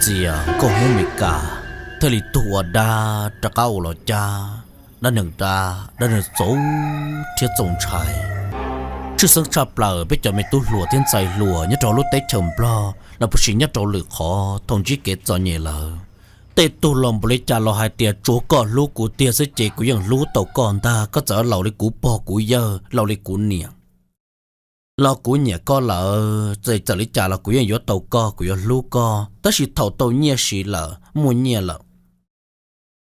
Xias nkauj Hmoob Amelikas thiaj li tuag ua dab rov qab ua los cab, dab neeg dab, dab neeg txaus thiab txaus ntshai. Tshwj xeeb tshaj plaws peb cov me tub hluas thiab ntxhais hluas nyob rau lub teb chaws Nplog los puas tsis nyob rau lwm qhov thaum ntsib kev txom nyem lawm, tej tug los npaum li cas los hais tias tsuav koj hlub kuv tiag xwb ces kuv yeej hlub tau koj ntag, koj txawm laus li kuv pog kuv yawg, laus li kuv niam los kuv nyiam koj lawm, txawm li cas los kuv yeej yuav tau koj, kuv yuav hlub koj. Tab sis thaum tau nyiaj siv lawm, muaj nyiaj lawm,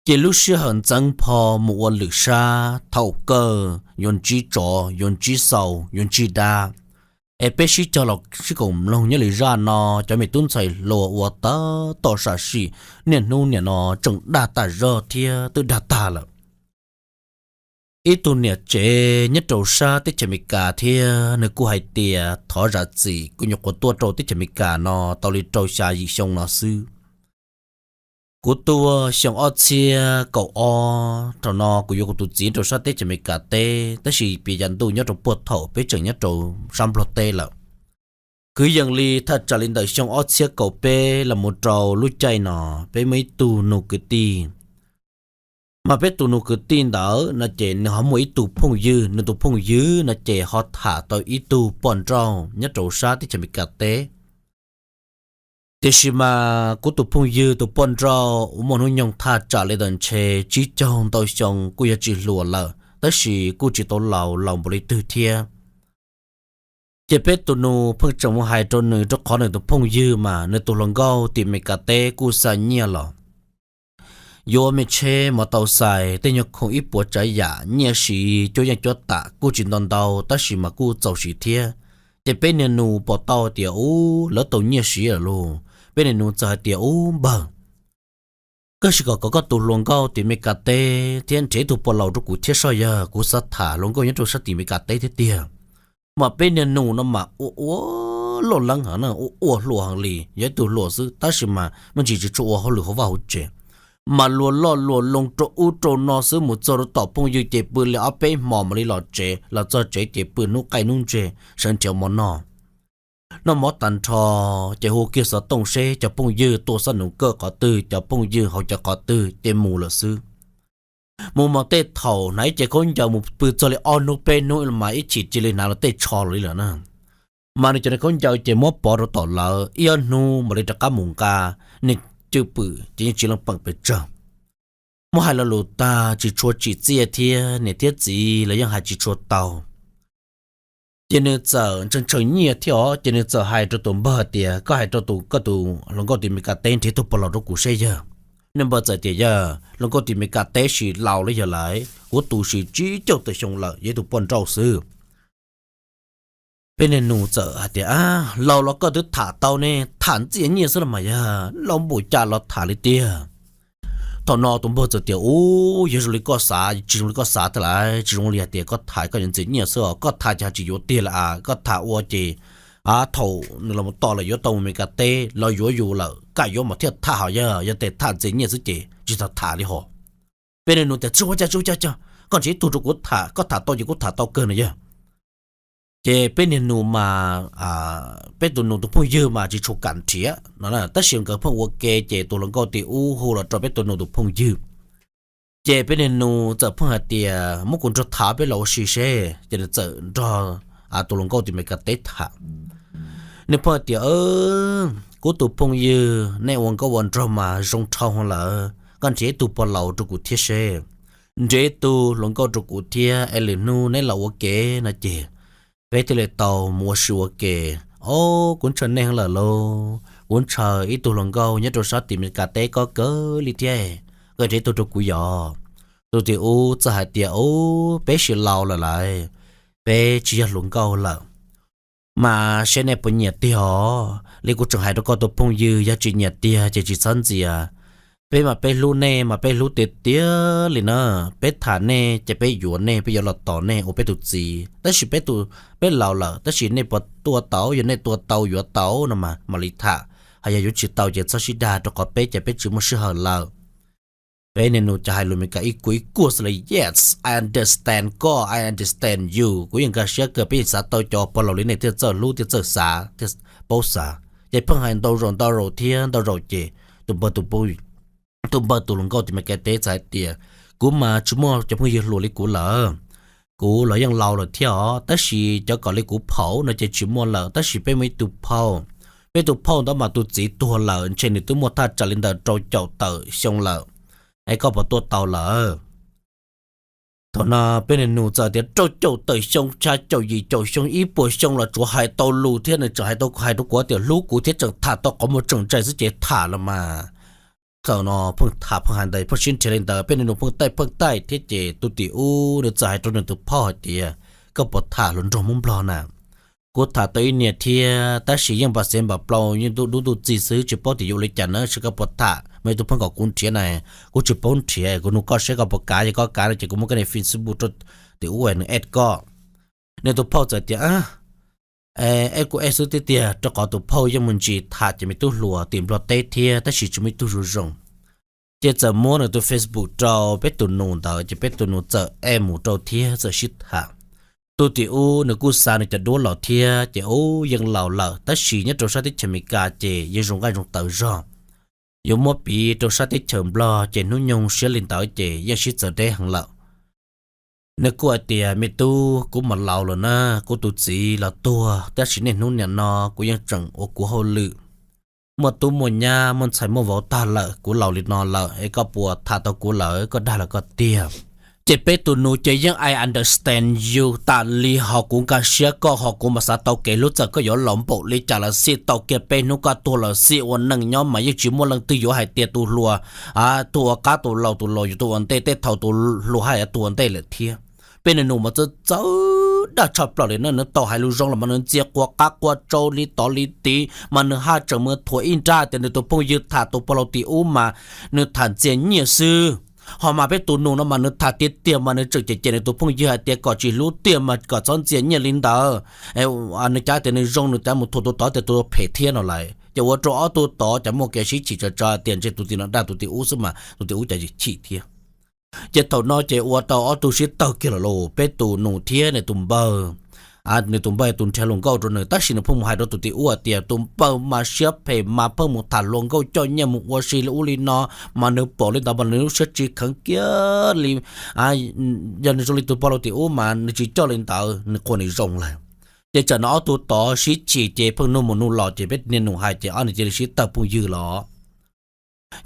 ces lub sij hawm ntxeev pho mus ua lwm sab, thaum kawg yuav ntsib tsov, yuav ntsib xaus, yuav ntsib dab. Es peb sib cog los sib koom mloog nyob li zaj no, cov me tub ntxhais hluas ua tab tom sam sim, niaj hnub nim no tseem dag tas zog thiab twb dag tag lawm. Ib tug niam tsev nyob rau sab teb chaws Amelikas thiab nws kuj hais tias thov zam txim, kuv nyuam qhuav tuaj rau teb chaws Amelikas no tau li rau xya yim xyoo no xwb. Kuv tuaj xyoo ob txhiab kaum ob, thaum no kuv yuav kuv tus txiv rau sab teb chaws Amelikas teb, tab sis piv yam ntuj nyob rau puag thaum peb tseem nyob rau sab Nplog teb lawm. Kwv yees li thaj tsam li ntawm xyoo ob txhiab kaum peb los mus rau lub caij no, peb muaj ib tug nus kwv tij. Mas peb tus nus kwv tij ntawd no ces nws ho muaj ib tug phooj ywg, nws tus phooj ywg no ces ho tham tau ib tug poj nrauj nyob rau sab teb chaws Amelikas teb. Tiam sis mas kuv tus phooj ywg tus poj nrauj uas muaj hnub nyoog thaj tsam li ntawm ntshe tsib caug ntau xyoo kuj yog tsis hluas lawm, tab sis kuj tsis tau laus laus npaum li twg thiab. Ces peb tus nus pheej tseem mus hais rau nws, rau qhov nws tus phooj ywg mas nws tus hluas nkauj tim Amelikas teb kuj xa nyiaj los yuav me tsheb mos tau xais, tej nyuag khoom ib puas tsav yam, nyiaj siv cuab yeej cuab tam, kuj tsis ntau ntau tab sis mas kuj txaus siv thiab. Ces peb niag nus pom tau tias ub, lawv tau nyiaj siv lawm lauj, peb niag nus txawm hais tias ub npawg, koj sim kom koj tus hluas nkauj tim Amelikas teb thiab nrhiav ib tug pog laus rau kuv thiab soj, yog kuv xav tham hluas nkauj nyob rau sab tim Amelikas teb thiab tiag. Mas peb niag nus no mas ua ua loj leeb heev na, ua ua hluas heev li, yog ib tug hluas xwb tab sis mas me ntsis tsis tshua ua hauj lwm hauv vaj hauv tsev, mas luag loj luag loo rau ub rau no xwb, mus txog rau tom phooj ywg ces pw li ob peb hmo mam li los tsev, los txog tsev ces pw hnub qaij hnub ntseg sawv nrhiav mov noj. Noj mov tag nrho ces hu kiag xov tooj seb cov phooj ywg tua xab nus kawj qhov twg, cov phooj ywg haus cawv qhov twg ces mus lawm xwb. Mus mas tej thaum hnav ib ce khaub ncaws mus pw txog li ob hnub peb hnub mas ib chim cia li hnav los tej tsho los li lawm na. Mas nws cov niag khaub ncaws ces muab pov rau tom lawv ib ob hnub mam li rov qab mus nqa, niag cwj pwm ces yeej tsis leej peem pes tsawg. Muab hais lo lus tag tsis tshua tsim txiaj thiab, niam thiab txiv los yeej hais tsis tshua tau. Ces nws txawm ntshaw ntshaw nyiaj thiab os, ces nws txawm hais rau tus npawg tias koj hais rau tus, koj tus hluas nkauj tim Amelikas teb nrhiav tus pog laus rau kuv seb yawg. Nws npawg txawm tias yawg, hluas nkauj tim Amelikas teb sim laus li yawg lawm, kuv tus sim tsib caug tawm xyoo lawm, yog ib tug poj nrauj xwb. Peb niag nus txawm hais tias laus los koj twb tham tau ne, tham ntxias nyiaj xwb los mas yog laus npaum cas los tham li tiag. Thaum no tus npawg txawm tias ub, yog zoo li koj xav, tsis zoo li koj xav thiab lawm, tsis zoo li hais tias koj tham koj yuav ntxias nyiaj xwb os, koj tham ces tsis yuav tiag lawm as, koj tham ua ces thaum nws los tom lawm yuav tau mus Amelikas teb los yuav yus lawm, kam yuav mas thiaj tham hos yog, yog tias tham ntxias nyiaj xwb ces tsis tau tham li hos. Peb niag nus tias tsis ua cas tsis ua cas, koj nrhiav ib tug rau kuv tham, koj tham tau ces kuv tham tau kawg no yog. Ces peb niag nus mas, peb tus nus tus phooj ywg mas tsis tshua kam nrhiav no, tab sis nkawd pheej ua ke ces tus hluas nkauj tim ub hu los rau peb tus nus tus phooj ywg. Ces peb niag nus txawm pheej hais tias muab kuv nrog tham peb los ua si seb, ces nws txawm nrog tus hluas nkauj tim Amelikas teb tham. Nws pheej hais tias kuv tus phooj ywg, nej ua nkauj ua nraug mas zoo dhau lawm, koj nrhiav ib tug pog laus rau kuv thiab seb, nrhiav ib tug hluas nkauj rau kuv thiab es lwm hnub neb los ua ke no ces peb thiaj li tau mus ua si ua ke. Ob, kuv ntshaw nej heev lawm lauj, kuv ntshaw ib tug hluas nkauj nyob rau sab tim Amelikas teb koj kawg li thiab, koj nrhiav ib tug rau kuv yog. Tus tim ub txawm hais tias ub, peb sim laus lawm lawm, peb tsis yog hluas nkauj lawm. Mas seb nej puas nyiam tiag os, li kuv tseem hais rau koj tus phooj ywg, yog tsis nyiam tiag ces tsis txhob ntxias. Peb mas peb hlub nej mas peb hlub tiag tiag li na, peb tham nej ces peb yuav nej, peb yuav los tos nej ua peb tus txiv, tab sis peb tus, peb laus lawm tab sis nej puas tua tau, yog nej tua tau yuav tau no mas mam li tham, hos yog yuav tsis tau ces txhob sib dag rau qhov peb ces peb tsis muaj sij hawm lawm. Peb niag nus ces hais lus Amelikas ib kuag ib kuag xwb li, yes, I understand koj, I understand you, kuv yeej nkag siab kawg, peb yeej xav tau cov pog laus li nej thiaj txawj hlub thiaj txawj xav thiaj paub xav. Ces pheej hais ntau zaus ntau zaus thiab ntau zaus ces tus npawg tus hluas nkauj tim Meskas teb txawm hais tias, kuv mas tsis muaj cov phooj ywg hluas li kuv lawm. Kuv los yeej laus lawm thiab os, tab sis cov kom li kuv phaum no ces tsis muaj lawm, tab sis peb muaj ib tug phauj. Peb tus phauj ntawd mas tus txiv tuag lawm, ntshe nws twb muaj thaj tsam li ntawm rau caum tawm xyoo lawm. Es koj puas tuaj tau lawm? Thaum no peb niag nus txawm tias, rau caum tawm xyoo, xya caum yim caum xyoo, ib puas xyoo los tsuav hais tau lus thiab, nws tseem hais tau, hais rau kuv tias hlub kuv thiab, tseem tham tau qhov muag tseem ntshai xwb ces tham los mas. Thaum no pheej tham pheej hais ntawd, pheej sib nrhiav li ntawd, peb niag nus pheej taij pheej taij thiab ces tus tim ub nws txawm hais rau nws tus phauj hais tias, koj puas tham hluas nraug Hmoob Nplog na? Kuv tham tau ib niag thiab, tab sis yeej npam xev npam plaus, yeej ntuj dub ntuj txig xwb, tsis paub tias yuav ua li cas na, seb koj puas tham. Muaj ib tug pheej kom kuv nrhiav na, kuv tsis paub nrhiav, kuv nug koj seb koj puas kav, yog koj kav no ces kuv muab koj niag Facebook rau tim ub nws add koj. Nws tus phauj txawm tias, add kuv add xwb tiag tiag, rau qhov tus phauj yeej mus ntsis tham cov me tub hluas tim Nplog teb thiab, tab sis tsis muaj ib tug zoo zoo. Ces txawm muab nws tus Facebook rau peb tus nus ntawd, ces peb tus nus txawm add mus rau thiab txawm sib tham. Tus tim ub nws kuj xa nws cov duab los thiab, ces ub yeej laus lawm, tab sis nyob rau sab teb chaws Amelikas ces yeej zoo nqaij zoo tawv zog. Yuav muab piv rau sab teb chaws Nplog ces hnub nyoog siab li ntawd ces yeej sib txawv deb heev lawm. Nws kuj hais tias, me tub, kuv mas laus lawm na, kuv tus txiv los tuag, tab sis niaj hnub nim no kuv yeej tseem ua kuv hauj lwm, muaj tub muaj nyab muaj ntxhais muaj vauv tag lawm, kuv laus li no lawm es koj puas tham tau kuv lawm, koj dag los koj tiag. Ces peb tus nus ces yeej I understand you tas li, ho kuv nkag siab koj, ho kuv mas xav tau kev hlub, txawm koj yuav laus npaum li cas los xij, tau kiag peb hnub koj tuag los xij, ua neej nyob mas yeej tsis muaj leej twg yuav hais tias tus hluas, tus ua qab tus laus, tus laus yuav tus ua ntej, tej thaum tus hluas haj yam tus ua ntej lawm thiab. Peb niag nus mas txawv txawv dag tshaj plaws li na, nws tau hais lus zoo los mas nws ntxias quav qab quav tsau li tod li tid, mas nws haj tseem mus thuam ib nrab tias nws tus phooj ywg tham tus pog laus tim ub mas nws tham ntxias nyiaj xwb. Ho mas peb tus nus no mas nws tham tiag tiag mas nws tseem cem cem nws tus phooj ywg hais tias kom tsis hlub tiag mas kom txhob ntxias nyiaj li ntawd. Nws cav tias nws zoo, nws cav mus thuam tus tod tias tus phem thiab no lawm, ces ua rau ob tug tod ces muaj kev sib chim tsawv tsawv tias ntshe tus tim no dag tus tim ub xwb mas tus tim ub ces chim thiab. Ces thaum no ces ua tau ob tug sib tawg kiag lawm lauj, peb tus nus thiab nws tus npawg. Nws tus npawg tus nrhiav hluas nkauj rau nws, tab sis nws pheej mus hais rau tus tim ub hais tias tus npawg mas siab phem mas pheej mus tham hluas nkauj coj nyiaj mus ua si li ub li no, mas nws pom li ntawd mas nws lub siab tsis kheev kiag li. Yog nws zoo li tus pog laus tim ub mas nws tsis coj li ntawd, nws qhuas nws zoo lawm. Ces tsam no ob tug tod sib chim ces pheej nug mus nug los ces peb niag nus hais ces ob niag cia li sib tawg phooj ywg los.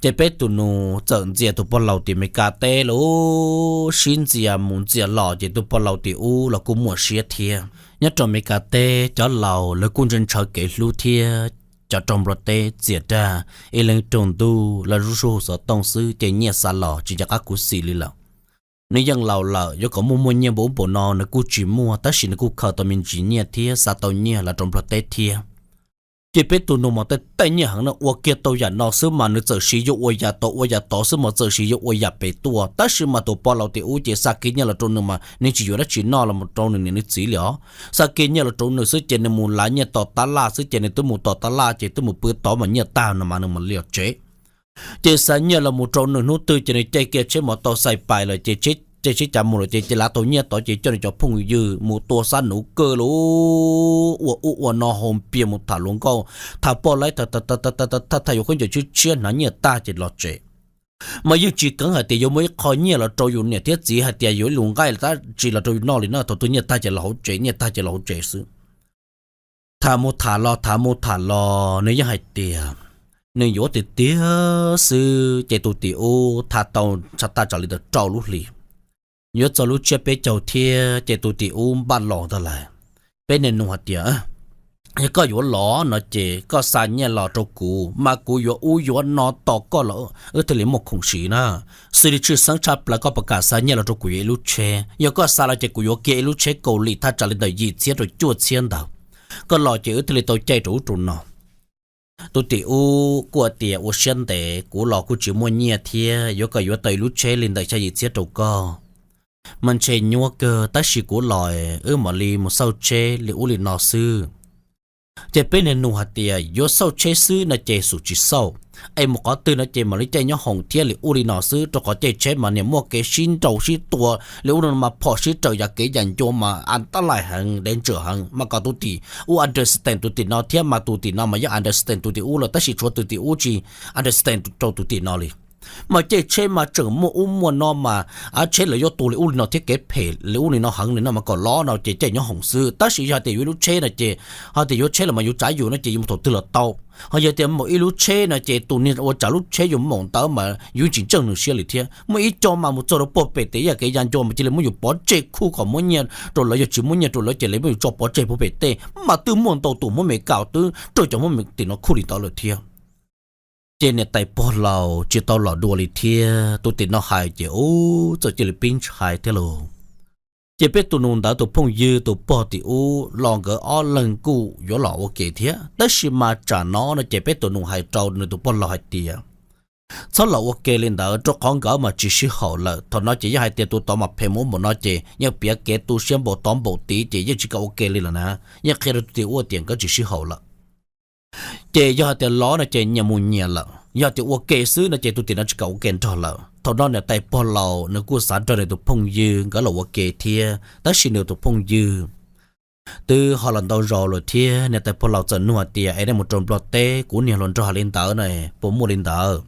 Ces peb tus nus txawm ntxias tus pog laus tim Amelikas teb lawm, sib ntxias mus ntxias los ces tus pog laus tim ub los kuj muaj siab thiab. Nyob rau Amelikas teb cov laus lawv kuj ntshaw ntshaw kev hlub thiab, cov rau Nplog teb txias dag, ib leeg raug ntuj lawv lub suab hu xov tooj xwb ces nyiaj xa los tsis nco qab khuv xim li lawm. Nws yeej laus lawm, yuav kom muaj muaj nyiaj npaum ub npaum no nws kuj tsis muaj, tab sis nws kuj khaws tau me ntsis nyiaj thiab xa tau nyiaj los rau Nplog teb thiab. Ces peb tus nus mas tej tej nyiaj heev no, ua kiag tau yam no xwb mas nws txawm siv yuav ua yam tod, ua yam tod xwb mas txawm siv yuav ua yam pem tuaj, tab sis mas tus pog laus tim ub ces xa kiag nyiaj los rau nws mas nws tsis yuav dab tsi noj los rau nws niam nws txiv li os. Xa kiag nyiaj los rau nws xwb ces nws mus lav nyiaj tom tab laj xwb ces nws twb mus tom tab laj ces twb mus pw tod mas nyiaj tag no mas nws mam li los tsev. Ces xa nyiaj los mus rau nws hnub twg ces nws caij kiag tsheb mov tau xais pais lawm ces caij tsheb cav mus lawm ces cia lav tau nyiaj tod ces coj nws cov phooj ywg mus tua xab nuv kawg lawm, ua ub ua no hau pias mus tham hluas nkauj, tham poj laib, tham yuav khaub ncaws tshiab tshiab hnav nyiaj tag ces los tsev. Mas yeej tsis keev hais tias yuav muaj ib qho nyiaj los rau yus niam thiab txiv hais tias yuav ib lus nqaij tab tsis los rau yus noj li no, thaum twg nyiaj tag ces los hauv tsev, nyiaj tag ces los hauv tsev xwb. Tham mus tham los, tham mus tham los nws yeej hais tias nws yuav tiag tiag xwb ces tus tim ub tham tau tshaj tag tsam li ntawm rau lub hlis, yuav txog lub tsiab peb caug thiab ces tus tim ub npaj los ntag lawm. Peb niag nus hais tias, yog koj yuav los no ces koj xa nyiaj los rau kuv mas kuv yuav ub yuav no tos koj los wb thiaj li muaj khoom siv na. Xws li tshwj xeeb tshaj plaws koj puas kam xa nyiaj los rau kuv yuav ib lub tsheb? Yog koj xa los ces kuv yuav kiag ib lub tsheb Kaus Lim thaj tsam li ntawm yim txhiab rau cuaj txhiab ntawd, koj los ces wb thiaj li tau caij rau ub rau no. Tus tim ub kuj tias ua siab ntev, kuv los kuj tsis muaj nyiaj thiab, yuav kom yuav tau ib lub tsheb li ntawm xya yim txhiab rau koj mas ntshe nyuab kawg, tab sis kuv los wb mam li mus xauj tsheb li ub li no xwb. Ces peb niag nug hais tias yuav xauj tsheb xwb no ces xum tsis xauj, es mus qhov twg no ces mam li caij nyob hoom thiab li ub li no xwb, rau qhov caij tsheb mas niag muaj kev sib nrau sib tua li ub li no mas phom sib raws yav kev yam ncua mas a tab laim heev, dev ntswm heev, mas kom tus tim ub understand tus tim no thiab mas tus tim no mas yeej understand tus tim ub lawm, tab sis tshuav tus tim ub tsis understand rau tus tim no li. Mas caij tsheb mas tseem muaj ub muaj no mas av tsheb lawv yuav tua li ub li no thiab kev phem li ub li no heev li no mas kom lov no ces caij nyob hoom xwb. Tab sis yog hais tias yuav ib lub tsheb no ces, ho tias yuav tsheb los mas yus tsav yus no ces yus mus thaum twg los tau. Ho yog tias muaj ib lub tsheb no ces tus niag ua tsav lub tsheb yus maum ntawd mas yus tsis ntseeg nws siab li thiab. Muaj ib co mas mus txog rau puag pem tes ib yam kev ya ncua mas cia li muab yus pov tseg khuj kom muab nyiaj rau lawv, yog tsis muab nyiaj rau lawv ces lawv muab yus tso pov tseg puag pem tej. Mas twb muaj ntau tus Hmoob Mes Kas twb raug cov Hmoob Mes Kas tim no khuj li ntawd lawm thiab. Ces niam tais pog laus tsis tau los dua li thiab, tus tim no hais ces ub txawm cia li pib ntshai thiab lauj. Ces peb tus nus ntawd tus phooj ywg tus pog tim ub los nkawd ob leeg kuj yuav los ua ke thiab, tab sis mas tsam no no ces peb tus nus hais rau nws tus pog laus hais tias txhob los ua ke li ntawd rau qhov nkawd mas tsis sib haum lawm. Thaum no ces yog hais tias tus tod mas phem mus ua npaum no ces yeej piav kev tu siab npaum tod npaum tid ces yeej tsis kam ua ke li lawm na. Yeej qhia rau tus tim ub tias nkawd tsis sib haum lawm. Ces yog hais tias los no ces nyias mus nyias lawm, yog tias ua ke xwb no ces tus tim no tsis kam ua ke nrog lawm. Thaum no niam tais pog laus nws kuj xav nrog nws tus phooj ywg nkawd los ua ke thiab, tab sis nws tus phooj ywg twb ho los ntau zaus lawm thiab. Niam tais pog laus txawm nug hais tias es nej mus rau Nplog teb kuv niag hluas nraug hais li ntawd no puas muaj li ntawd?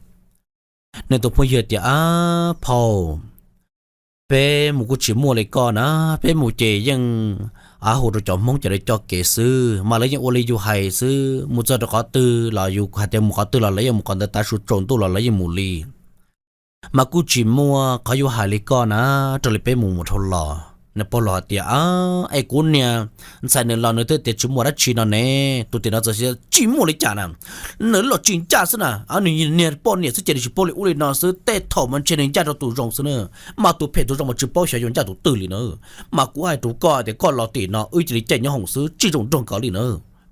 Nws tus phooj ywg tias ab phauj, peb mus kuj tsis muaj li koj na, peb mus ces yeej av hu rau cov Hmoob ces lawv coj kev xwb mas lawv yeej ua li yus hais xwb, mus txog rau qhov twg los yus hais tias mus qhov twg los lawv yeej mus qhov ntawd, tav su tsaus ntuj los lawv yeej mus li. Mas kuj tsis muaj qhov yuav hais li koj na, raws li peb mus mus dhau los. Nws pog laus hais tias es kuv niag ntxhais nws los nws twb tias tsis muaj dab tsi no ne. Tus tim no txawm tias tsis muaj li cas na, nws los tsis ncaj xwb na, nws niag poj niam xwb ces nws tsis paub li ub li no xwb, tej thaum mas ntshe nws ncaj rau tus zoo xwb na, mas tus phem tus zoo mas tsis paub xyov yuav ncaj tus twg li na. Mas kuv hais rau koj tias koj los tim no wb cia li caij nyob hoom xwb tsis zoo nrog nkawd li na.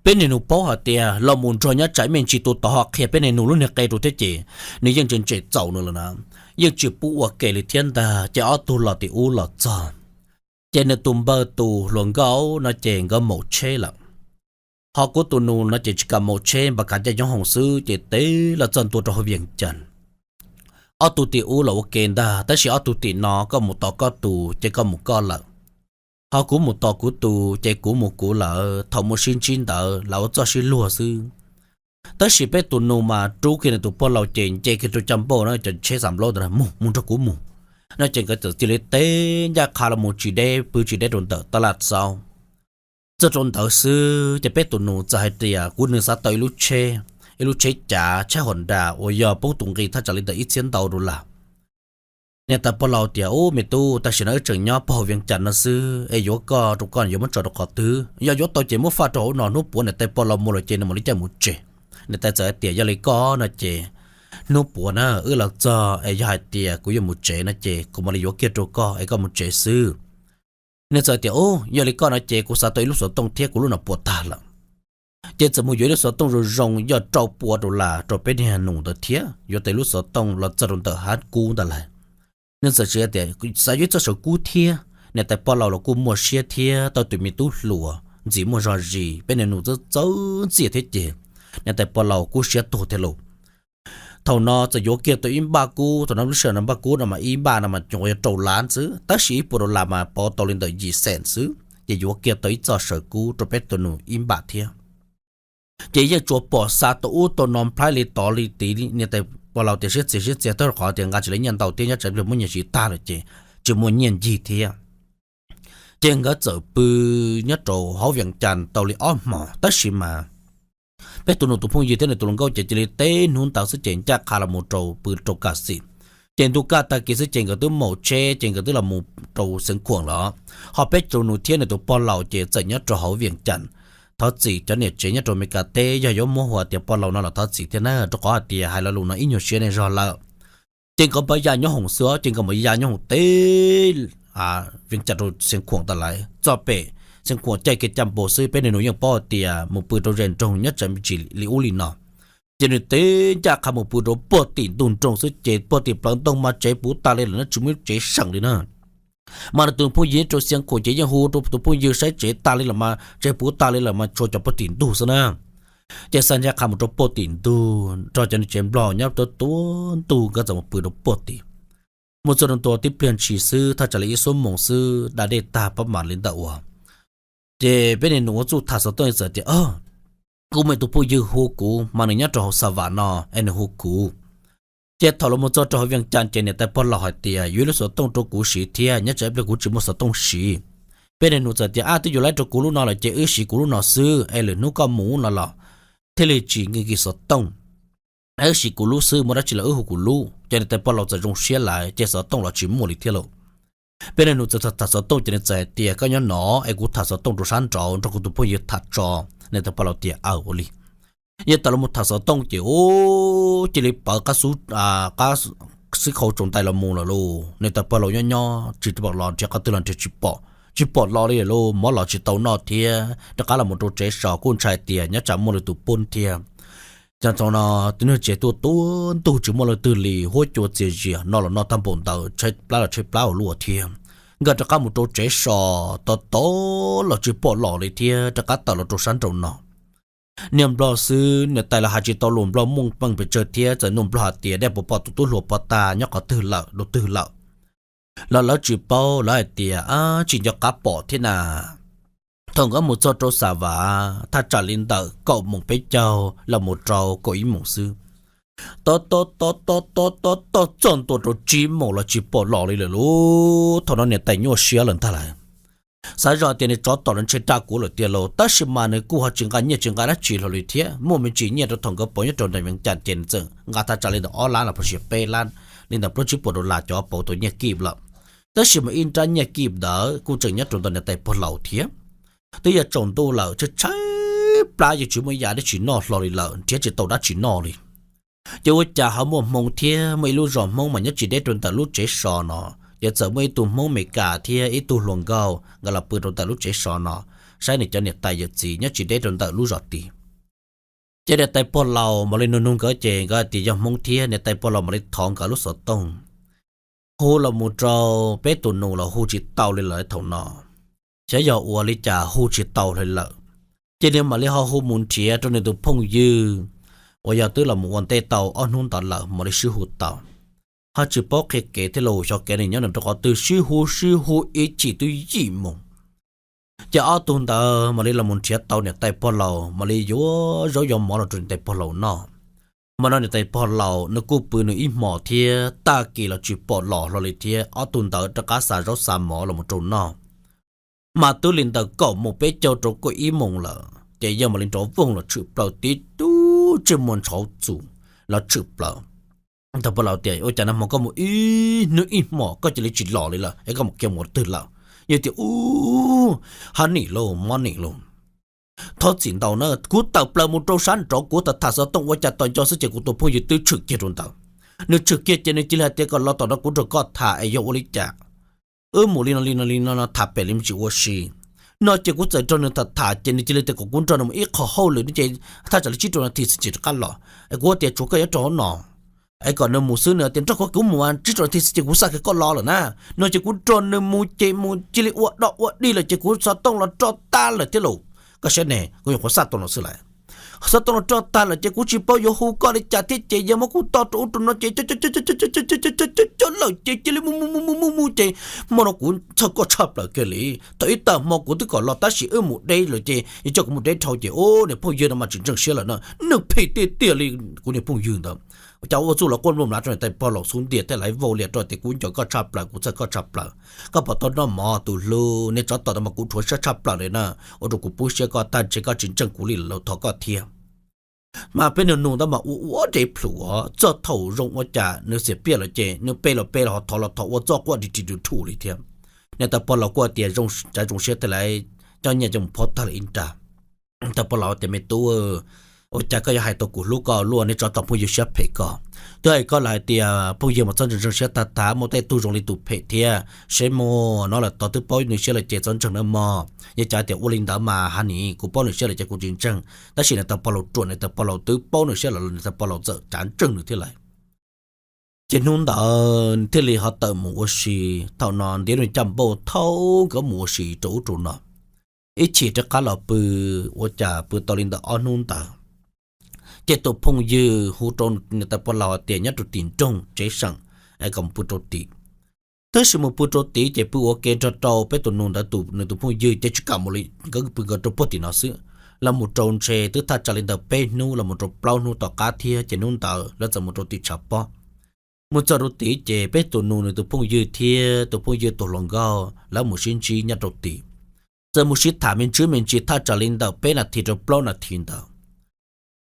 Peb niag nus paub hais tias los mus nrog nyob tsam me ntsis tus tod ho qhia peb niag nus lub niag qe rau thiab ces nws yeej tseem tseem txaus nws lawm na, yeej tsis pub ua ke li thiab ntag. Ces ob tug los tim ub los txog, ces nws tus npawg tus hluas nkauj no ces nkawd maum tsheb lawm, ho kuv tus nus no ces tsis kam maum tsheb npam kav caij nyob hoom xwb ces teb los txog ntua rau hauv Vias Cas. Ob tug tim ub los ua ke ntag, tab sis ob tug tim no koj mus tos koj tus ces koj mus koj lawm, ho kuv mus tos kuv tus ces kuv mus kuv lawm. Thaum mus sib ntsib ntawd lawv ua txoj sib luag xwb. Tab sis peb tus nus mas rub kiag nws tus pog laus ces nce kiag rau caj npauj no cov tsheb xam nplaub ntawd mus mus nrog kuv mus no ces nkawd txawm cia li teb ncaj qha los mus tsis deb pw tsis deb rau ntawm tab laj xaub. Txog rau ntawd xwb ces peb tus nus txawm hais tias kuv nws xav tau ib lub tsheb, ib lub tsheb cav tsheb Honda uas yog poob tus nqi thaj tsam li ntawm ib txhiab ntau dollar. Niam tais pog laus tias ub me tub, tam sim no wb tseem nyob puag hauv Vias Cas no xwb es yuav koj rau koj yuav muab tso rau qhov twg? Yog yuav tau ces muab faj rau hauv no, hnub puav niam tais pog laus mus lawm ces nws mam li caij mus tsev. Niam tais txawm hais tias yog li koj no ces hnub puav na wb los txog es yog hais tias kuv yuav mus tsev no ces kuv mam li yuav kiag rau koj es koj mus tsev xwb. Nws txawm tias ub yog li koj no ces kuv xav tau ib lub xov tooj thiab, kuv lub no puas tag lawm. Ces txawm mus yuav ib lub xov tooj zoo zoo yog rau pua dollar rau peb niag nus ntawd thiab, yuav tau ib lub xov tooj los txog rau ntawm hav kub ntawd lawm. Nws txawm tias xav yuav ib txoj saw kub thiab. Niam tais pog laus los kuj muaj siab thiab, tau tus me tub hluas ntxim muaj zog zis, peb niag nus txawj txawj ntxiaj thiab ces niam tais pog laus kuj siab tuag thiab lauj. Thaum no txawm yuav kiag tau ib npaj kub, thaum no lub sij hawm no npaj kub no mas ib npaj no mas nyuam qhuav yog rau lab xwb, tab sis ib puas dollar mas pauv tau li ntawm yim xees xwb, ces yuav kiag tau ib txoj saw kub rau peb tus nus ib npaj thiab. Ces yeej tsuas pom xa tau ub tau no nplhaib li tod li tid, niam tais pog laus tias siab txias siab txias tab sis qhov tias nqa tsis tau nyiaj ntau thiab, nyob tsam pliag muab nyiaj siv tag lawm ces tsis muaj nyiaj ncig thiab. Ces nkawd txawm pw nyob rau hauv Vias Cas tau li ob hmos, tab sis mas peb tus nus tus phooj ywg thiab nws tus hluas nkauj ces cia li teb hnub ntawd xwb ces ncaj qha los mus rau pw rau Kam Xim. Ces ntu kaj tag kis xwb ces nkawd twb maum tsheb ces nkawd twb los mus rau Xeev Khuam lawm. Ho peb tus nus thiab nws tus pog laus ces txawm nyob rau hauv Vias Cas. Thov txim cov niam tsev nyob rau Amelikas teb, yog yuav muab hu tias pog laus no los thov txim thiab na, rau qhov hais tias hais lo lus no ib nyuag siab nej zog lawm. Ces nkawd npaj ya nyob hoom xwb, ces nkawd mam ya nyob hoom teb Vias Cas rau Xeev Khuam tas lawm. Txog pem Xeev Khuam caij kiag caj npau xwb, peb niag nus yeej paub tias mus pw rau ze nroog nyob tsam me ntsis li ub li no. Ces nws teb ncaj qha mus pw rau puag tim ntug nroog xwb ces puag tim plawv ntoog mas tsev puv tas li lawm na, tsis muaj ib tsev seem li na. Mas nws tus phooj ywg rau Xiav Khuam ces yeej hu rau tus phooj ywg saib tsev tas li lawm mas, tsev puv tas li lawm mas tshuav cov puag tim ntug xwb na. Ces xa ncaj qha mus rau puag tim ntug nrog cov niam tsev Nplog nyob rau tua ntug nkawd txawm mus pw rau puag tim. Mus txog rau ntua tib pliag ntshis xwb, thaj tsam li ib xuab moos xwb da dej tag pab mam li ntawm ua. Ces peb niag nus ua txuj tham xov tooj txawm tias, kuv muaj ib tug phooj ywg hu kuv mas nws nyob rau hauv Xa Vam no es nws hu kuv. Ces thaum los mus txog rau hauv Vias Cas ces niam tais pog laus hais tias yuav ib lub xov tooj rau kuv siv thiab, nyob tsam ib pliag kuv tsis muaj xov tooj siv. Peb niag nus txawm tias, ab, twb yuav lawv rau kuv lub no lawm ces wb siv kuv lub no xwb es lwm hnub koj mus no los thiaj li tsis nkees xov tooj. Wb siv kuv lub xwb, muaj dab tsi los wb hu kuv lub. Ces niam tais pog laus txawm zoo siab lawm ces xov tooj los tsis muaj li thiab lauj. Peb niag nus txawm tham xov tooj ces nws txawm hais tias koj nyob no es kuv tham xov tooj rau sab nraud nrog kuv tus phooj ywg tham tso. Niam tais pog laus tias aw ua li. Yog tawm los mus tham xov tooj ces ua cia li pawv qab xwb, qab xib khau tsaus ntais los mus lawm lauj. Niam tais pog laus nyob nyob tsis pom los nrhiav qhov twg los nrhiav tsis pom, tsis pom los li lauj, mov los tsis tau noj thiab. Rov qab los mus rau tsev so kuj ntshai tias nyob tsam muaj lwm tus pub thiab. Ces thaum no tus niag tsev tuaj tua ntug tsis muaj leej twg li, huab cua txias zias, no los no tag npaum ntawd, tshaib plab los tshaib plab ua luaj thiab. Nkawd rov qab mus rau tsev so, tos tos los tsis pom los li thiab, rov qab tawm los rau sab nraum no. Niag Nplog xwb, niam tais los hais tsis tau lus Nplog muaj peej pes tsawg thiab, txawm nug Nplog hais tias nej puas pom tus tub hluas pog tag nyob qhov twg lawm, rau twg lawm. Los lawv tsis paub, lawv hais tias tsis nco qab pom thiab na. Thaum nkawd mus txog rau Xa Vam, thaj tsam li ntawm kaum moos peb caug los mus rau kaum ib moos xwb. Tos tos tos tos tos tos tos txog ntua rau tsib moos los tsis pom los li lawm lauj. Thaum no niam tais nyuaj siab lawm ntag lauj. Xav zoj tias nws tsov tom no ntshe dag kuv lawm tiag lauj, tab sis mas nws kuj ho tsis nqa nyiaj tsis nqa dab tsi hlo li thiab, muaj me ntsis nyiaj rau thaum nkawd pauv nyob rau nram Vias Cas ces nws txawm nqa thaj tsam li ntawm ob lab los pes tsawg peb lab, li ntawm plaub tsib puas dollar cov pauv tau nyiaj kib lawm. Tab sis mas ib nrab nyiaj kib ntawd kuj tseem nyob rau ntawm niam tais pog laus thiab. Twb yog tsaus ntuj lawm, tshaib tshaib plab yeej tsis muaj ib yam dab tsi noj hlo li lawm, nrhiav tsis tau dab tsi noj li. Ces ua cas ho muaj hmoo thiab, muaj ib lub zos Hmoob mas nyob tsis deb rau ntawm lub tsev so no. Ces txawm muaj ib tug Hmoob Mes Kas thiab ib tug hluas nkauj nkawd los pw rau ntawm lub tsev so no, saib nws cov niam tais yawm txiv nyob tsis deb rau ntawm lub zos tid. Ces niam tais pog laus mam li nug nug nkawd ces nkawd hais tias yog Hmoob thiab, niam tais pog laus mam li thov nkawd lub xov tooj hu los mus rau peb tus nus los hu tsis tau li lawm thaum no. Xyov yog ua li cas hu tsis tau li lawm, ces nws mam li ho hu mus nrhiav rau nws tus phooj ywg uas yog twb los mus ua ntej tau ob hnub ntawd lawm mam li sib hu tau. Ho tsis paub qhia kev thiab los xyov kev nws nyob nws rau qhov twg, sib hu sib hu ib chim twb yim moos. Ces ob tug ntawd mam li los mus nrhiav tau niam tais pog laus, mam li yuav zaub yuav mov los rau niam tais pog laus noj. Mas no niam tais pog laus nws kuj pw nws ib hmos thiab, tag kis los tsis pom los hlo li thiab, ob tug ntawd rov qab xa zaub xa mov los mus rau noj. Mas twb li ntawm kaum moos peb caug rau kaum ib moos lawm ces yawg mam li nrov voog los tshwm plaws tib tug ntsej muag ntshauv txuas los tshwm plaws. Tais pog laus tias ua cas nag hmo koj mus ib hnub ib hmos koj cia li tsis los li lawm es koj mus kiag mus twg lawm? Yawg tias ub, hab nim lauj, mob nim lauj. Thov txim ntau na, kuv tawm plaws mus rau sab nraud kuv tham tham xov tooj ua cas tos nco xwb ces kuv tus phooj ywg twb tshwm kiag rau ntawd. Nws tshwm kiag ces nws cia li hais tias kom los tom no kuv nrog koj tham es yog ua li cas wb mus li no li no li no no tham pem li tsis ua si no ces kuv txawm nrog nws tham tham ces nws cia li tias kom kuv nrog nws mus ib qho hauj lwm no ces thaj tsam li tsib rau nas this xwb ces rov qab los. Es kuv tias tsuav koj yuav rau hauv no es kom nws mus xwb, nws tias nrog kuv mus tsib rau nas this xwb ces kuv xa kiag koj los lawm na. No ces kuv nrog nws mus ces mus cia li ua dog ua dig lawm ces kuv xov tooj los roj tag lawm thiab lauj. Koj saib ne, kuv nyuam qhuav xa tau no xwb lawm. Xov tooj los roj tag lawm ces kuv tsis paub yuav hu koj li cas thiab ces yawg muab kuv to rau ub rau no ces cov lawm ces cia li mus mus mus mus mus ces hmo no kuv txhawj koj tshaj plaws kiag li. Thaum ib tag hmo kuv twb kom los tab sis wb mus deb lawm ces yog coj kuv mus deb dhau ces ub, niag phooj ywg no mas tsis ntseeg siab lawm na, nws phem tiag tiag li. Kuv niag phooj ywg ntawd ua cas ua txuj los quaj nplooj mlav rau niam tais pog laus xub ntiag thiab lawv vau lias rau tias kuv nco koj tshaj plaws, kuv txhawj koj tshaj plaws. Koj puas tau noj mov tus hlub, niag tsov tom no mas kuv rhuav siab tshaj plaws li na. Ua rau kuv poob siab koj tag ntshe koj tsis ntseeg kuv li los thov koj thiab. Mas peb nug nug ntawd mas ua ua deb plhus os, txog thaum zoo ua cas nws xiam piaj lawm ces nws pe los pe los ho thov los thov ua txoj quaj ri ri rus rhus li thiab. Niam tais pog laus kuj tias zoo, tsav zoo siab thiab lawv coj nyiaj coj mus phob tag lawm ib nrag. Tais pog laus tias me tub, ua cas koj yuav hais tau kuv hlub koj luaj, niag tsov tom phooj ywg siab phem koj. Twb hais koj lawm hais tias phooj ywg mas txhob ntseeg ntseeg siab tag tag, muaj tej tug zoo li tus phem thiab, seb muaj no lawm tod twb paub nws siab lawm ces txhob ntseeg nawb mog. Yog cas tias ua li ntawd mas ha nim kuv paub nws siab lawm ces kuv tsis ntseeg, tab sis niam tais pog laus ruam, niam tais pog laus twb paub nws siab lawm los niam tais pog laus txawm cav ntseeg nws thiab lawm. Ces hnub ntawd thiaj li ho tawm mus ua si. Thaum no ntiab nws caj npauj thaum nkawd mus ua si rau ub rau no, ib chim rov qab los pw, ua cas pw tau li ntawm ob hnub ntawd, ces tus phooj ywg hu rau niam tais pog laus hais tias nyob rau tim nroog tsev seem, es kom mus pw rau tim. Tab sis mus pw rau tid ces pw ua ke nrog rau peb tus nus ntawd tus nws tus phooj ywg ces tsis kam mus li, nkawd pw nkawd rau puag tim no xwb. Los mus rau ntshe twb thaj tsam li ntawm peb hnub los mus rau plaub hnub tom qab thiab ces hnub ntawd lawv txawm mus rau tim tshav pob. Mus txog rau tid ces peb tus nus nws tus phooj ywg thiab tus phooj ywg tus hluas nkauj lawv mus sib ntsib nyob rau tid. Txawm mus sib tham me ntsis me ntsis thaj tsam li ntawm peb nas this rau plaub nas this ntawd,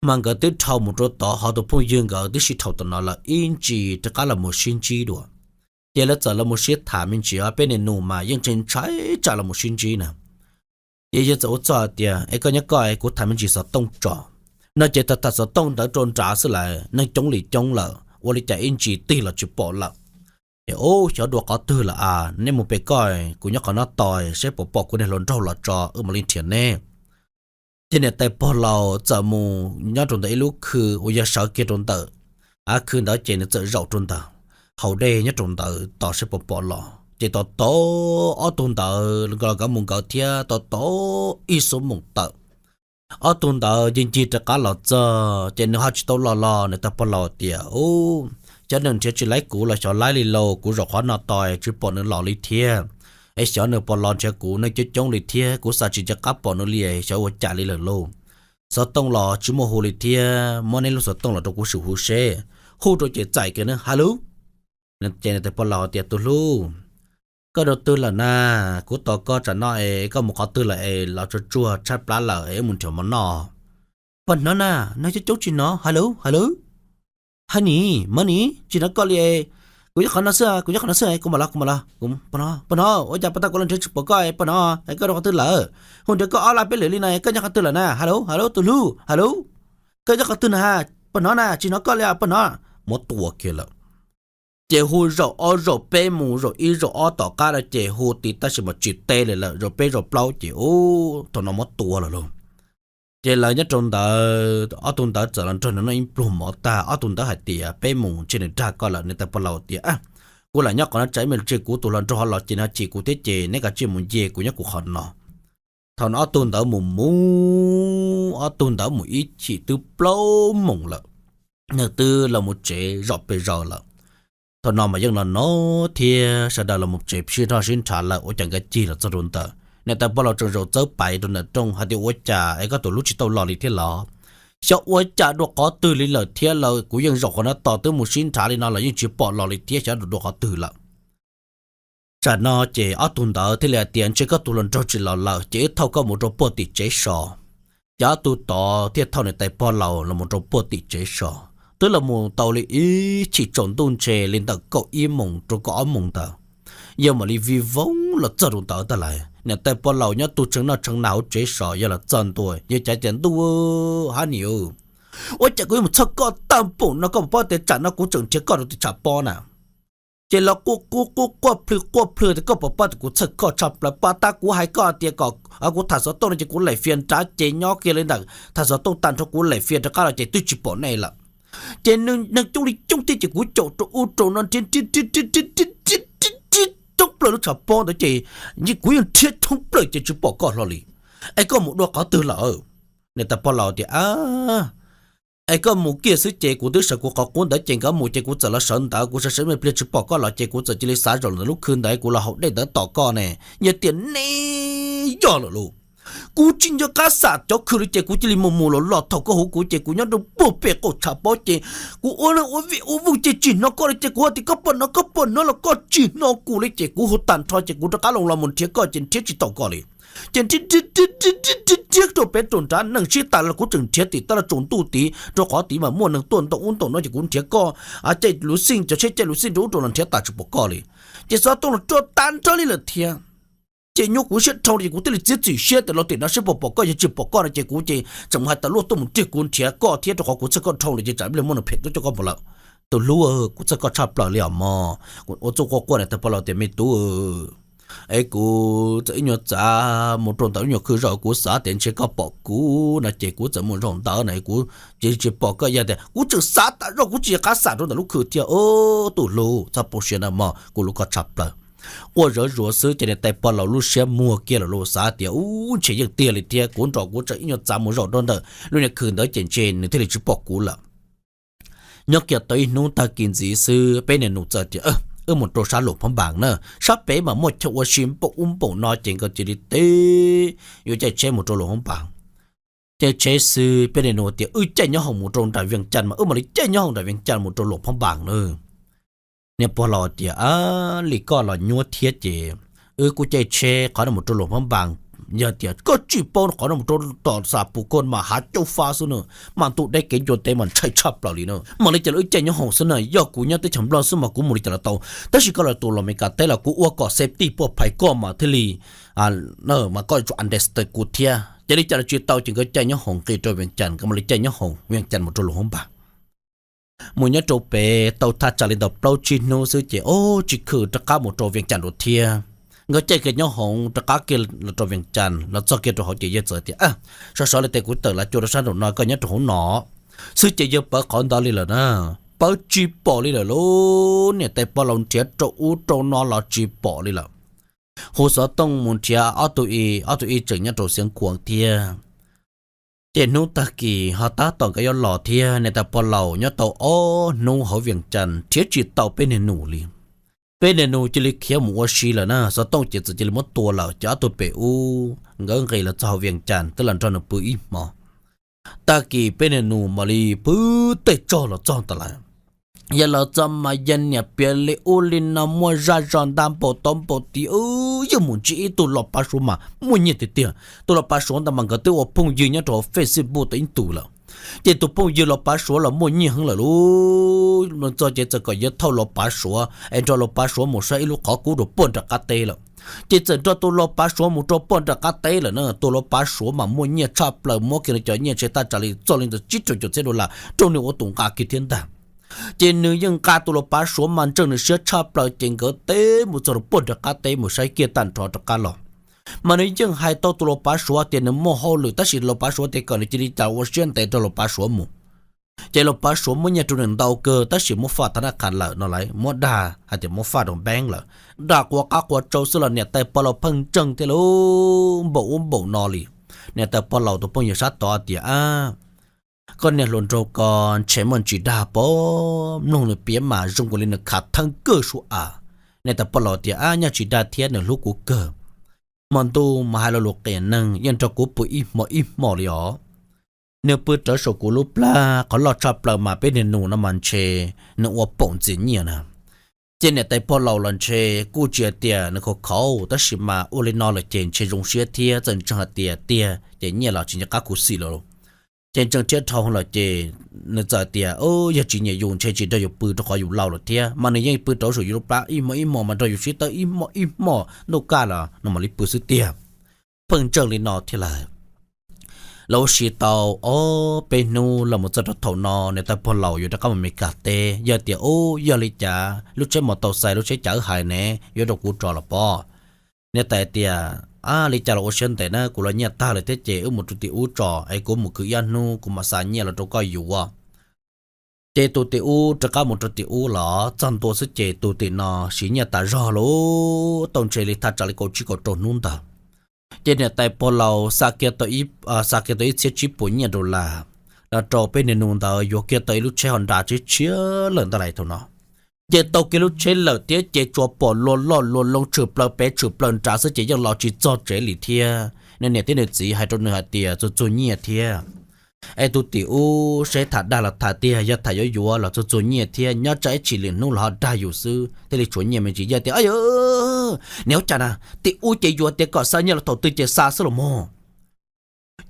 mas nkawd twb dhau mus rau tod, ho tus phooj ywg nkawd twb sib dhau tom no lawm, ib ntsis rov qab los mus sib ntsib dua. Ces lawv txawm los mus sib tham me ntsis, peb niag nus mas yeej tseem ntshai tsam los mus sib ntsib na. Ces yawg txawm ua txuj hais tias, es koj nyob koj, kuv tham me ntsis xov tooj tso. No ces tham tham xov tooj ntawd rau nrad xwb lawm, neeg coob li coob lawm, ua li cas ib ntsis tig los tsis pom lawm. Es ub, xyov dua qhov twg lawm a, neb mus pem koj, kuv nyob qhov no tos saib puas pom kuv niag hluas nraug los tso wb mam li nrhiav neb. Ces niam tais pog laus txawm mus nyob rau ntawm ib lub khw uas yog sawv kiag rau ntawm av khw ntawd ces nws txawm zaum rau ntawd hauv dej nyob rau ntawd tos saib puas pom los. Ces tos tos ob tug ntawd los nkawd mus nkawd thiab tos tos ib xuab moos tawm, ob tug ntawd ncig ncig rov qab los txog ces nws ho tsis tau los los niam tais pog laus tias, ub, xyov nws nrhiav tsis laib kuv los xyov laib li lauj, kuv zaum qhov no tos tsis pom nws los li thiab. Es xyov nws puas los nrhiav kuv, neeg coob coob li thiab, kuv xav tsis nco qab pom nws li, xyov ua cas li lawm lauj. Xov tooj los tsis muaj hu li thiab, muab neb lub xov tooj los rau kuv sim hu seb. Hu rau ces txais kiag na, ha lub. Ces niam tais pog laus tias, tus hlub, koj rau twg lawm na? Kuv tos koj tsam no es koj mus qhov twg lawm es los tsuag tsuag tshaib plab lawm es wb mus nrhiav mov noj. Pog hnov na, neeg coob coob tsis hnov, ha lub, ha lub. Ha nim, mov nim, tsis hnov koj li. Kuv nyob qhov no xwb, kuv nyob qhov no xwb, kuv mam los, kuv mam los. Pog hnov, ua cas puag ta kuv los nrhiav tsis pom koj, pog hnov, es koj rau qhov twg lawm? Hu nrhiav koj ob lab peb lwm li no, koj nyob qhov twg lawm na? Ha lub, ha lub, tus hlub, ha lub, koj nyob qhov twg na? Pog hnov na, tsis hnov koj li, pog hnov. Muab tua kiag lawm. Ces hu zaum ob zaum peb mus zaum ib zaum ob tom qab no ces hu tiv tab sis mas tsis teb li lawm, zaum peb zaum plaub ces ub, thaum no muab tua lawm lauj. Ces lawv nyob rau ntawd ob tug ntawd txawm los nrog nws noj ib pluag mov tag, ob tug ntawd hais tias, peb mus ntshe nws dag koj lawm. Niam tais pog laus tias, kuv lam nyob qhov no tsam ib me ntsis kuv tus hluas nraug ho los ces no chim kuv thiab ces neb kav tsij mus nce, kuv nyob kuv qhov no. Thaum no ob tug ntawd mus mus, ob tug ntawd mus ib chim twb plaub moos lawm, nws twb los mus tsev zom pes zaws lawm. Thaum no mas yeej no no thiab sawv daws los mus tsev sib nrhaj sib nrhav lawm, ua cas nkawd cig los txog rau ntawd, niam tais pog laus tseem zaum txawb pais rau ntawm rooj hais tias, ua cas es koj tus hlub tsis tau los li thiab los? Xyov ua cas dua qhov twg li lawm thiab lawm, kuv yeej zaum qhov no tos twb mus sib nrhav li no los yeej tsis pom los li thiab, xyov dua qhov twg lawm. Tsam no ces ob tug ntawd thiaj li hais tias, ntshe koj tus hluas nraug tsis los lawm ces wb thauj koj mus rau puag tim tsev so. Ces ob tug tod thiaj thauj niam tais pog laus los mus rau puag tim tsev so. Twb los mus tau li ib chim tsaus ntuj ntshe li ntawm kaum ib moos rau kaum ob moos ntawd, yawg mam li vij voog los txog rau ntawd tag lawm. Niam tais pog laus nyob tu tshee noj tshee na hauv tsev so, yawg los txog ntua yawg cav tias, ntuj, hab nim, ua cas kuv yuav mus txhawj koj tag npaum no, koj puas paub tias tsam no kuv tseem nrhiav koj rau tim tshav pob na. Ces los quaj quaj quaj plhws quaj plhws tias, koj puas paub tias kuv txhawj koj tshaj plaws, puag ta kuv hais koj tias kom kuv tham xov tooj no ces kuv laim fias nrad ces nyob kiag li ntawm tham xov tooj tag nrho kuv laim fias rov qab los ces twb tsis pom nej lawm. Ces neeg coob li coob thiab ces kuv caum rau ub rau no nrhiav nrhiav nrhiav nrhiav nrhiav nrhiav thoob plaws lub tshav pob ntawd ces kuv yeej nrhiav thoob plaws ces tsis pom koj hlo li. Es koj mus dua qhov twg lawm? Niam tais pog laus tias, es koj mus kiag xwb ces kuv twb sawv kuv qhov qub ntawd ces nkawd mus ces kuv txawm los sawv ntawd, kuv sawv sawv me pliag tsis pom koj los ces kuv txawm cia li xav zaum ntawm lub khw ntawd, kuv los haus dej ntawd tos koj ne. Yog tias neb yog lawm lauj, kuv tsis nco qab xam cov khw li ces kuv cia li mus mus los los thaum koj hu kuv ces kuv nyob rau puag pem qaum tshav pob ces kuv ua ua vij ua vooj ces tsis hnov koj li ces kuv hais tias koj puas hnov, koj puas hnov los koj tsis hnov kuv li ces kuv hu tag nrho ces kuv rov qab los los mus nrhiav koj ces nrhiav tsis tau koj li. Ces nrhiav nrhiav nrhiav rau pem rau nrad neeg sib tas los kuv tseem nrhiav tim tab laj tsaus ntuj tid rau qhov tid mas muaj neeg tuaj ntau ub ntau no ces kuv nrhiav koj, caij luv xij, cov tsheb caij luv xij rau ub rau los nrhiav tas tsis pom koj li. Ces xov tooj los rau tag nrho li lawm thiab. Ces nyuaj kuv siab dhau ces kuv thiaj li txiav txim siab tias los tim no seb puas pom koj, yog tsis pom koj no ces kuv ces tseem mus hais tas luaj tuaj mus nrhiav, kuv nrhiav koj thiab rau qhov kuv txhawj koj dhau lawm ces tsam ib pliag muaj neeg phem tuaj coj koj mus lawm. Tus hlub, kuv txhawj koj tshaj plaws li os mog. Ua txuj quaj quaj niam tais pog laus tias, me tub, Es kuv txawm ib nyuag txav mus rau ntawm lub nyuag khw zos, kuv xav tias ntshe koj pom kuv no ces kuv txawm mus zaum ntawd na, kuv cia li tsis pom koj. Yog tias kuv tseem xav tas zog kuv tsis qab xam rau ntawm lub khw thiab. Ub, tus hlub, txhob poob siab nawb mog, kuv hlub koj tshaj plaws. Ua zawv zuav xwb ces niam tais pog laus lub siab muag kiag lawm, xav tias ub, ntshe yeej tiag li thiab, kuv nrog kuv tseem ib nyuag txav mus zaum rau ntawm lub nyuag khw ntawd ces ntshe nws thiaj li tsis pom kuv lawm. Nyob kiag tau ib hnub tag kis ntxiv xwb peb niag nus txawm tias, wb mus rau sab Luam Phab Npas na, sab pem mas muaj chaw ua si npaum ub npaum no ces nkawd cia li teb yuav caij tsheb mus rau Luam Phab Npas. Caij tsheb xwb peb niag nus tias, wb caij nyob hoom mus rau nram Vias Cas mas wb mam li caij nyob hoom nram Vias Cas mus rau Luam Phab Npas na. Niag pog laus tias, a, li koj los nyuaj thiab ces wb kuj caij tsheb qhov no mus rau Luam Phab Npas, yog tias koj tsis paub qhov no mus rau tom Xas Pus Koj mas hav cauj fab xwb na, mas ntuj deb kev ncua ntev mas ntshai tshaj plaws li na. Mam li cas los wb caij nyob hoom xwb na, yog kuv nyob teb chaws Nplog xwb mas kuv mus li cas los tau, tab sis koj los tus Los Mes Kas teb los kuv ua kom safety poj phais koj mas thiaj li, mas koj tsuas understand kuv thiab. Ces li cas los tsis tau ces nkawd caij nyob hoom nqis rau Vias Cas, nkawd mam li caij nyob hoom Vias Cas mus rau Luam Phab Npas. Mus nyob rau pem tau thaj tsam li ntawm plaub tsib hnub xwb ces ob tsis khw rov qab mus rau Vias Cas dua thiab. Nkawd caij kiag nyob hoom rov qab kiag los rau Vias Cas, los txog kiag rau hauv ces yawg txawm tias, sov sov li tes kuv tawm los cuag rau sab nraum no, koj nyob rau hauv no xwb ces yawg pawv qhov ntawd li lawm na, pawv tsis pom li lawm lauj. Niam tais pog laus nrhiav rau ub rau no los tsis pom li lawm. Hu xov tooj mus nrhiav ob tug i, ob tug i tseem nyob rau Xiav Khuam thiab. Ces hnub tag kis ho tab tom nkawd yuav los thiab, niam tais pog laus nyob tau ob hnub hauv Vias Cas nrhiav tsis tau peb niag nus li. Peb niag nus cia li khiav mus ua si lawm na, xov tooj ces txawm cia li muab tua lawm, ces ob tug pem ub nkawd nqis los txog hauv Vias Cas twb los nrog nws pw ib hmo. Tag kis peb niag nus mam li pw tej tsog los txog tas lawm. Yog los txog mas yog niam piav li ub li no muaj zaj zog ntag, npaum tau npaum ti, yeej mus ntsib ib tug los pav Suav mas muaj nyiaj tiag tiag. Tus los pav Suav ntawd mas nkawd twb ua phooj ywg nyob rau Facebook tau ib ntus lawm. Ces tus phooj ywg los pav Suav los muaj nyiaj heev lawm lauj. Txog ces txawm kom yawg thauj los pav Suav es nrog los pav Suav mus saib ib lub qhov kub rau puag nram qab teb lawm. Ces txawm nrog tus los pav Suav mus rau puag nram qab teb lawm na. Tus los pav Suav mas muaj nyiaj tshaj plaws, muab kiag nws cov nyiaj ntshe thaj tsam li txog li ntawm tsib rau caum txhiab dollar rau nws ua tus nqa kiag thiab ntag. Ces nws yeej nqa tus los pav Suav mas ntseeg nws siab tshaj plaws, ces nkawd teb mus txog rau puag nram qab teb mus saib kiag tag nrho rov qab los. Mas nws yeej hais tau tus los pav Suav tias nws muaj hauj lwm, tab sis los pav Suav tias kom nws cia li cas ua siab ntev rau los pav Suav mus. Ces los pav Suav muab nyiaj rau nws ntau kawg, tab sis muab faj tag nab qha lawm no lawv muab dag hais tias muab faj rau npeeb lawm. Dag quav qab quav tsau xwb los niam tais pog laus pheej ntseeg thiab lauj, npaum ub npaum no li. Niam tais pog laus tus phooj ywg sab tod tias, ab, koj niag hluas nraug ko ntshe muaj ntsis dag pob, mloog nws piav mas zoo li nws khav theeb kawg sua as. Niam tais pog laus tias, ab, nyob tsis dag thiab, nws hlub kuv kawg. Hmo ntuj mas hais lo lus qias neeg, yeej nrog kuv pw ib hmo ib hmo li os. Nws pw rawv saum kuv lub plab, qhov loj tshaj plaws mas peb niag nus no mas ntshe nws ua paum ntxias nyiaj na. Ces niam tais pog laus los ntshe kuj tsis hais tias nws khov khauv, tab sis mas ua li no lawm ces ntshe zoo siab thiab, txawm ntseeg hais tias tiag ces nyiaj los tsis nco qab khuv xim lawm. Ces ntseeg thiab dhau lawm ces nws txawm tias, yog tsis nyiam yus ntshe tsis nrog yus pw rau qhov yus laus lawm thiab, mas nws yeej pw rawv saum yus lub plab ib hmo ib hmo mas nrog yus sib tawb ib hmo ib hmo ntuj kaj los no mam li pw xwb tiag. Pheej ntseeg li no thiab lawm. Lawv ua si tau ob peb hnub los mus txog rau thaum no niam tais pog laus yuav rov qab mus Meskas teb, yog tias, ub, yog li cas lub tsheb mos tau xais lub tsheb cav wb hais ne yuav rau kuv tso los pob? Niam tais tias, ab, li cas los ua siab ntev na, kuv los nyiaj tag lawm thiab ces wb mus rau tim ub tso es kuv mus khwv ib ob hnub kuv mam xa nyiaj los rau koj yuav. Ces tus tim ub rov qab mus rau tim ub los txog ntua xwb ces tus tim no siv nyiaj tas zog lauj, tau ntshe li thaj tsam li kaum tsib kaum rau hnub ntawd. Ces niam tais pog laus xa kiag tau ib txhiab tsib puas nyiaj dollar los rau peb niag nus ntawd yuav kiag tau ib lub tsheb Honda tshiab tshiab lawm ntag lauj thaum no. Ces tau kiag lub tsheb lawm thiab ces tsuas pom luag loj luag loo tshwm plaws pem tshwm plaws nrad xwb ces yeej los tsis txog tsev li thiab. Nws niam thiab nws txiv hais rau nws hais tias txuag txuag nyiaj thiab. Es tus tim ub seb tham dag los tham tiag, yog tham yuav yuav los txuag txuag nyiaj thiab, nyob tsam ib chim lwm hnub los ho dag yus xwb thiaj li tshuav nyiaj me ntsis. Yog tias, ab, niam ua cas na, tim ub ces yuav tias kom xa nyiaj los thaum twg ces xa xwb los mog.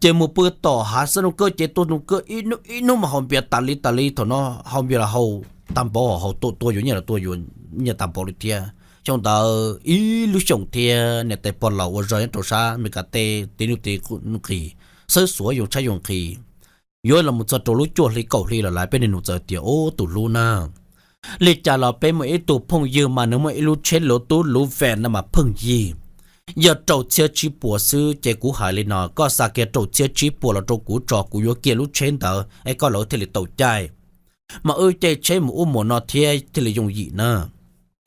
Ces mus pw tom hav xab noog kawb ces tua noog kawb ib hnub ib hnub mas haus npias tas li tas li, thaum no haus npias los haus tag npaum, haus tua tua yuav nyiaj los tua yuav nyiaj tag npaum li thiab. Xyoo ntawd ib lub xyoos thiab niam tais pog laus ua zog nyob rau sab Meskas teb tiv nuj tiv nqis, xawb xuav yoo tshaib yoo nqhis. Yuav los mus txog rau lub cuaj hli kaum hli los lawm peb niag nus txawm tias, ub, tus hlub na, Li cas los peb muaj ib tug phooj ywg mas nws muaj ib lub tsheb luv tub luv ven no mas pheej yig, yog rau txhiab tsib puas xwb. Ces kuv hais li no, koj xa kiag rau txhiab tsib puas los rau kuv tso, kuv yuav kiag lub tsheb ntawd es koj lawv thiaj li tau caij, mas wb caij tsheb mus ub mus no thiab thiaj li yooj yim na.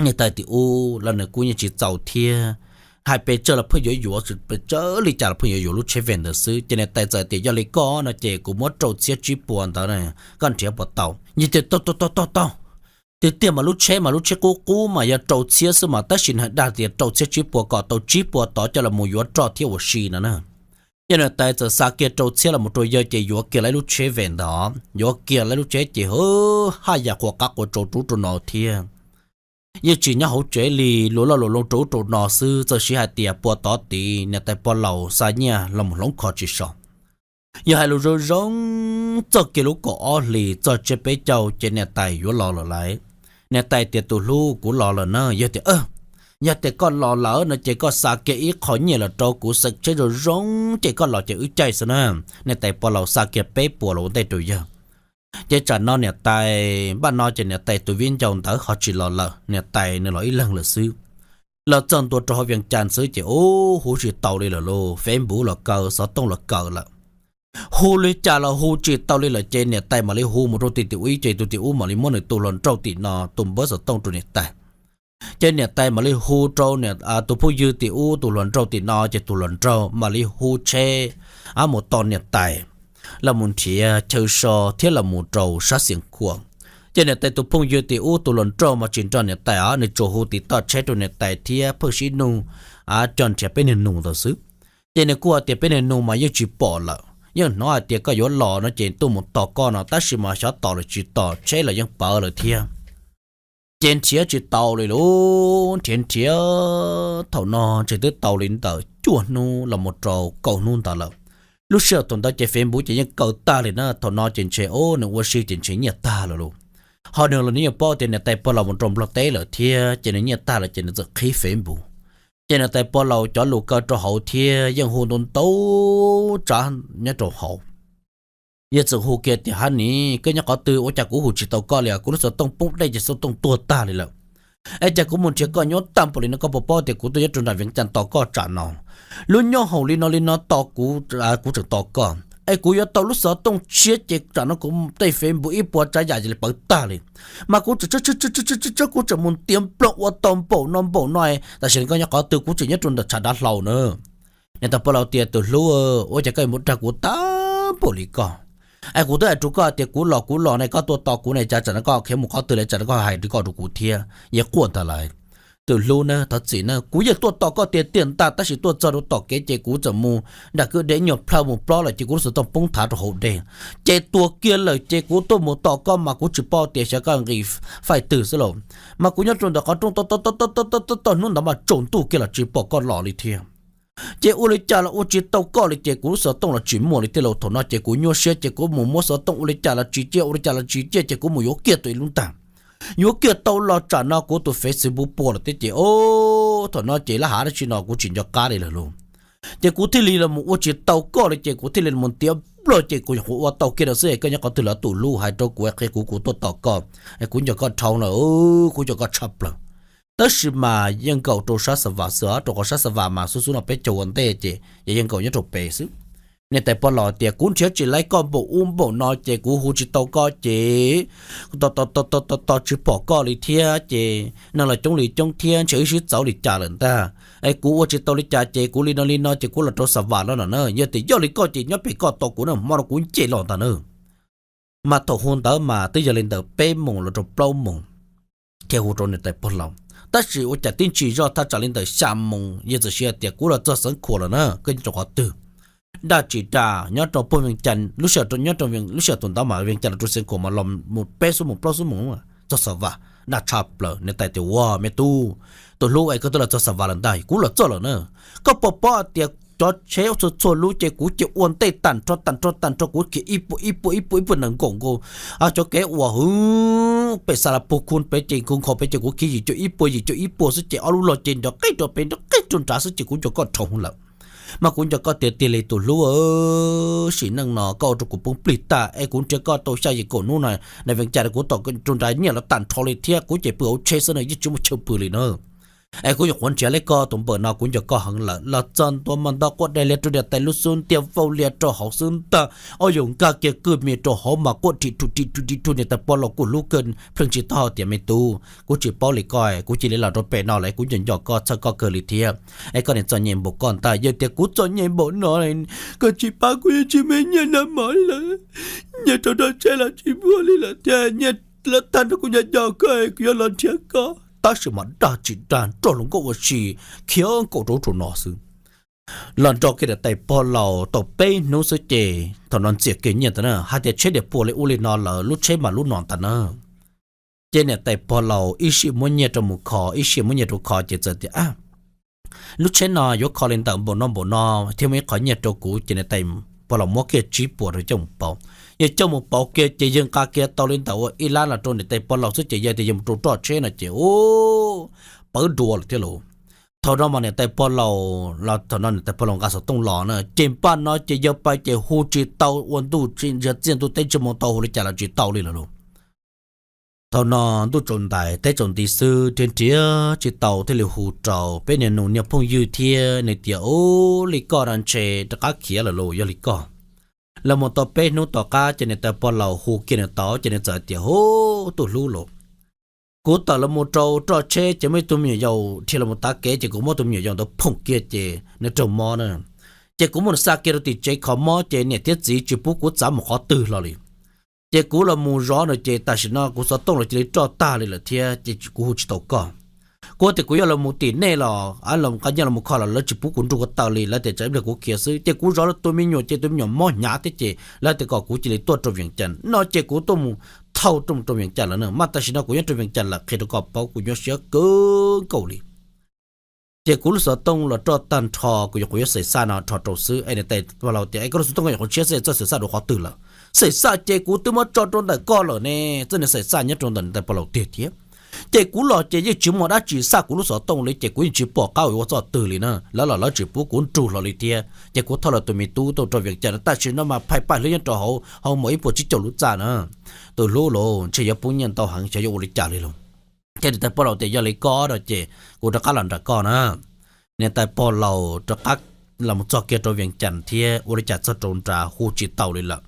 Niam tais tim ub los nws kuj yeej tsis txaus thiab, hais pes tsawg los pheej yuav yuav, pes tsawg li cas los pheej yuav yuav lub tsheb ven ntawd xwb. Ces niam tais txawm tias yog li koj no ces kuv muab rau txhiab tsib puas ntawd, koj nrhiav puas tau? Yog tias tau tau tau tau, tiag tiag mas lub tsheb mas lub tsheb qub qub mas yog rau txhiab xwb mas, tab sis nws dag tias rau txhiab tsib puas kom tau tsib puas tod coj los mus yuav roj thiab ua si no na. Ces niam tais txawm xa kiag rau txhiab los mus rau yawg ces yuav kiag lawv lub tsheb ven ntawd, yuav kiag lawv lub tsheb ces haj yam qhuas qab qhuas tsau rau ub rau no thiab. Yeej tsis nyob hauv tsev li, luas loj luas loo rau ub rau no xwb, txawm siv hais tias puas tod tid niam tais pog laus xa nyiaj los mus hloov kho tsis so. Yog hais lus zoo zoo, txog kiag lub kaum ob hlis txog tsiab peb caug ces niam tais yuav los lawm lauj. Niam tais tias tus hlub, kuv los lawm na. Yog tias, yog tias koj los lawm no ces koj xa kiag ib qho nyiaj los rau kuv, xeem tsheb zoo zoo ces koj los ces wb caij xwb na. Niam tais pog laus xa kiag peb puas los ua ntej rau yawg. Ces tsam no niam tais npaj no ces niam tais tus viv ncaus ntawd ho tsis los lawm, niam tais nws los ib leeg lawm xwb. Los txog ntua rau hauv Vias Cas xwb ces ub, hu tsis tau li lawm lauj, Facebook los kaw, xov tooj los kaw lawm. Hu li cas los hu tsis tau li lawm ces niam tais mam li hu mus rau tus tim ub ib ce, tus tim ub mam li muab nws tus hluas nraug tim no tus npawb xov tooj rau niam tais. Ces niam tais mam li hu rau tus phooj ywg tim ub tus hluas nraug tim no, ces tus hluas nraug mam li hu tsheb mus tos niam tais los mus nrhiav chaw so thiab los mus rau sab Xias Khuam. Ces niam tais tus phooj ywg tim ub tus hluas nraug mas tsis nrog niam tais os, nws tsuas hu tiv toj tsheb rau niam tais thiab pheej sib nug coj nrhiav peb niag nus ntawd xwb. Ces nws kuj hais tias peb niag nus mas yeej tsis pom lawm, yeej hnov hais tias koj yuav los no ces tuaj mus tos koj no, tab sis mas xyov tos los tsis tos, tsheb los yeej pawv lawm thiab. Ces nrhiav tsis tau li lauj, nrhiav nrhiav thaum no ntshe twb tau li ntawm cuaj hnub los mus rau kaum hnub ntawd lawm. Lub sij hawm thaum ntawd ces Facebook ces yeej kaw tag li na, thaum no ces ntshe o nws ua si ces ntshe nyiaj tag lawm lauj. Ho nws los nws yeej paub tias niam tais pog laus mus rau Nplog teb lawm thiab, ces nws nyiaj tag lawm ces nws txawm qhib Facebook. Ces niam tais pog laus cov lus kaw rau hauv thiab yeej hu ntau ntau tsav nyob rau hauv. Yog txawm hu kiag tias hab nis, koj nyob qhov twg, ua cas kuv hu tsis tau koj li, kuv lub xov tooj poob dej ces xov tooj tuag tag li lawm. Es cas kuv mus nrhiav koj nyuaj tag npaum li no, koj puas paub tias kuv tuaj nyob rau nram Vias Cas tos koj tsam no, lub nyooj hoom li no li no tos kuv, kuv tseem tos koj. Es kuv yuav tau lub xov tooj tshiab ces tsam no kuv tej Facebook ib puas tsav yam cia li pawv tag li. Mas kuv tseem, kuv tseem mus ntiav nplooj ua tau npaum no npaum no, tam sim no koj nyob qhov twg, kuv tseem nyob rau ntawm tshav dav hlau na. Niam tais pog laus tias tus hlub, ua cas koj mus dag kuv tag npaum li koj? Es kuv twb hais rau koj tias kuv los kuv los ne, koj tuaj tos kuv ne, cas tsam no koj khiav mus qhov twg li, tsam no koj hais li koj rau kuv thiab, yeej quaj ntag lauj. Tus hlub na, thov txim na, kuv yeej tuaj tos koj tiag tiag ntag, tab sis tuaj txog rau tom kev ces kuv txawm mus nram kwj deg ib nyuag plhaw mus plob lawm ces kuv lub xov tooj poob thav rau hauv dej, ces tuag kiag lawm ces kuv tuaj mus tos koj mas kuv tsis paub tias xyov koj nqis faij twg xwb lauj. Mas kuv nyob rau ntawm qhov rooj toj toj toj toj toj toj hnub ntawd mas tsaus ntuj kiag los tsis pom koj los li thiab. Ces ua li cas los ua tsis tau koj li ces kuv lub xov tooj los tsis muaj li thiab lauj. Thaum no ces kuv nyuaj siab ces kuv mus muab xov tooj ua li cas los tsis ciaj, ua li cas los tsis ciaj ces kuv mus yuav kiag tau ib lub ntag. Yuav kiag tau los tsam no kuv tus Facebook puas lawm thiab ces o, thaum no ces lab hav dab tsi no kuv tsis nco qab li lawm lauj. Ces kuv thiaj li los mus ua tsis tau koj li ces kuv thiaj li mus ntiav nplooj ces kuv nyuam qhuav ua tau kiag lawm xwb. Koj nyob qhov twg los tus hlub, hais rau kuv qhia kuv, kuv tuaj tos koj, kuv nco koj dhau lawm, kuv nco koj tshaj plaws. Tab sis mas yeej nkaum rau sab Xa Vam xwb os, rau qhov sab Xa Vam mas xub xub no peb caug ua ntej ces yeej nkaum nyob rau pem xwb. Niam tais pog laus tias kuv nrhiav tsis laib koj npaum ub npaum no ces kuv hu tsis tau koj ces tos tos tos tos tos tsis pom koj li thiab ces neeg los coob li coob thiab ntshe wb sib txawv li cas lawm ntag. Es kuv ua tsis tau li cas ces kuv li no li no ces kuv los rau Xa Vam lawm no na. Yog tias yog li koj ces nyob pem koj tos kuv na, hmo no kuv nce los ntag na. Mas thaum hu ntawd mas twb yog li ntawm peb moos los rau plaub moos, thiaj hu rau niam tais pog laus. Tab sis ua cas tib ntsis zoj thaj tsam li ntawm xya moos yawg txawm siv hais tias kuv los txog Xeev Khuam lawm na, koj nyob rau qhov twg? Daj tsis daj nyob rau puag Vias Cas, lub sij hawm nyob rau Vias, lub sij hawm tus ntawd mas Vias Cas los rau Xeev Khuam mas los mus peb xuab moos plaub xuab moos txog Xa Vam, daj tshaj plaws. Niam tais tias ua me tub, tus hlub es koj twb los txog Xa Vam lawm ntag, kuv los txog lawm na. Koj puas paub hais tias cov tsheb txhua txhua lub ces kuv cia ua ntej tag nrho tag nrho tag nrho, kuv khiav ib puas ib puas ib puas ib puas nees nkaum nkaus. Cov kev uas hwv pem Xa Las Pug Khu pem ces Khu Nkhaus pem ces kuv khiav yim cuaj ib puas yim cuaj ib puas xwb ces ob lub log ces nrov qeb rau pem nrov qeb rau nrad xwb ces kuv nco koj dhau lawm. Mas kuv nco koj tiag tiag li tus hlub, sim neej no koj ua rau kuv poob plig tag es kuv nrhiav koj tau xya yim kaum hnub no, nais vees cas kuv tom rau nrad nyiaj los tag nrho li thiab kuv ces pw hauv tsheb xwb no yeej tsis muaj chaw pw li na. Es kuv nyuam qhuav nrhiav li koj tus npawb no kuv nco koj heev lawm. Los txog ntua mas nto quaj dai lias rau niam tais lub xub ntiag, vau lias rau hauv xwb ntag, ob yus nkag kiag kwj mis rau hauv mas quaj ri rhu ri rhu ri rhu. Niam tais pog laus kuj hlub kawg, pheej tsis taub hau tias me tub, kuv tsis paub li koj, kuv cia li los rau pem no lawm, kuv nco nco koj txhawj koj kawg li thiab. Es koj niam txom nyem npaum koj ntag, yog tias kuv txom nyem npaum no, koj tsis pab kuv yeej tsis muaj nyiaj noj mov li lawm. Nyiaj rau nrog tsheb los tsis muaj li lawm thiab, nyiaj lawv tag nrho kuv nco nco koj, kuv yuav los nrhiav koj. Tab sis mas dag tsis dag, nrog hluas nkauj ua si khiav nkaum rau ub rau no xwb. Los nrog kiag niam tais pog laus tau peb hnub xwb ces thaum no ntxias kiag nyiaj ntawd na, hais tias tsheb diam puas li ub li no lawm, lub tsheb mas lub no ntag na. Ces niam tais pog laus ib sij muab nyiaj rau mus kho, ib sij muab nyiaj rau kho ces txawm tias, lub tsheb no yuav kho li ntawm npaum no npaum no thiab muaj ib qho nyiaj rau kuv. Ces niam tais pog laus muab kiag tsib puas rau coj mus pauv. Yog coj mus pauv kiag ces yawg nqa kiag tau li ntawm ua ib lab los rau niam tais pog laus xwb ces yog tias yawg mus rau roj tsheb no ces ub, pawv dua lawm thiab lauj. Thaum no mas niam tais pog laus los, thaum no niam tais pog laus nqa xov tooj los na, ces npaj no ces yawg pais ces hu tsis tau, ua ntuj txiaj ntuj teb tsis mus tau hu li cas los tsis tau li lawm lauj. Thaum no ntuj tsaus ntais teb tsaus nti xwb, nrhiav nrhiav tsis tau thiaj li hu rau peb niag nus niag phooj ywg thiab nws tias, ub, li koj no ntshe rov qab khiav lawm lauj, yog li koj. Los mus tau peb hnub tom qab ces niam tais pog laus hu kiag nws tau ces nws txawm tias, hu, tus hlub lauj, kuv tawm los mus rau roj tsheb ces muaj ib tug me nyuam yaus dhia los mus tav kev ces kuv muab tus me nyuam yaus ntawd phoom kiag ces nws raug mob na. Ces kuv muab nws xa kiag rau tim tsev kho mob ces niam thiab txiv tsis pub kuv txav mus qhov twg los li. Ces kuv los mus zov nws ces tam sim no kuv xov tooj los cia li roj tag li lawm thiab ces kuv hu tsis tau koj. Kuv tias kuv yuav los mus tim nej los, los nqa nyiaj los mus kho los lawv tsis pub kuv nrug ko taw li, lawv tias tsam ib pliag kuv khiav xwb. Ces kuv zov lawv tus me nyuam ces tus me nyuam mob hnyav thiab ces lawv tias kom kuv cia li tuaj rau Vias Cas no ces kuv tuaj mus thauj rau mus rau Vias Cas lawm na. Mas tam sim no kuv nyob rau Vias Cas lawm, qhia rau koj paub kuv nyuaj siab kawg nkaus li. Ces kuv lub xov tooj los roj tag nrho, kuv nyuam qhuav yuav xaim xaj no rho rau xwb es niam tais pog laus tias, es koj lub xov tooj koj nyuam qhuav tshiab xwb, txawj xaim xaj dua qhov twg lawm? Xaim xaj ces kuv twb muab tso rau ntawm koj lawm ne. Txawj niag xaim xaj nyob rau ntawm niam tais pog laus tiag thiab. Ces kuv los ces yeej tsis muaj dab tsi xaj kuv lub xov tooj li ces kuv yeej tsis pom qab ua yuav txoj twg li na. Lawv los lawv tsis pub kuv nrug hlo li thiab ces kuv thauj lawv tus me tub tuaj rau Vias Cas no. Tam sim no mas phais paj hlwb nyob rau hauv hoo maum ib puas tsib caug lub txaj na. Tus hlub lauj, ntshe yuav poob nyiaj ntau heev, xyov yuav ua li cas li lauj. Ces niam tais pog laus tias, yog li koj no ces kuv rov qab los nram koj na. Niam tais pog laus rov qab los mus txog kiag rau Vias Cas thiab ua li cas txog rau nrad hu tsis tau li lawm.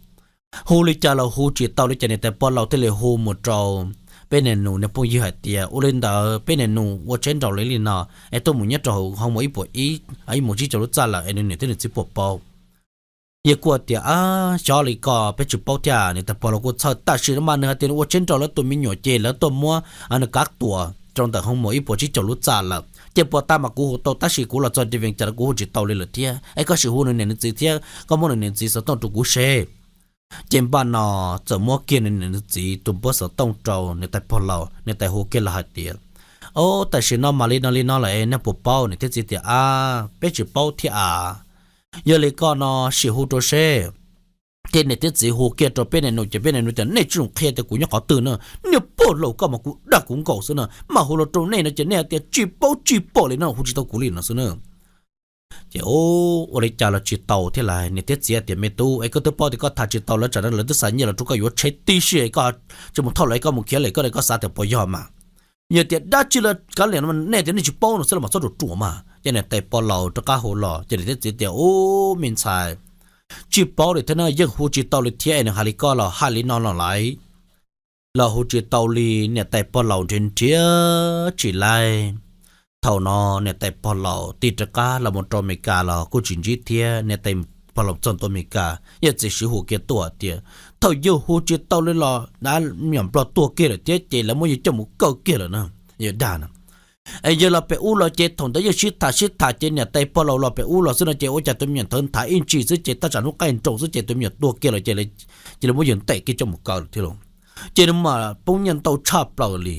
Hu li cas los hu tsis tau li ces niam tais pog laus thiaj li hu mus rau peb niag nus niag phooj ywg hais tias, ua li ntawd peb niag nus ua tsheb nraus li li no es tuaj mus nyob rau hoo maum ib puas ib, ib puas tsib caug lub txaj lawm es nws niam thiab nws txiv puas paub? Yawg kuj tias, xyov li koj, peb tsis paub thiab. Niam tais pog laus kuj txhawj, tam sim no mas nws hais tias nws ua tsheb nraus lawv tus me nyuam ces lawv tuaj muab nws kav tuam rau ntawm hoo maum ib puas tsib caug lub txaj lawm. Ces puas tag mas kuv hu tau tab sis kuv los txog rau Vias Cas kuv hu tsis tau li lawm thiab. Es koj sim hu nws niam nws txiv thiab koj muab nws niam nws txiv xov tooj rau kuv seb. Ces npaj no txawm muab kiag nws niam nws txiv tus npawb xov tooj rau niam tais pog laus, niam tais hu kiag los hais tias, o, tam sim no mas li no li no lawm es nej puas paub? Niam thiab txiv tias, a, peb tsis paub thiab a. Yog li koj no sim hu rau seb. Ces niam thiab txiv hu kiag rau peb niag nus ces peb niag nus tias, nej tsis zoo qhia tias kuv nyob qhov twg na, niag pog laus koj mas kuv dag kuv nkaus xwb na, mas hu los rau nej no ces nej hais tias tsis paub tsis pom li no hu tsis tau kuv li no xwb na. Ces ua li cas los tsis tau thiab lauj. Niam thiab txiv tias, me tub, es koj twb paub tias koj tham tsis tau lawv tsam no lawv twb xa nyiaj los rau koj yuav tsheb tib si es koj tsis mus thauj lawv es koj mus khiav lawm koj, koj xav tias puas yog mas? Yog tias dab tsi los kav liam no nej tias nej tsis paub no xwb los mas txhob ruam ruam mas. Ces niam tais pog laus rov qab hu los ces niam thiab txiv tias, ub, me ntxhais, tsis paub li thiab na, yeej hu tsis tau li thiab es nws hais li koj los hais li no los lawm. Los hu tsis tau li, niam tais pog laus nrhiav nrhiav tsis laib. Thaum no niam tais pog laus tig rov qab los mus rau Amelikas los kuj tsis ntsib thiab, niam tais pog laus txog ntua Amelikas yawg txiv sim hu kiag tuaj tias, thaum yawg hu tsis tau li los na, me nyuam nplog tuag kiag lawm thiab ces lawv muab yawg coj mus kaw kiag lawm na, yawg dag na. Es yawg los pem ub los ces thaum ntawd yeej sib tham sib tham ces niam tais pog laus los pem ub los xwb no ces ua cas tus me nyuam ntawd nthav ib ntsis xwb ces tab tsam hnub qaij nroos xwb ces tus me nyuam tuag kiag lawm ces, ces lawv muab yawg ntes kiag coj mus kaw lawm thiab lauj. Ces nws mas poob nyiaj ntau tshaj plaws li,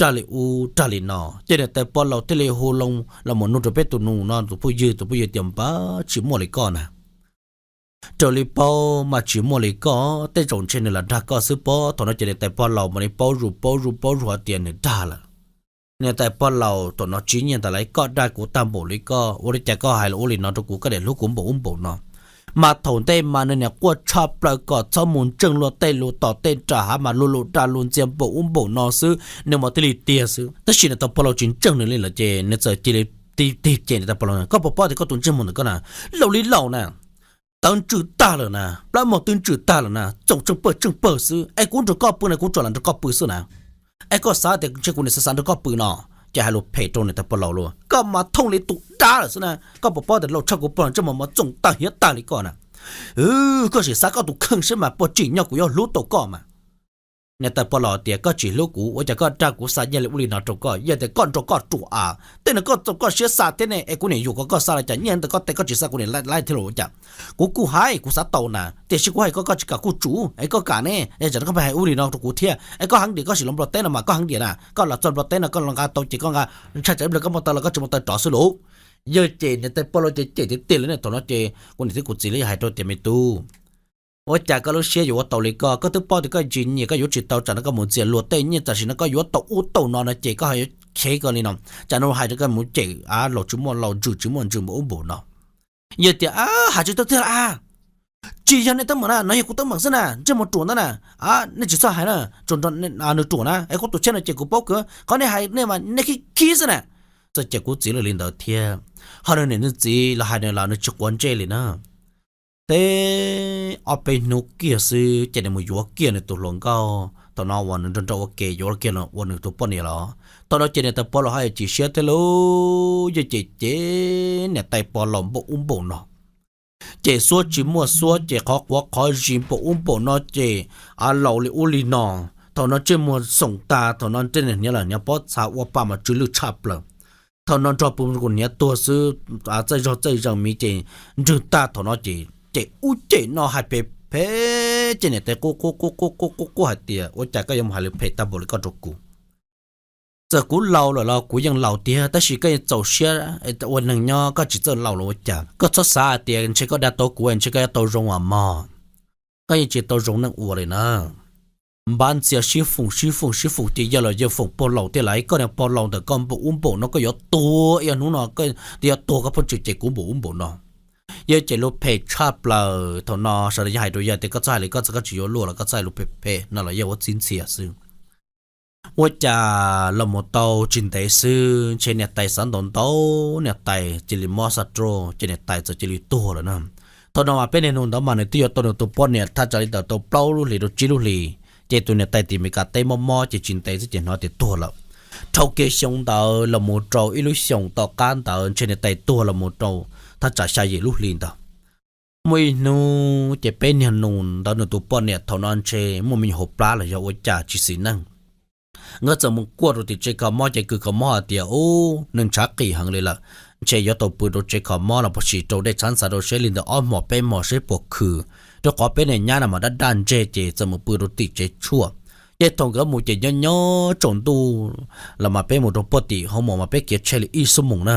rag li ub rag li no ces niam tais pog laus thiaj li hu loo los mus nug rau peb tus nus no tus phooj ywg, tus phooj ywg tias, npawg, tsis muaj li koj na. Raws li paub mas tsis muaj li koj, tej zaum ntshe nws lam dag koj xwb pob. Thaum no ces niam tais pog laus mam li paub zus paub zus paub zus hais tias nws dag lawm. Niam tais pog laus, thaum no tsis nyiaj ntawd lawm, koj dag kuv tag npaum li koj, ua li cas koj hais ua li no rau kuv, koj niaj hlub kuv npaum ub npaum no. Mas thaum ntej mas nws niaj quaj tshaj plaws kom txhob mus ntseeg luag tej lus tom tej nram hav mas luag lus dag lus ntxias npaum ub npaum no xwb, nws mas thiaj li tiag xwb. Tab sis niam tais pog laus tsis ntseeg nws li lawm ces nws txawm cia li tig cem niam tais pog laus, koj puas paub tias koj tus ntsej muag ntawm koj na, laus li laus na, tawv ntsws tag lawm na, plab mog twb ntsws tag lawm na, txoom tsheej pawg tsheej pawg xwb, es kuv nrog koj pw na, kuv tsuas lam nrog koj pw xwb na. Es koj xav tias ntshe kuv niaj xav xav nrog koj pw no. Ces hais lus phem rau niam tais pog laus lawm, koj mas thooj li tus dab lawm xwb na, koj puas paub tias laus tshaj kuv pog ntsej muag mas txoom tag hiav tag li koj na. Koj sim xav koj tus kheej seb mas puas tsim nyog kuv yuav hlub tau koj mas. Niam tais pog laus tias koj tsis hlub kuv, ua cas koj dag kuv xa nyiaj li ub li no rau koj, yog tias koj nrog koj ruam a, tej no koj txaus koj siab xa thiab ne, es kuv niaj yuam kom koj xa los cas, nyiaj ntawm koj tes koj tsis xa kuv niaj laib thiab los ua cas. Kuv kuj hais kuv xav tau na, tiam sis kuv hais koj koj tsis kam kuj tsum, es koj kam ne, es tsam no koj pheej hais ub li no rau kuv thiab, es koj heev diam, koj sim los Nplog teb no mas koj heev diam na, koj los txog Nplog teb no koj los nqa tau ces koj nqa, ntshai tsam ib pliag koj muaj taw los koj tsis muaj taw rov xwb lauj. Yog ces niam tais pog laus ces cem tiag tiag li ne. Thaum no ces kuv niam thiab kuv txiv lawv hais rau tias me tub, ua cas koj lub siab yuav ua tau li koj, koj twb paub tias koj tsis nyiam koj yuav tsis tau, tsam no koj mus ntxias luag tej nyiaj, tam sim no koj yuav tau ub tau no no ces koj yuav khev koj li no, tsam no hais rau koj mus cem av laus tsis muaj laus ntsws tsis muaj ntsws npaum ub npaum no. Yog tias hais tsis tau tiag los a, tsis yog nej teeb meem na, no yog kuv teeb meem xwb na, ntsej muag ruam ntawd na, nej tsis txhob hais na, tsuas nrog nws ruam na, es kuv tus cheb no ces kuv paub kawg, qhov nej hais nej mas nej khib khib xwb na. Txawm cem kuv txiv lawv li ntawd thiab, ho nws niam nws txiv los hais nws los nws tsis quav ntsej li na. Teb ob peb hnub kiag xwb ces nws mus yuav kiag nws tus hluas nkauj, thaum no uas nws nrog nrog ua ke yuav kiag los ua nws tus poj niam los. Thaum no ces niam tais pog laus haj yam chim siab thiab lauj, yog ces cem niam tais pog laus npaum ub npaum no. Ces xuab tsis muaj xuab ces qhov quav qhov zis npaum ub npaum no ces av laus li ub li no. Thaum no ntsej muag xoom tag, thaum no ntsej niag hniav los hniav pob txha ua pa mas tsw lwj tshaj plaws. Thaum no nrog pw kuv hniav tuag xwb, txawj zog txawj zees miv ces nrwg tag. Thaum no ces cem ub cem no hais phem phem ces niam tais quaj quaj quaj quaj quaj quaj hais tias ua cas koj yuav mus hais lus phem tag npaum li koj rau kuv. Txawm kuv laus lawm los kuv yeej laus tiag, tab sis koj yeej txaus siab ua neeg nyob, koj tsis txawj laus los ua cas. Koj txhob xav hais tias ntshe koj dag tau kuv ntshe koj yuav tau zoo as mog. Koj yeej tsis tau zoo neeg ua li na. Npab ntxias sib foom sib foom sib foom ces yawg los yawg foom pog laus thiab lawm, koj niag pog laus ntawm koj npaum ub npaum no koj yuav tuag ib hnub no, koj yuav tuag koj pheej tseem cem kuv npaum ub npaum no. Yawg cem lus phem tshaj plaws. Thaum no sawv daws yeej hais rau yawg tias koj txhob hais li koj, txawm koj tsis yuav luag los koj txhob hais lus phem phem no los yawg ua txij ntxhias xwb. Ua cas los mus tau tsis ntev xwb ntshe niam tais xav ntau ntau, niam tais cia li mob xab roj ces niam tais txawm cia li tuag lawm na. Thaum no mas peb niag nus ntawd mas nws twb yuav tau nws tus poj niam thaj tsam li ntawm tau plaub lub hlis rau tsib lub hlis, ces tus niam tais tim Meskas teb mob mob ces tsis ntev xwb ces hnov tias tuag lawm. Dhau kiag xyoo ntawd los mus rau ib lub xyoos tom qab ntawd ntshe niam tais tuag los mus rau thaj tsam xya yim lub hlis ntawd. Muaj ib hnub ces peb niag nus ntawd nws tus poj niam thaum no ntshe muaj me nyuam hauv plab los yog ua cas tsis xis neej. Nkawd txawm mus kuaj rau tim tsev kho mob ces kws kho mob hais tias ub nws ntshav qis heev li lawm, ntshe yuav tau pw rau tsev kho mob los puas sis rau dej tshav ntxaws rau seb li ntawm ob hmos peb hmos seb puas khwm, rau qhov peb niag nyab no mas daj daj ntseg ces txawm mus pw rau tim tsev tshuaj. Ces thaum nkawd mus ces nyob nyob tsaus ntuj los mas peb mus rau puag tim hoo mos mas peb khiav tsheb li ib xuab moos na.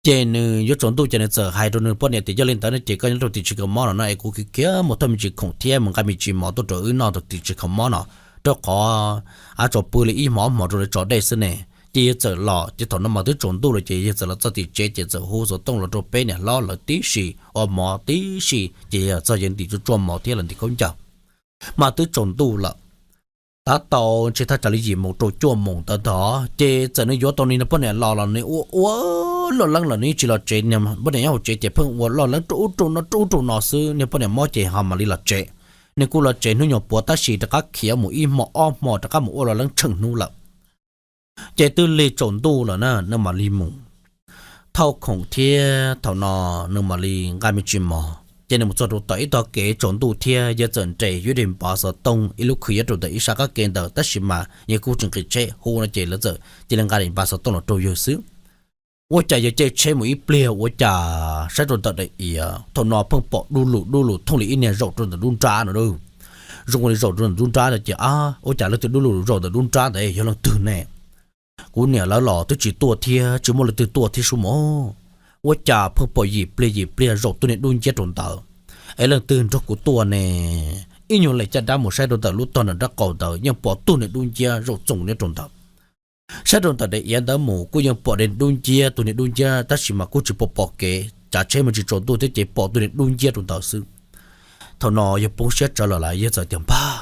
Ces nws yuav tsaus ntuj ces nws txawm hais rau nws poj niam tias yog li ntawd no ces koj nyob rau tim tsev kho mob no es kuv khiav khiav mus thauj me ntsis khoom thiab mus nqa me ntsis mov tuaj rau wb noj rau tim tsev kho mob no, rau qhov av tsaus pw li ib hmos ob hmos rau lawv tso dej xwb ne. Ces yawg txawm los ces thaum no mas twb tsaus ntuj lawm ces yawg txawm los txog tim tsev ces txawm hu xov tooj los rau peb niam hlob lawv tib si, ua mov tib si ces yawg txog yawg ntim tsuj tsuaj mov thiab los ntim khaub ncaws. Mas twb tsaus ntuj lawm, tab tom ntshe thaj tsam li yim moos rau cuaj moos ntawd ntag ces txawm nws yuav tau nws niag poj niam los los nws ua ua loj leeb los nws yeej tsis los tsev, niag poj niam nyob hauv tsev ces pheej ua loj leeb rau ub rau no rau ub rau no xwb. Niag poj niam mob ces ho mam li los tsev. Nws kuj los tsev hnub nyuag puav tab sis rov qab khiav mus ib hmo ob hmo rov qab mus ua loj leeb tsheej hnub lawm. Ces twb lig tsaus ntuj lawm na nws mam li mus thauj khoom thiab thaum no nws mam li nqa me ntsis mov ces nws mus txog rau tom ib tog kev tsaus ntuj thiab yawg txawm nres yuav daim npav xov tooj ib lub khw yuav rau ntawm ib sab qab ke ntawd tab sis mas yawg kuj tsis nqis tsheb hu no ces lawv txawm cia li nqa daim npav xov tooj los rau yawg xwb. Ua cas yawg caij tsheb mus ib pliag ua cas saib rau ntawm daim iav thaum no pheej pom dub lug dub lug thooj li ib niag zaum rau ntawm lub nrab no. Zoo li zaum rau ntawm lub nrab no ces a, ua cas leej twg dub lug zaum ntawm lub nrab ntawd yog leej twg ne? Kuv niam lawv los twb tsis tuaj thiab tsis muaj leej twg tuaj thiab sub mos. Ua cas pheej pom yim pliag yim pliag zaum tug niag dub nciab rau ntawd, es leej twg nrog kuv tuaj ne? Ib nyuag lis caj dab mus saib rau ntawm lub tog nram nraub qaum ntawd yeej pom tug niag dub nciab zaum txoom nyob rau ntawd. Saib rau ntawm daim iav ntawd mus kuj yeej pom daim dub nciab, tus niag dub nciab, tab sis mas kuj tsis pom pom kev, tsav tsheb mas tsis tsaus ntuj thiab ces pom tus niag dub nciab rau ntawd xwb. Thaum no yawg poob siab tsawv lawm lauj, yawg txawm tias, Npag,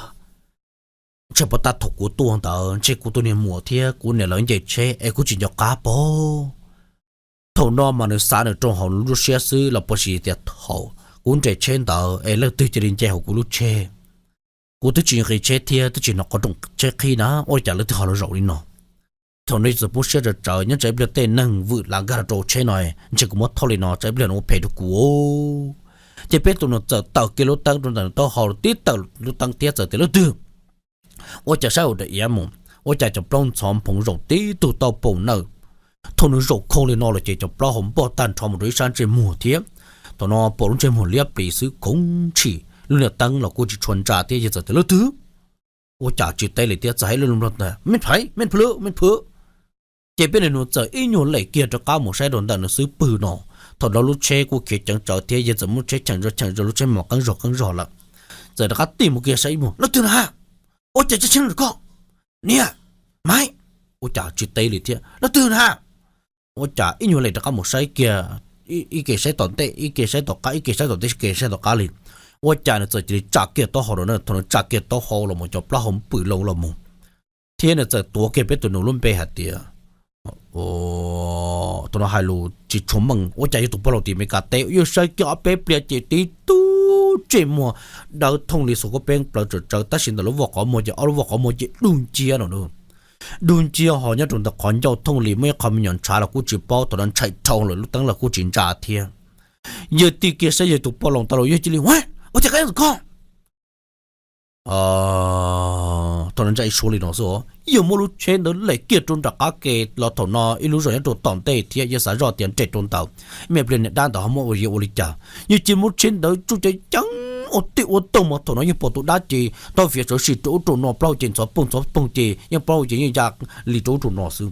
ntshe puas tab thaum kuv tuaj ntawd ntshe kuv tus niag muam thiab kuv niam lawv nce tsheb es kuv tsis nco qab pob. Thaum no mas nws xav nws rau hauv lub siab xwb los puas sim tias thaum kuv nres tsheb ntawd es leej twg cia li nce hauv kuv lub tsheb. Kuv twb tsis nqis tsheb thiab twb tsis hnov qhov rooj tsheb qhib na, ua li cas lawv twb ho los zaum li no. Thaum no txawm poob siab tsawv tsawv, nyob tsam ib pliag tej neeg vwm lav nkag los rau tsheb no, ntshe kuv muab thauj li no tsam ib pliag nws ua phem rau kuv. Ces peb tus nus txawm tawm kiag lub teeb rau ntawm nws taub hau, tib tawm lub teeb thiab txawm tias, Leej twg? Ua cas saib hauv daim iav mus, ua cas cov plaub ntxhov nphoov zaum tib tug tau pom nawb. Thaum nws zaum khoo li no lawm ces cov plaub hau npog tag nrho mus rau ib sab ntsej muag thiab. Thaum no pom lub ntsej muag liab plis xwb, khoov ntshim, lub niag teeb los kuj tsis tshua ntsa thiab, yawg txawm tias, Leej twg? Ua cas tsis teb li thiab, txawm hais lub lub nplog tias, Me phaiv, me phwv, me phwv. Ces peb niag nus txawm ib nyuag lem kiag rov qab mus saib rau ntawm nws xub pwg no. Thaum no lub tsheb kuj khiav ceev tsawv thiab, yawg txawm muab tsheb cheem zog cheem zog, lub tsheb mas qeeb zog qeeb zog lawm. Txawm rov qab tig mus kiag saib ib mus, Leej twg na? Ua cas tsheb no koj? Niam, Maiv. Ua cas tsis teb li thiab, Leej twg na? Ua cas ib nyuag lem rov qab mus saib kiag, ib ke saib tom ntej, ib ke saib tom qab, ib ke saib tom ntej, ib ke saib tom qab li. Ua cas nws txawm cia li tsa kiag taub hau rau na. Thaum nws tsa kiag taub hau los mus cov plaub hau pwm loo los mus, thiab nws txawm tuav kiag peb tus nus lub npe hais tias, thaum no hais lus tsis tshua meej, ua cas yog tus pog laus tim Amelikas teb. Yawg saib kiag ob peb pliag ces tib tug ntsej muag dawb thooj li xuas koj peeb plawv tsawv tsawv, tab sis ntawm lub voj qhov muag ces ob lub voj qhov muag ces dub nciab no. Dub nciab ho nyob rau ntawm qhov ncauj thooj li muaj ib qho me nyuam ntshav los kuj tsis paub, thaum no ntshai dhau lawm lub teeb los kuj tsis ntsa thiab. Yawg tig kiag saib yawg tus pog laus ntawd los yawg cia li, Ua cas koj ntxim koj? Thaum no ntsa ib suab li no xwb, yawg muab lub tsheb ntawd lem kiag rau nram qab ke los thaum no ib lub zos nyob rau tom ntej thiab, yawg xav zoj tias nres rau ntawd, me pliag niag dab ntawd ho muab ua yuav ua li cas. Yawg cia li muab tsheb ntawd tsuj ceev ceev ua tij ua toj mus, thaum no yawg pom tus dab ces tau fiav sawv sim rau ub rau no, plaub hau ces ntxhov poog ntxhov poog ces yeej plaub hau ces yeej ya li rau ub rau no xwb.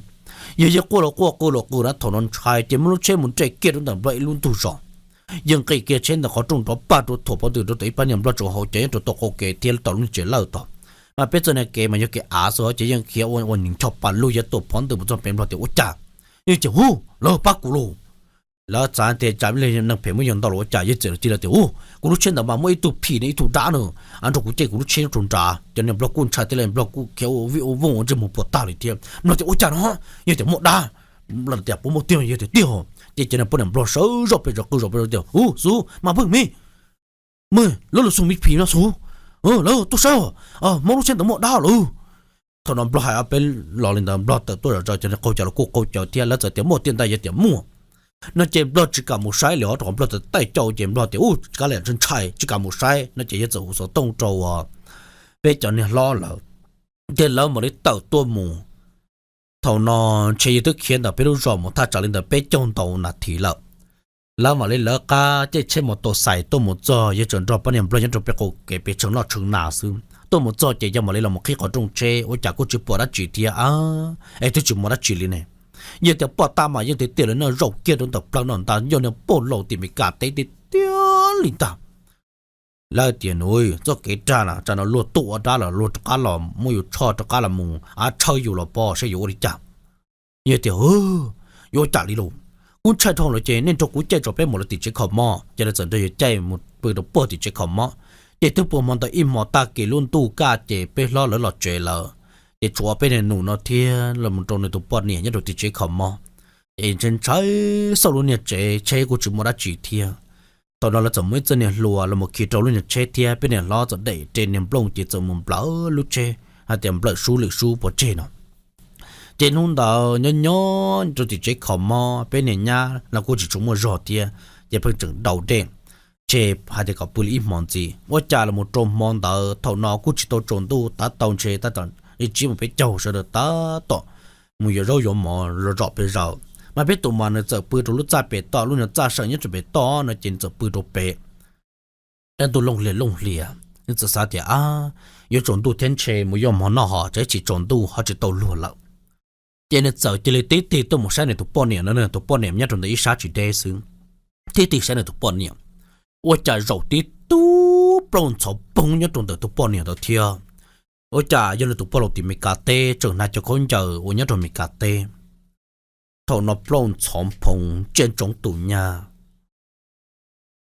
Yawg yeej quaj los quaj qw los qw na, thaum no ntshai ces muab lub tsheb mus nres kiag rau ntawm Nplog ib lub ntug zos. Yawg nqis kiag tsheb ntawm qhov rooj nrov pag rau thuam phov ntws rau tom ib pab niag Nplog tsaus hauv cov nyob rau tom qab kev thiab tom lub niag tsev lawj tod. Mas peb txoj niag kev mas yog kev av xwb ces yeej khiav ua ua nws ncho pas lug, yawg tuam phov ntws mus txog pem Nplog tias, Ua cas? Yawg tias, Hu, lawv pab kuv lauj. Lawv xav tias tsam ib leeg neeg phem muab yawg ntaus los ua cas, yawg txawm tias, Hu, kuv lub tsheb ntawd mas muaj ib tug phim no ib tug dab no nrog kuv caij kuv lub tsheb rau nrad. Cov niag Nplog kuj ntshai thiab, Nplog kuj khiav ua vij ua vooj ua ntsej muag puas tag li thiab. Nplog tias, Ua cas no? Yawg tias, Muaj dab. Nplog tias, Puas muaj tiag? Yawg tias, Tiag. Ces cov niag poj niam Nplog sawv zoj pes zov qw zom pes zos tias, Hu, xub, mas pheej me, mej lawv lug xug me phim no xub, lawv tuaj saib, muab lub tsheb ntawd muaj dab lawm. Thaum no Nplog hais ob peb los li ntawd, Nplog tawm tuaj zom zaws, cov niag qaug cawv los kuj qaug cawv thiab, lawv txawm tias, Muaj tiag ntag? Yawg tias, Muaj. No ces Nplog tsis kam mus saib li os, rau qhov Nplog tawm taij cauj ces Nplog tias, Ub, kav liam ntshai ntshai, tsis kam mus saib no ces yawg txawm hu xov tooj rau peb cov niag hlob lawv, ces lawv mam li tawm tuaj mus. Thaum no ntshe yawg twb khiav ntawm peb lub zos mus thaj tsam li ntawd peb caug ntau nas this lawm. Lawv mam li lawv qab caij tsheb mus tau xais tuaj mus txog, yawg tseem nrog pab niag Nplog nyob rau peb qaum kev pes tsheej noj tsheej na xwb. Tuaj mus txog ces yawg mam li los qhib qhov rooj tsheb, ua cas kuj tsis pom dab tsi thiab, es twb tsis muaj dab tsi li ne. Yawg tias, Poj tab mas yeej tiag tiag li no, zaum kiag rau ntawm plawv no ntag, yog niag poj laus tim Amelikas teb tiag tiag li ntag. Lawv tias, Nws, txoj kev rag na, tsam no luag tuaj ua dab los luag rov qab los muab yus tshoj rov qab los mus av tshawb yus los pom saib yuav ua li cas. Yawg tias, Yuav ua cas li lauj? Kuv ntshai dhau lawm ces nej nrog kuv caij tso peb mus lawv tim tsev kho mob. Ces lawv txawm nrog yawg caij mus pw rau puag tim tsev kho mob. Ces twb puag hmo ntawd ib hmos tag kis lub ntuj kaj ces peb hlob lawv los tsev lawm. Ces tshuav peb niag nus no thiab los mus rau nws tus poj niam nyob rau tim tsev kho mob. Ces ntshai ntshai xauj lub niag tsev tsheb kuj tsis muaj dab tsi thiab. Thaum no lawv txawm muaj ib txoj niag hlua los mus khi rau lub niag tsheb thiab peb niag hlob txawm daim re niag nplooj ces txawm mus nplawm lub tsheb hais tias nplawm sub lwm sub pov tseg no. Ces hnub ntawd nyob nyob rau tim tsev kho mob, peb niag nyab los kuj tsis tshua muaj zog thiab, ces pheej tseem daus dej, ces hais tias kom pw li ib hmo ntxiv. Ua cas los mus rau hmo ntawd thaum no kuj tsis tau tsaus ntuj, tab tau ntshe tab tom li tsib mus peb caug sawv daws tab tom mus yuav zaub yuav mov zom pes zaws. Mas peb tus mas nws txawm pw rau lub txaj pem toj, lub niag txaj seem nyob rau pem toj no ces nws txawm pw rau pem. Dab ntuj looj hlias looj hlias, nws txawm xav tias, Ab, yuav tsaus ntuj thiab ntshe mus yuav mov noj ho, tsam ib chim tsaus ntuj ho tsis tau luag lawm. Ces nws txawm cia li tib tig tuaj mus saib nws tus poj niam no, nws tus poj niam nyob rau ntawm ib sab tsis deb xwb. Tib tig saib nws tus poj niam, ua cas zaum tib tug plaub ntxhov poog nyob rau ntawm tus poj niam ntawd thiab. Ua cas yog nws tus pog laus tim Meskas teb tseem hnav cov khaub ncaws uas nyob rau Meskas teb. Thaum no plaub ntxhov phoov tsiaj ntsoov tus nyab.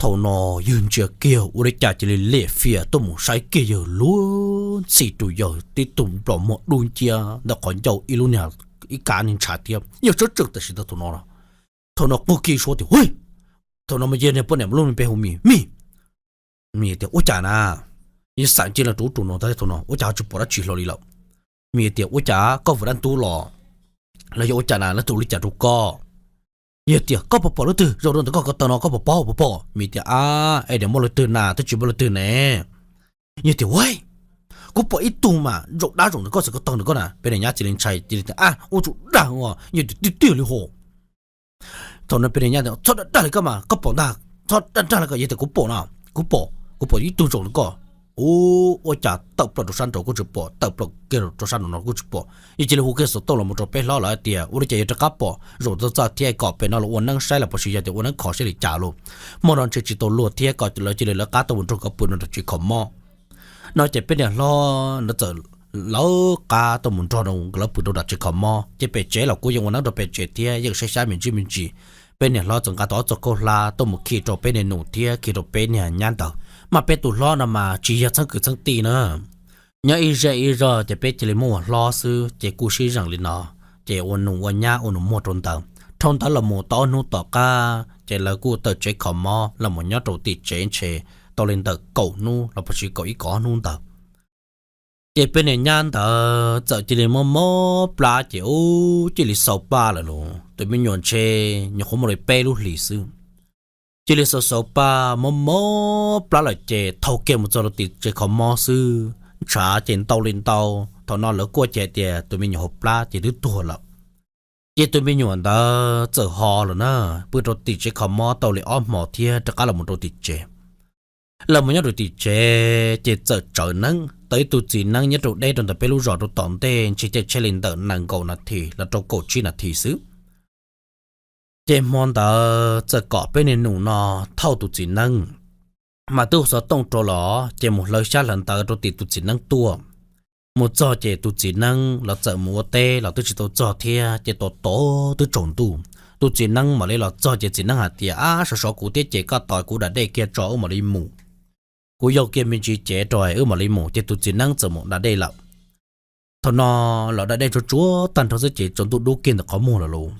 Thaum no yawg ntsia kiag ua li cas cia li liam fiam tuaj mus saib kiag yawg luag ntxhi rau yawg tib tug nplom muag dub nciab ntawm qhov ncauj ib lub niag ib kab niag ntshav thiab yawg sawv tsees tam sim ntawd thaum no. Thaum no qw kiag suab tias, Hu! Thaum no mas yawg niag poj niam lub npe hu Mim, Mim, Mim tias, Ua cas na? Yawg xam cia li rau ub rau no ntag, thaum no ua cas ho tsis pom dab tsi hlo li lawm? Mim tias, Ua cas koj vwm dab ntub los? Los yog ua cas na, leej twg ua li cas rau koj? Yawg tias, Koj puas pom leej twg zaum rau ntawm koj ko taw no, koj puas pom, puas pom? Mim tias, Ab, es niam muaj leej twg na, twb tsis muaj leej twg ne. Yawg tias, Ua, kuv pom ib tug mas zaum dab zaum ntawm koj xwb ko taw ntawm koj na. Peb niam nyab cia li ntshai cia li tias, Ab, ua tsaug dag os, yawg tias tiag tiag li hos. Thaum no peb niam nyab tias, Txhob dag dag li koj mas, koj pom ntag, txhob dag dag li koj. Yawg tias, Kuv pom no, kuv pom, kuv pom ib tug zaum ntawm koj. Ub, ua cas tawm plaws rau sab nraud kuj tsis pom, tawm plaws kiag rau sab nraud no kuj tsis pom. Yawg cia li hu kiag xov tooj los mus rau peb hlob lawv tias, Ua li cas yawg rov qab pom zaum txog txaj thiab kom pem no los ua neeb saib los puas tsis yog tias ua neeb khov saib li cas los. Hmo no ntshe tsis tau luag thiab kom lawv cia li lawv qab tuaj mus nrog nkawd pw rau nram tsev kho mob. No ces peb niam hlob lawv txawm lawv qab tuaj mus nrog nkawd lawv pw rau nram tsev kho mob, ces pem tsev los kuj yeej ua neeb rau pem tsev thiab yeej saib xyab me ntsis me ntsis. Peb niam hlob txawm nqa tau ob txoj khaub hlab tuaj mus khi rau peb niag nus thiab khi rau peb niag nyab ntawd, mas peb tus hlob no mas tsis yog txheeb kwv txheeb tij na. Nyob ib zej ib zog ces peb cia li muab ua hlob xwb ces kuj sib zeem li no, ces ua nus ua nyab ua nus muag rau ntawd. Dhau ntawd los mus tau ob hnub tom qab ces lawv kuj tawm tsev kho mob los mus nyob rau tim tsev ntshe tau li ntawm kaum hnub los puas tsis kaum ib kaum ob hnub ntawd. Ces peb niag nyab ntawd txawm cia li mob mob plab ces ub cia li xaus paj lawm los, tus me nyuam ntshe nyuam qhuav muaj li peb lub hlis xwb. Cia li xaus xaus paj mob mob plab lawm ces thau kiag mus txog rau tim tsev kho mob xwb, ntshav ces ntau li ntau. Thaum no lawv kuaj ces hais tias tus me nyuam hauv plab ces twb tuag lawm. Ces tus me nyuam ntawd txawm ho lawm na, pw rau tim tsev kho mob tau li ob hmos thiab rov qab los mus rau tim tsev. Los mus nyob rau tim tsev ces txawm tsawv neeb tau ib tug txiv neeb nyob rau deb rau ntawm peb lub zos rau tom ntej ntshe caij tsheb li ntawm nees nkaum nas this los rau kaum tsib nas this xwb. Ces hmo ntawd txawm kom peb niag nus no thauj tus txiv neeb, mas twb hu xov tooj rau los ces mus hlawv xyab hlawv ntawv rau tim tus txiv neeb tuaj. Mus txog ces tus txiv neeb los txawm mus ua teb los twb tsis tau txog thiab ces tos tos twb tsaus ntuj. Tus txiv neeb mam li los txog ces txiv neeb hais tias, Ab, sov sov kuv thiab ces koj tos kuv da dej kiag tso wb mam li mus. Kuv yau kiag me ntsis cev rau wb mam li mus. Ces tus txiv neeb txawm mus da dej lawm. Thaum no los da dej tsuag tsuag tag nrho xwb ces tsaus ntuj dub kiag ntawm qhov muag lawm lauj.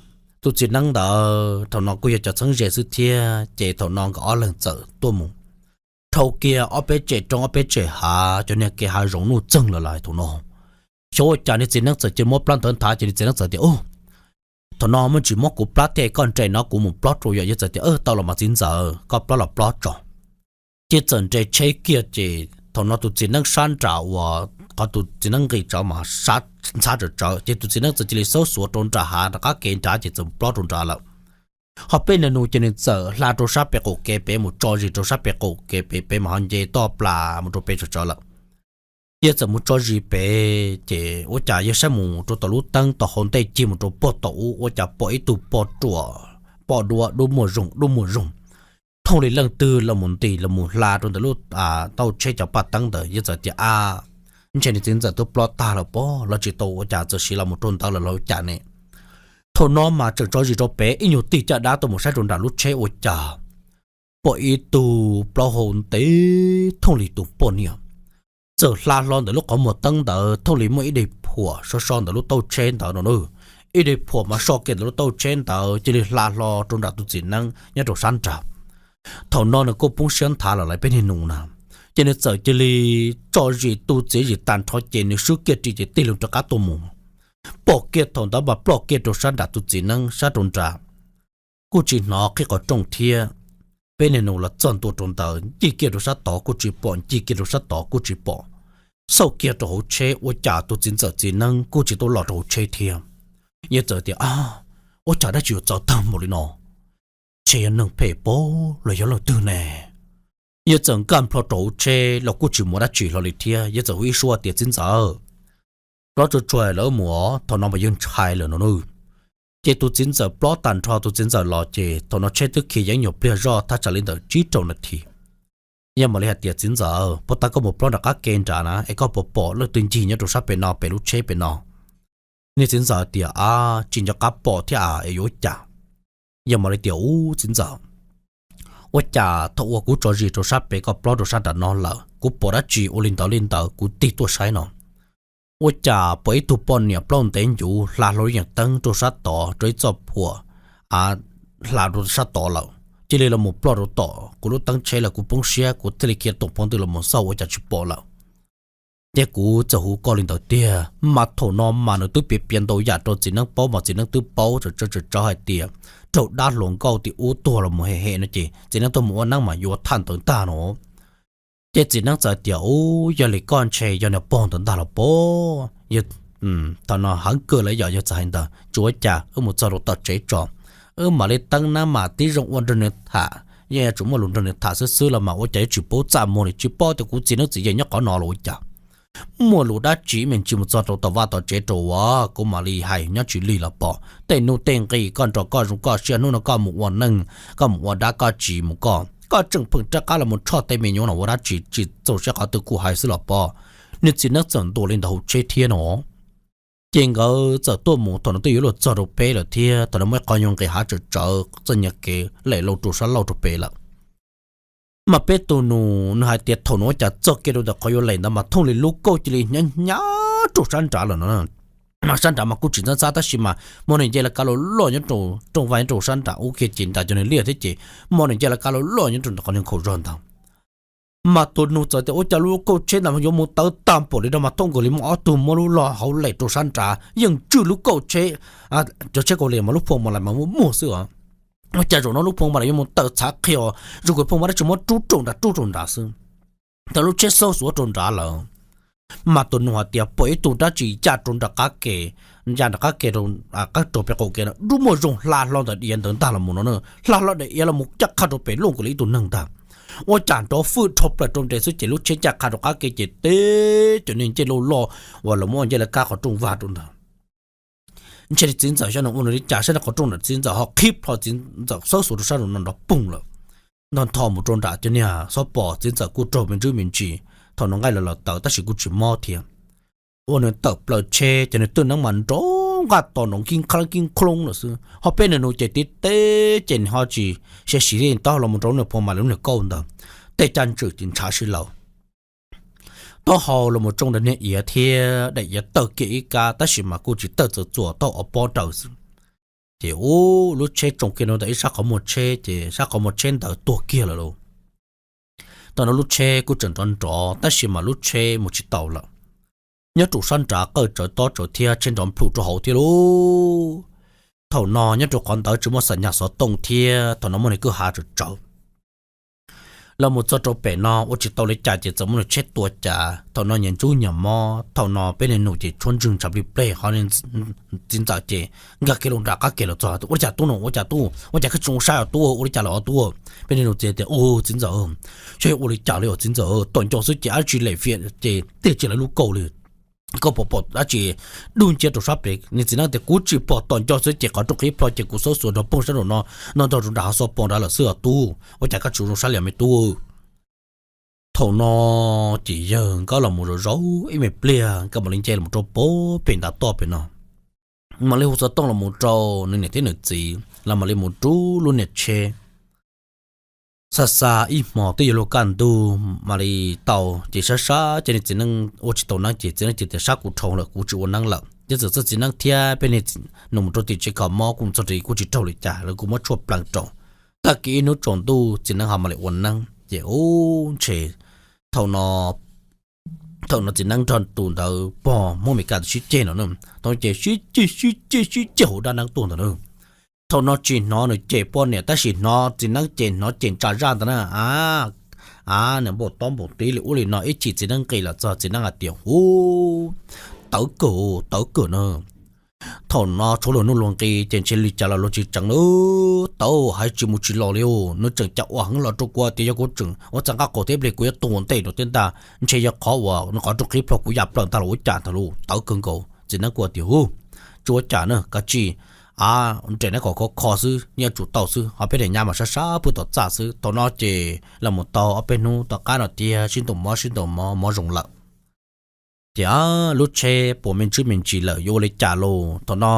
Tus txiv neeb ntawd thaum no kuj yog cov txheeb ze xwb thiab ces thaum no nkawd ob leeg txawm tuaj mus dhau kiag ob peb tsem roob ob peb tsem hav, cov niag kev hav zoov nuj txeeg lawm lais thaum no. Xyov ua cas niag txiv neeb txawm cia muab plab ntawd nthav ces niag txiv neeb txawm tias, Thaum no muaj ntsis muab kuv plab thiab koj nres no kuv mus plob rau. Yawm yawg txawm tias, Tau los mas txiv ntxawm, koj plob los plob tso. Ces txawm nres tsheb kiag ces thaum no tus txiv neeb sab nram uas qhov tus txiv neeb nqis tsawv mas sab ntxhab tsawv tsawv ces tus txiv neeb txawm cia li xaub xuav rau nram hav rov qab kev nrad ces txawm plob rau nrad lawm. Ho peb niag nus ces nws txawm hla rau sab pem qaum kev pem mus tso zis rau sab pem qaum kev pem, pem mas ho nce toj plas mus rau pem tsawv tsawv lawm. Yawg txawm mus tso zis pem ces ua cas yawg saib mus rau tom lub teeb tom hauv ntej cig mus rau pog tom ub ua cas pom ib tug poj ruam, poj duab dub muag zoog dub muag zoog, thooj li leej twg los mus ntim los mus hla rau ntawm lub tauj tsheb cov paj teeb ntawd. Yawg txawm tias, Ab, ntshe niag txiv ntxawm twb plob tag lawm pob, los tsis tau ua cas txawm siv los mus rau ntawd lawm los cas ne. Thaum no mas tseem tso zis rau pem ib nyuag tig caj dab tuaj mus saib rau nram lub tsheb ua cas pom ib tug plaub hau ntev thooj li tus poj niam txawm hla hlo ntawm lub qhov muag teeb ntawd thooj li muaj ib daim phuam so so ntawm lub tauj tsheb ntawd no na. Ib daim phuam mas so kiag ntawm lub tauj tsheb ntawd cia li hla hlo rau nram tus txiv neeb nyob rau sab nrad. Thaum no nws kuj poob siab nthav lawm lauj peb niag nus na, ces nws txawm cia li tso zis tu txiav zis tag nrho ces nws swb kiag ris ces tig loo rov qab tuaj mus. Pom kiag thaum ntawd mas ploj kiag rau sab nram tus txiv neeb sab rau nrad, kuj tsis hnov qhib qhov rooj thiab. Peb niag nus los txog ntua rau ntawd ncig kiag rau sab tod kuj tsis pom, ncig kiag rau sab tod kuj tsis pom. Xauj kiag rau hauv tsheb ua cas tus txiv ntxawm txiv neeb kuj tsis tau los rau hauv tsheb thiab. Yawg txawm tias, Ab, ua cas dab tsi yuav txawv tag npaum li no? Ntshe yog neeg phem pob los yog leej twg ne? Yawg txawm nkag nplho rau hauv tsheb los kuj tsis muaj dab tsi hlo li thiab. Yawg txawm hu ib suab tias, Txiv ntxawm, plob tsuag tsuag lawm mus os, thaum no mas yawg ntshai lawm no na. Ces tus txiv ntxawm plob tag nrho tus txiv ntxawm los ces thaum no tsheb twb khi yeeb nyuag pliag zoj thaj tsam li ntawm tsib rau nas this. Yog mam li hais tias, Txiv ntxawm, puas tau koj mus plob nram qab ke nrad na es koj puas pom leej twg ncig nyob rau sab pem no pem lub tsheb pem no? Niag txiv ntxawm tias, Tsis nco qab pom thiab as, es yuav ua cas? Yog mam li tias, Ub txiv ntxawm, ua cas thaum uas kuv tso zis rau sab pem koj plob rau sab nram no lawm kuv pom dab tsi ua li ntawd li ntawd kuv tig tuaj saib no, ua cas pom ib tug poj niam plaub ntev ncuv hla hlo lub yees teeb rau sab tod rau ib txoj phuam, a, hla rau sab tod lawm, cia li los mus ploj rau tom kuv lub teeb tsheb lawm. Kuv poob siab kuv thiaj li khiav toom pov ntws los mus xauj ua cas tsis pom lawm. Ces kuv txawm hu koj li ntawd tiag. Mas thaum no mas nws twb piav piav ntau yam rau txiv neeb paub mas txiv neeb twb paub tsawv tsawv hais tias raug dab hluas nkauj tim ub tuag los mus hem hem no ces txiv neeb tuaj mus ua neeb mas yuav thaj ntawd ntag no. Ces txiv neeb txawm tias, Ub, yog li koj ntshe yog niag pog ntawd ntag los pob. Thaum no heev kawg lawm yog, yog txawm hais ntawd tsis ua cas, wb mus txog rau tom tsev tso, wb mam li teeb neeb mas tib zoo ua nrog nws tham, yeej yuav tsum muaj lus nrog nws tham xwb xwb los mas ua cas yuav tsis paub txaj muag li, tsis paub tias kuv txiv neeb txiv yaig nyob qhov no los ua cas. Muaj lus dab tsi me ntsis mus txog rau tom vaj tom tsev rau as, kuv mam li hais nyob tsis lig los pom. Tej nuj tej nqis koj nrog koj zoo koj siab, hnub no koj mus ua neej, koj mus ua dab koj tsis mus koj, koj tseem pheej rov qab los mus tshoj tej me nyuam no ua dab tsi, tsis txaus siab qhov twg kuj hais xwb los pob. Niag txiv neeb txawm ntuas li ntawd hauv tsheb thiab no. Ces nkawd txawm tuaj mus, thaum no twb yuav luag txog rau peb lawm thiab, thaum no muaj ib qho nyuag nqis hav tsawm tsawv txoj niag kev lem lauj rau sab laug rau pem lawm. Mas peb tus nus nws hais tias thaum no ua cas txog kiag rau ntawm qhov yuav lem ntawd mas thooj li lub kauj cia li hnyav hnyav rau sab nrad lawm no. Sab nrad mas kuj tsis ntxhab ntxhab tab sis mas muaj neeg nce lawv kav loj loj nyob rau rooj vag nyob rau sab nram ub kiag ces nram cov niag liaj thiab ces muaj neeg nce lawv kav loj loj nyob rau ntawm qhov niag nkhaus zog ntawd. Mas tus nus txawm tias ua cas lub kauj tsheb ntawd yuav mus tawv tag npaum li no mas thooj nkaus li muaj ob tug muab lub log hauv lem rau sab nrad yeej tswj lub kauj tsheb. Cov tsheb kaus lim mas lub phooj mas lais mas muaj muag xwb os. Ua cas zaum no lub phooj mas lais yuav mus tawv txhav qhia, zoo kawg phooj mas dab tsi muab rub rau nrad rub rau nrad xwb. Thaum lub tsheb xaub xuav rau nrad lawm, mas tus nus hais tias pom ib tug dab tsi ya rau nram qab ke, ya nram qab ke, qab rau pem qaum ke no dub muaj zoo hla hlo ntawm diav ntawd ntag los mus no, hla hlo daim iav los mus caj qha rau pem looj nkaus li ib tug neeg ntag. Ua cas nrov fwj dhau plaws rau nres xwb ces lub tsheb caj qha rau qab ke ces teb cov niag ncej loj loj uas lawv muab ncej lawv kab qhov rooj vag rau ntawd. Ntshe txiv ntxawm xyov nws ua nws li cas saib qhov rooj nram txiv ntxawm ho qhib plho txiv ntxawm xaub xuav rau sab nraum no nrov poog lawm. Ntog ntho mus rau nram cov niag xov pos txiv ntxawm kuj raug me ntsis me ntsis, thaum no nqaij los los tawm tab sis kuj tsis mob thiab. Ua nws tawm plaws tsheb ces nws twj neeb mas nrov nqaj tos nrov kib nqhab kib nqhlob lawm xwb, ho peb niag nus ces tib teb ces nws ho tsis siv siv li, taub hau los mus rau lub niag phooj mas lub niag kauj ntawd, tej caj ntswm ces ntshav si lawm. Taub hau los mus tsoo daim niag iav thiab daim iav tawg kiag ib kab tab sis mas kuj tsis tawg txawv txuas, taub hau ob pob raws xwb. Ces ub, lub tsheb tsoo kiag rau ntawm ib sab qhov muag tsheb ces sab qhov muag tsheb ntawd tuag kiag lawm lauj. Thaum no lub tsheb kuj tseem nrov nrov tab sis mas lub tsheb mus tsis taus lawm. Nyob rau sab nrad qawj tsawv tob tsawv thiab tsheb nrov nplhum rau hauv thiab lauj. Thaum no nyob rau qhov ntawd tsis muaj xam nyas xov tooj thiab thaum no muaj niag kwj ha tsawv tsawv. Los mus txog rau pem no ua tsis tau li cas ces txawm muaj niag tsheb tua cas, thaum no nyias ntsub nyias mob, thaum no peb niag nus ces tshuab ntswg ntshav plig pleg, ho txiv ntxawm ces nkag kiag loo nram qab ke los txog, Ua li cas tub no, ua cas tub, ua cas koj tsis zoo saib os tub, ua li cas lawm os tub? Peb niag nus txiv tias, Ub txiv ntxawm, saib ua li cas li os txiv ntxawm, tom nco xwb ces dab tsi lem fiam ces tiag tsis lawv lub kauj li. Koj puas pom dab tsi dub nciab rau sab pem? Niag txiv neeb tias, Kuv tsis pom, tom nco xwb ces qhov rooj qhib plho ces kuv xaub xuav nrov poog sab nraum no, no nrog rau nram hav xov pos nrad lawm xwb os tub. Ua cas koj tsis zoo saib li me tub? Thaum no ces yawg nkawd los mus zaum zaum ib me pliag nkawd mam li nce los mus rau pem ntav toj pem no. Mam li hu xov tooj los mus rau nws niam thiab nws txiv los mam li mus rub lub niag tsheb. Xa xa ib hmos twb yuav luag kaj ntug mam li tau, ces sab sab ces niag txiv neeb ua tsis tau neeb ces txiv neeb ces tias, Sab kuv dhau lawm kuv tsis ua neeb lawm. Ces txawm txog txiv neeb thiab peb niag nus mus rau tim tsev kho mob kuj txog ris kuj tsis raug li cas, lawv kuj muab tshuaj pleev rau. Tag kis ib hnub tsaus ntuj txiv neeb ho mam li ua neeb ces ub ntshe thaum no thaum no txiv neeb nrog tus ntawd pog Hmoob Mes Kas sib ceg no, thaum ces sib ceg sib ceg sib ceg hauv dab neeb tuaj ntawd na. Thaum no tsis hnov nws cem poj niam tab sis hnov txiv neeb ces hnov cem ntsa zaj ntawd na. A, a, nws npaum tob npaum ti li ub li no ib chim txiv neeb nqis los txog txiv neeb hais tias, Hu, tawv kawg, tawv kawg na. Thaum no tshuav luag nuj luag nqi ces ntshe li cas los luag tsis tseev lawm. Tawv hais tsis mus tsis los li, nws tseem cav ua heev los rau kuv tias yog kuv tseem ua txaj nqaj qaum thiab plig kuv yuav tuag ua ntej rau thiab ntag. Ntshe yog qhov uas nws qhov rooj qhib plho kuv ya plaws ntag los ua cas ntag lauj, tawv kawg nkaus. Txiv neeb kuj tias, Hu, tsis ua cas na, kav tsij a, nres neb kom khov kho xwb, yeej yuav tsum tau xwb, ho peb daim nyab mas sab sab pw tom txaj xwb. Thaum no ces los mus tau ob peb hnub tom qab no tiag sib ntaus mov sib ntaus mov mov zoo lawm. Ces lub tsheb puas me ntsis me ntsis lawm yuav ua li cas lauj? Thaum no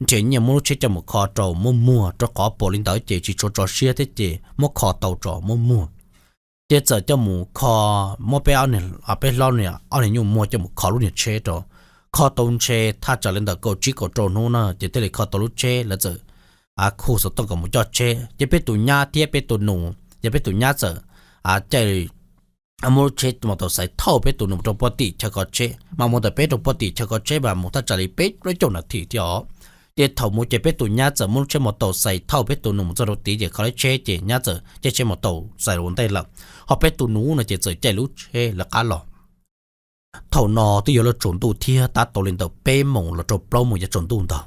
nrhiav nyiaj muab lub tsheb coj mus kho rau muaj muag, rau qhov pom li ntawd ces tsis tshua tso siab thiab ces muab kho tau tso muaj muag. Ces txawm coj mus kho, muab peb, peb hlob niag ob niag nyuj muag coj mus kho lub niag tsheb rau. Kho tau ntshe thaj tsam li ntawm kaum tsib kaum rau hnub na ces thiaj li kho tau lub tsheb. Lawv txawm khuj xov tooj kom mus coj tsheb, ces peb tus nyab thiab peb tus nus, ces peb tus nyab txawm caij muab lub tsheb mus tau xaiv thauj peb tus nus mus rau puag tim chaw kho tsheb, mas mus ntawm peb rau puag tim chaw kho tsheb mas mus thaj tsam li peb plaub caug nas this thiab os. Ces thaum mus ces peb tus nyab txawm muab lub tsheb mus tau xaiv thauj peb tus nus mus txog rau tid ces kho lub tsheb ces nyab txawm caij tsheb mus tau xaiv ua ntej lawm, ho peb tus nus no ces txawm caij lub tsheb lawv qab los. Thaum no twb yuav luag tsaus ntuj thiab, tab tau li ntawm peb moos los rau plaub moos yuav tsaus ntuj ntag.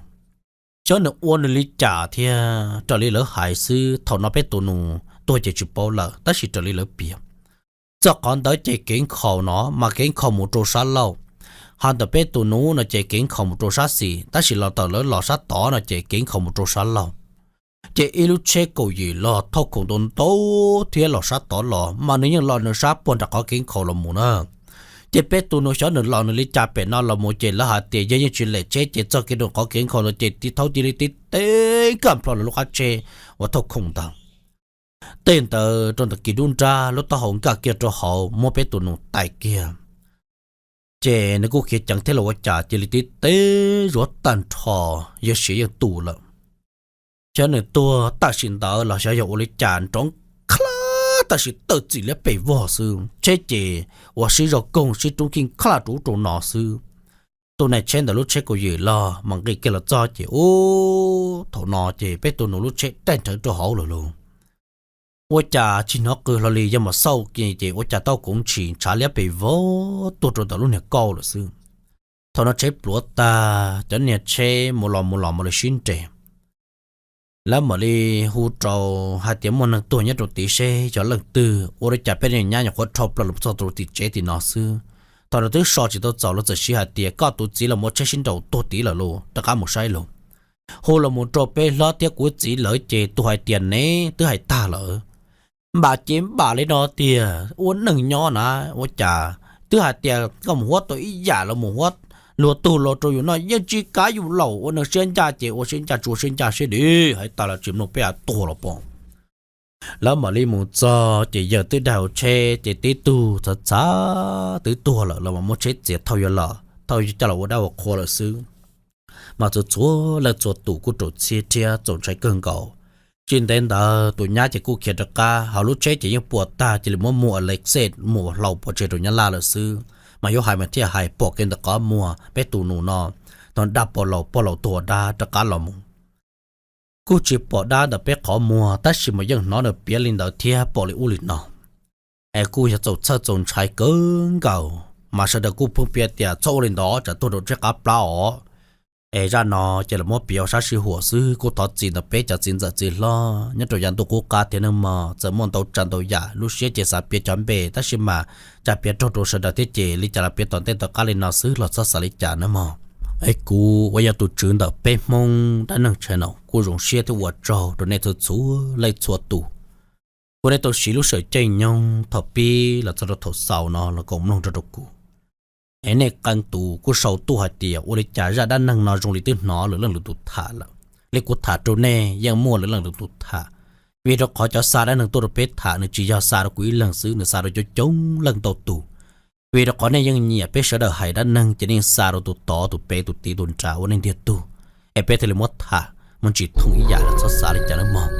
Xyov nws ua nws li cas thiab raws li lawv hais xwb, thaum no peb tus nus tuag ces tsis paub lawm, tab sis raws li lawv piav, txog qhov ntawd ces kev nkhaus no mas kev nkhaus mus rau sab laug, ho ntawm peb tus nus no ces kev nkhaus mus rau sab xis, tab sis los tawm lawv los sab tod no ces kev nkhaus mus rau sab laug. Ces ib lub tsheb kaum yim los thauj khoom ntau ntau thiab los sab tod los mas nws yeej los nws sab puag nram qhov kev nkhaus los mus na. Ces peb tus nus xyov nws los nws li cas pem no los mus ces lawv hais tias yog yeej tsis lem tsheb ces txog kev rau qhov kev nkhaus no ces tiv thaub cia li tib teb nkaj nplho lawv lub qab tsheb uas thauj khoom ntawd. Tej ntawd rau ntawm kis dub nrab lub taub hau nkaj kiag rau hauv muab peb tus nus tais kiag. Ces nws kuj khiav ceev thiab los ua cas cia li tib teb zuav tag nrho, yawg siav yeej tu lawm. Xyov nws tuag tam sim ntawd los xyov yog ua li cas nrov khlab tam sim tawm txim liab pes vog xwb, tsheb ces uas sib zog koog sib rub khij khlaj rau ub rau no xwb. Tus nais tsheb ntawm lub tsheb kaum yim los mas nqis kiag los txog ces ub, thaum no ces peb tus nus lub tsheb daig nrhawv rau hauv lawm lauj. Ua cas tsis hnov qw hlo li, yog mas xauj kiag ces ua cas tau koov ntshis ntshav liab pes vog tuag rau ntawm lub niag kauj lawm xwb. Thaum no tsheb pluav tag, cov niag tsheb mus los mus los mam li sib nres. Lawv mam li hu rau hais tias muaj neeg tuag nyob rau tid seb yog leej twg, ua li cas peb niag nyab nyuam qhuav dhau plaws los txog rau tim tsev tim no xwb. Thaum no twb so tsis tau txaus, lawv txawm siv hais tias koj tus txiv los ua tsheb sib nraus tuag tid lawm lauj, rov qab mus saib lauj. Hu los mus rau peb hlob thiab kuv txiv lawv ces tus hais tias ne twb hais tag lawm. Npam ces npam li no tiag, ua neeg nyob na, ua cas twb hais tias koj mus huab tau ib yam los mus huab, luag tug los rau yus noj yeej tsis kav yus laus, ua neeg siab ncaj ces ua siab ncaj, tsis ua siab ncaj siab dim, hais tas los tsis mloog peb tuag los pom. Lawv mam li mus txog ces yawg twb daig hauv tsheb ces tib tug txhav txhav twb tuag lawm, lawv mam muab tsheb txiav thauj yuav los, thauj coj los ua dab ua qhua lawm xwb. Mas txhua txhua leej txhua tus kuj raug txhiab thiab txaus ntshai kawg nkaus. Tsis ntev ntawd tus nyab ces kuj khiav rov qab, hauv lub tsheb ces yeej puas tag, cia li muab muag Alexei muag hlau pov tseg rau Nyab Laj lawm xwb. Mas yuav hais mas thiaj hais pom kev ntawm qhov muag peb tus nus no, thaum dab pog laus, pog laus tuag dab rov qab los mus. Kuj tsis pom dab ntawm peb qhov muag tab sis mas yeej hnov nws piav li ntawd thiab pom li ub li no. Es kuj yog txaus txhawj txaus ntshai kawg nkaus, mas sawv daws kuj pheej piav tias txhob ua li ntawd tsam tuag rau tsheb qab plab os. Es zaj no ces los muab piav ua sab sij huam xwb, kuj thov txim ntawm peb cov txiv ntxawm txiv hlob nyob rau yav ntuj qub qab thiab nawb mog. Txawm muaj ntau tsav ntau yam lub siab ces xav piav cov npe tab sis mas tsam piav raug rau sawv daws thiab ces li cas los piav tom ntej tom qab li no xwb los txhob xav li cas nawb mog. Es kuv uas yog tus tswv ntawm peb Hmoob dab neeg channel kuj zoo siab thiab ua tsaug rau nej txhua txhua leej txhua tus uas nej tau siv lub sij hawm caij nyoog thaum pib los txog rau thaum xaus no los koom mloog nrog rau kuv. Es nej qee tus kuj sau tuaj hais tias ua li cas zaj dab neeg no zoo li twb hnov lwm leej lwm tus tham lawm. Li kuv tham rau nej yeej muaj lwm leej lwm tus tham, vim rau qhov cov xa dab neeg tuaj rau peb tham nws tsis yog xa rau kuv ib leeg xwb, nws xa rau coob coob leej ntau tus. Vim rau qhov nej yeej nyiam peb sawv daws hais dab neeg ces nej xa rau tus tod tus pem tus tid tus nrad ua nej ntiag tug, es peb thiaj li muab tham muaj ntsis thooj ib yam los txhob xav li cas nawb mog.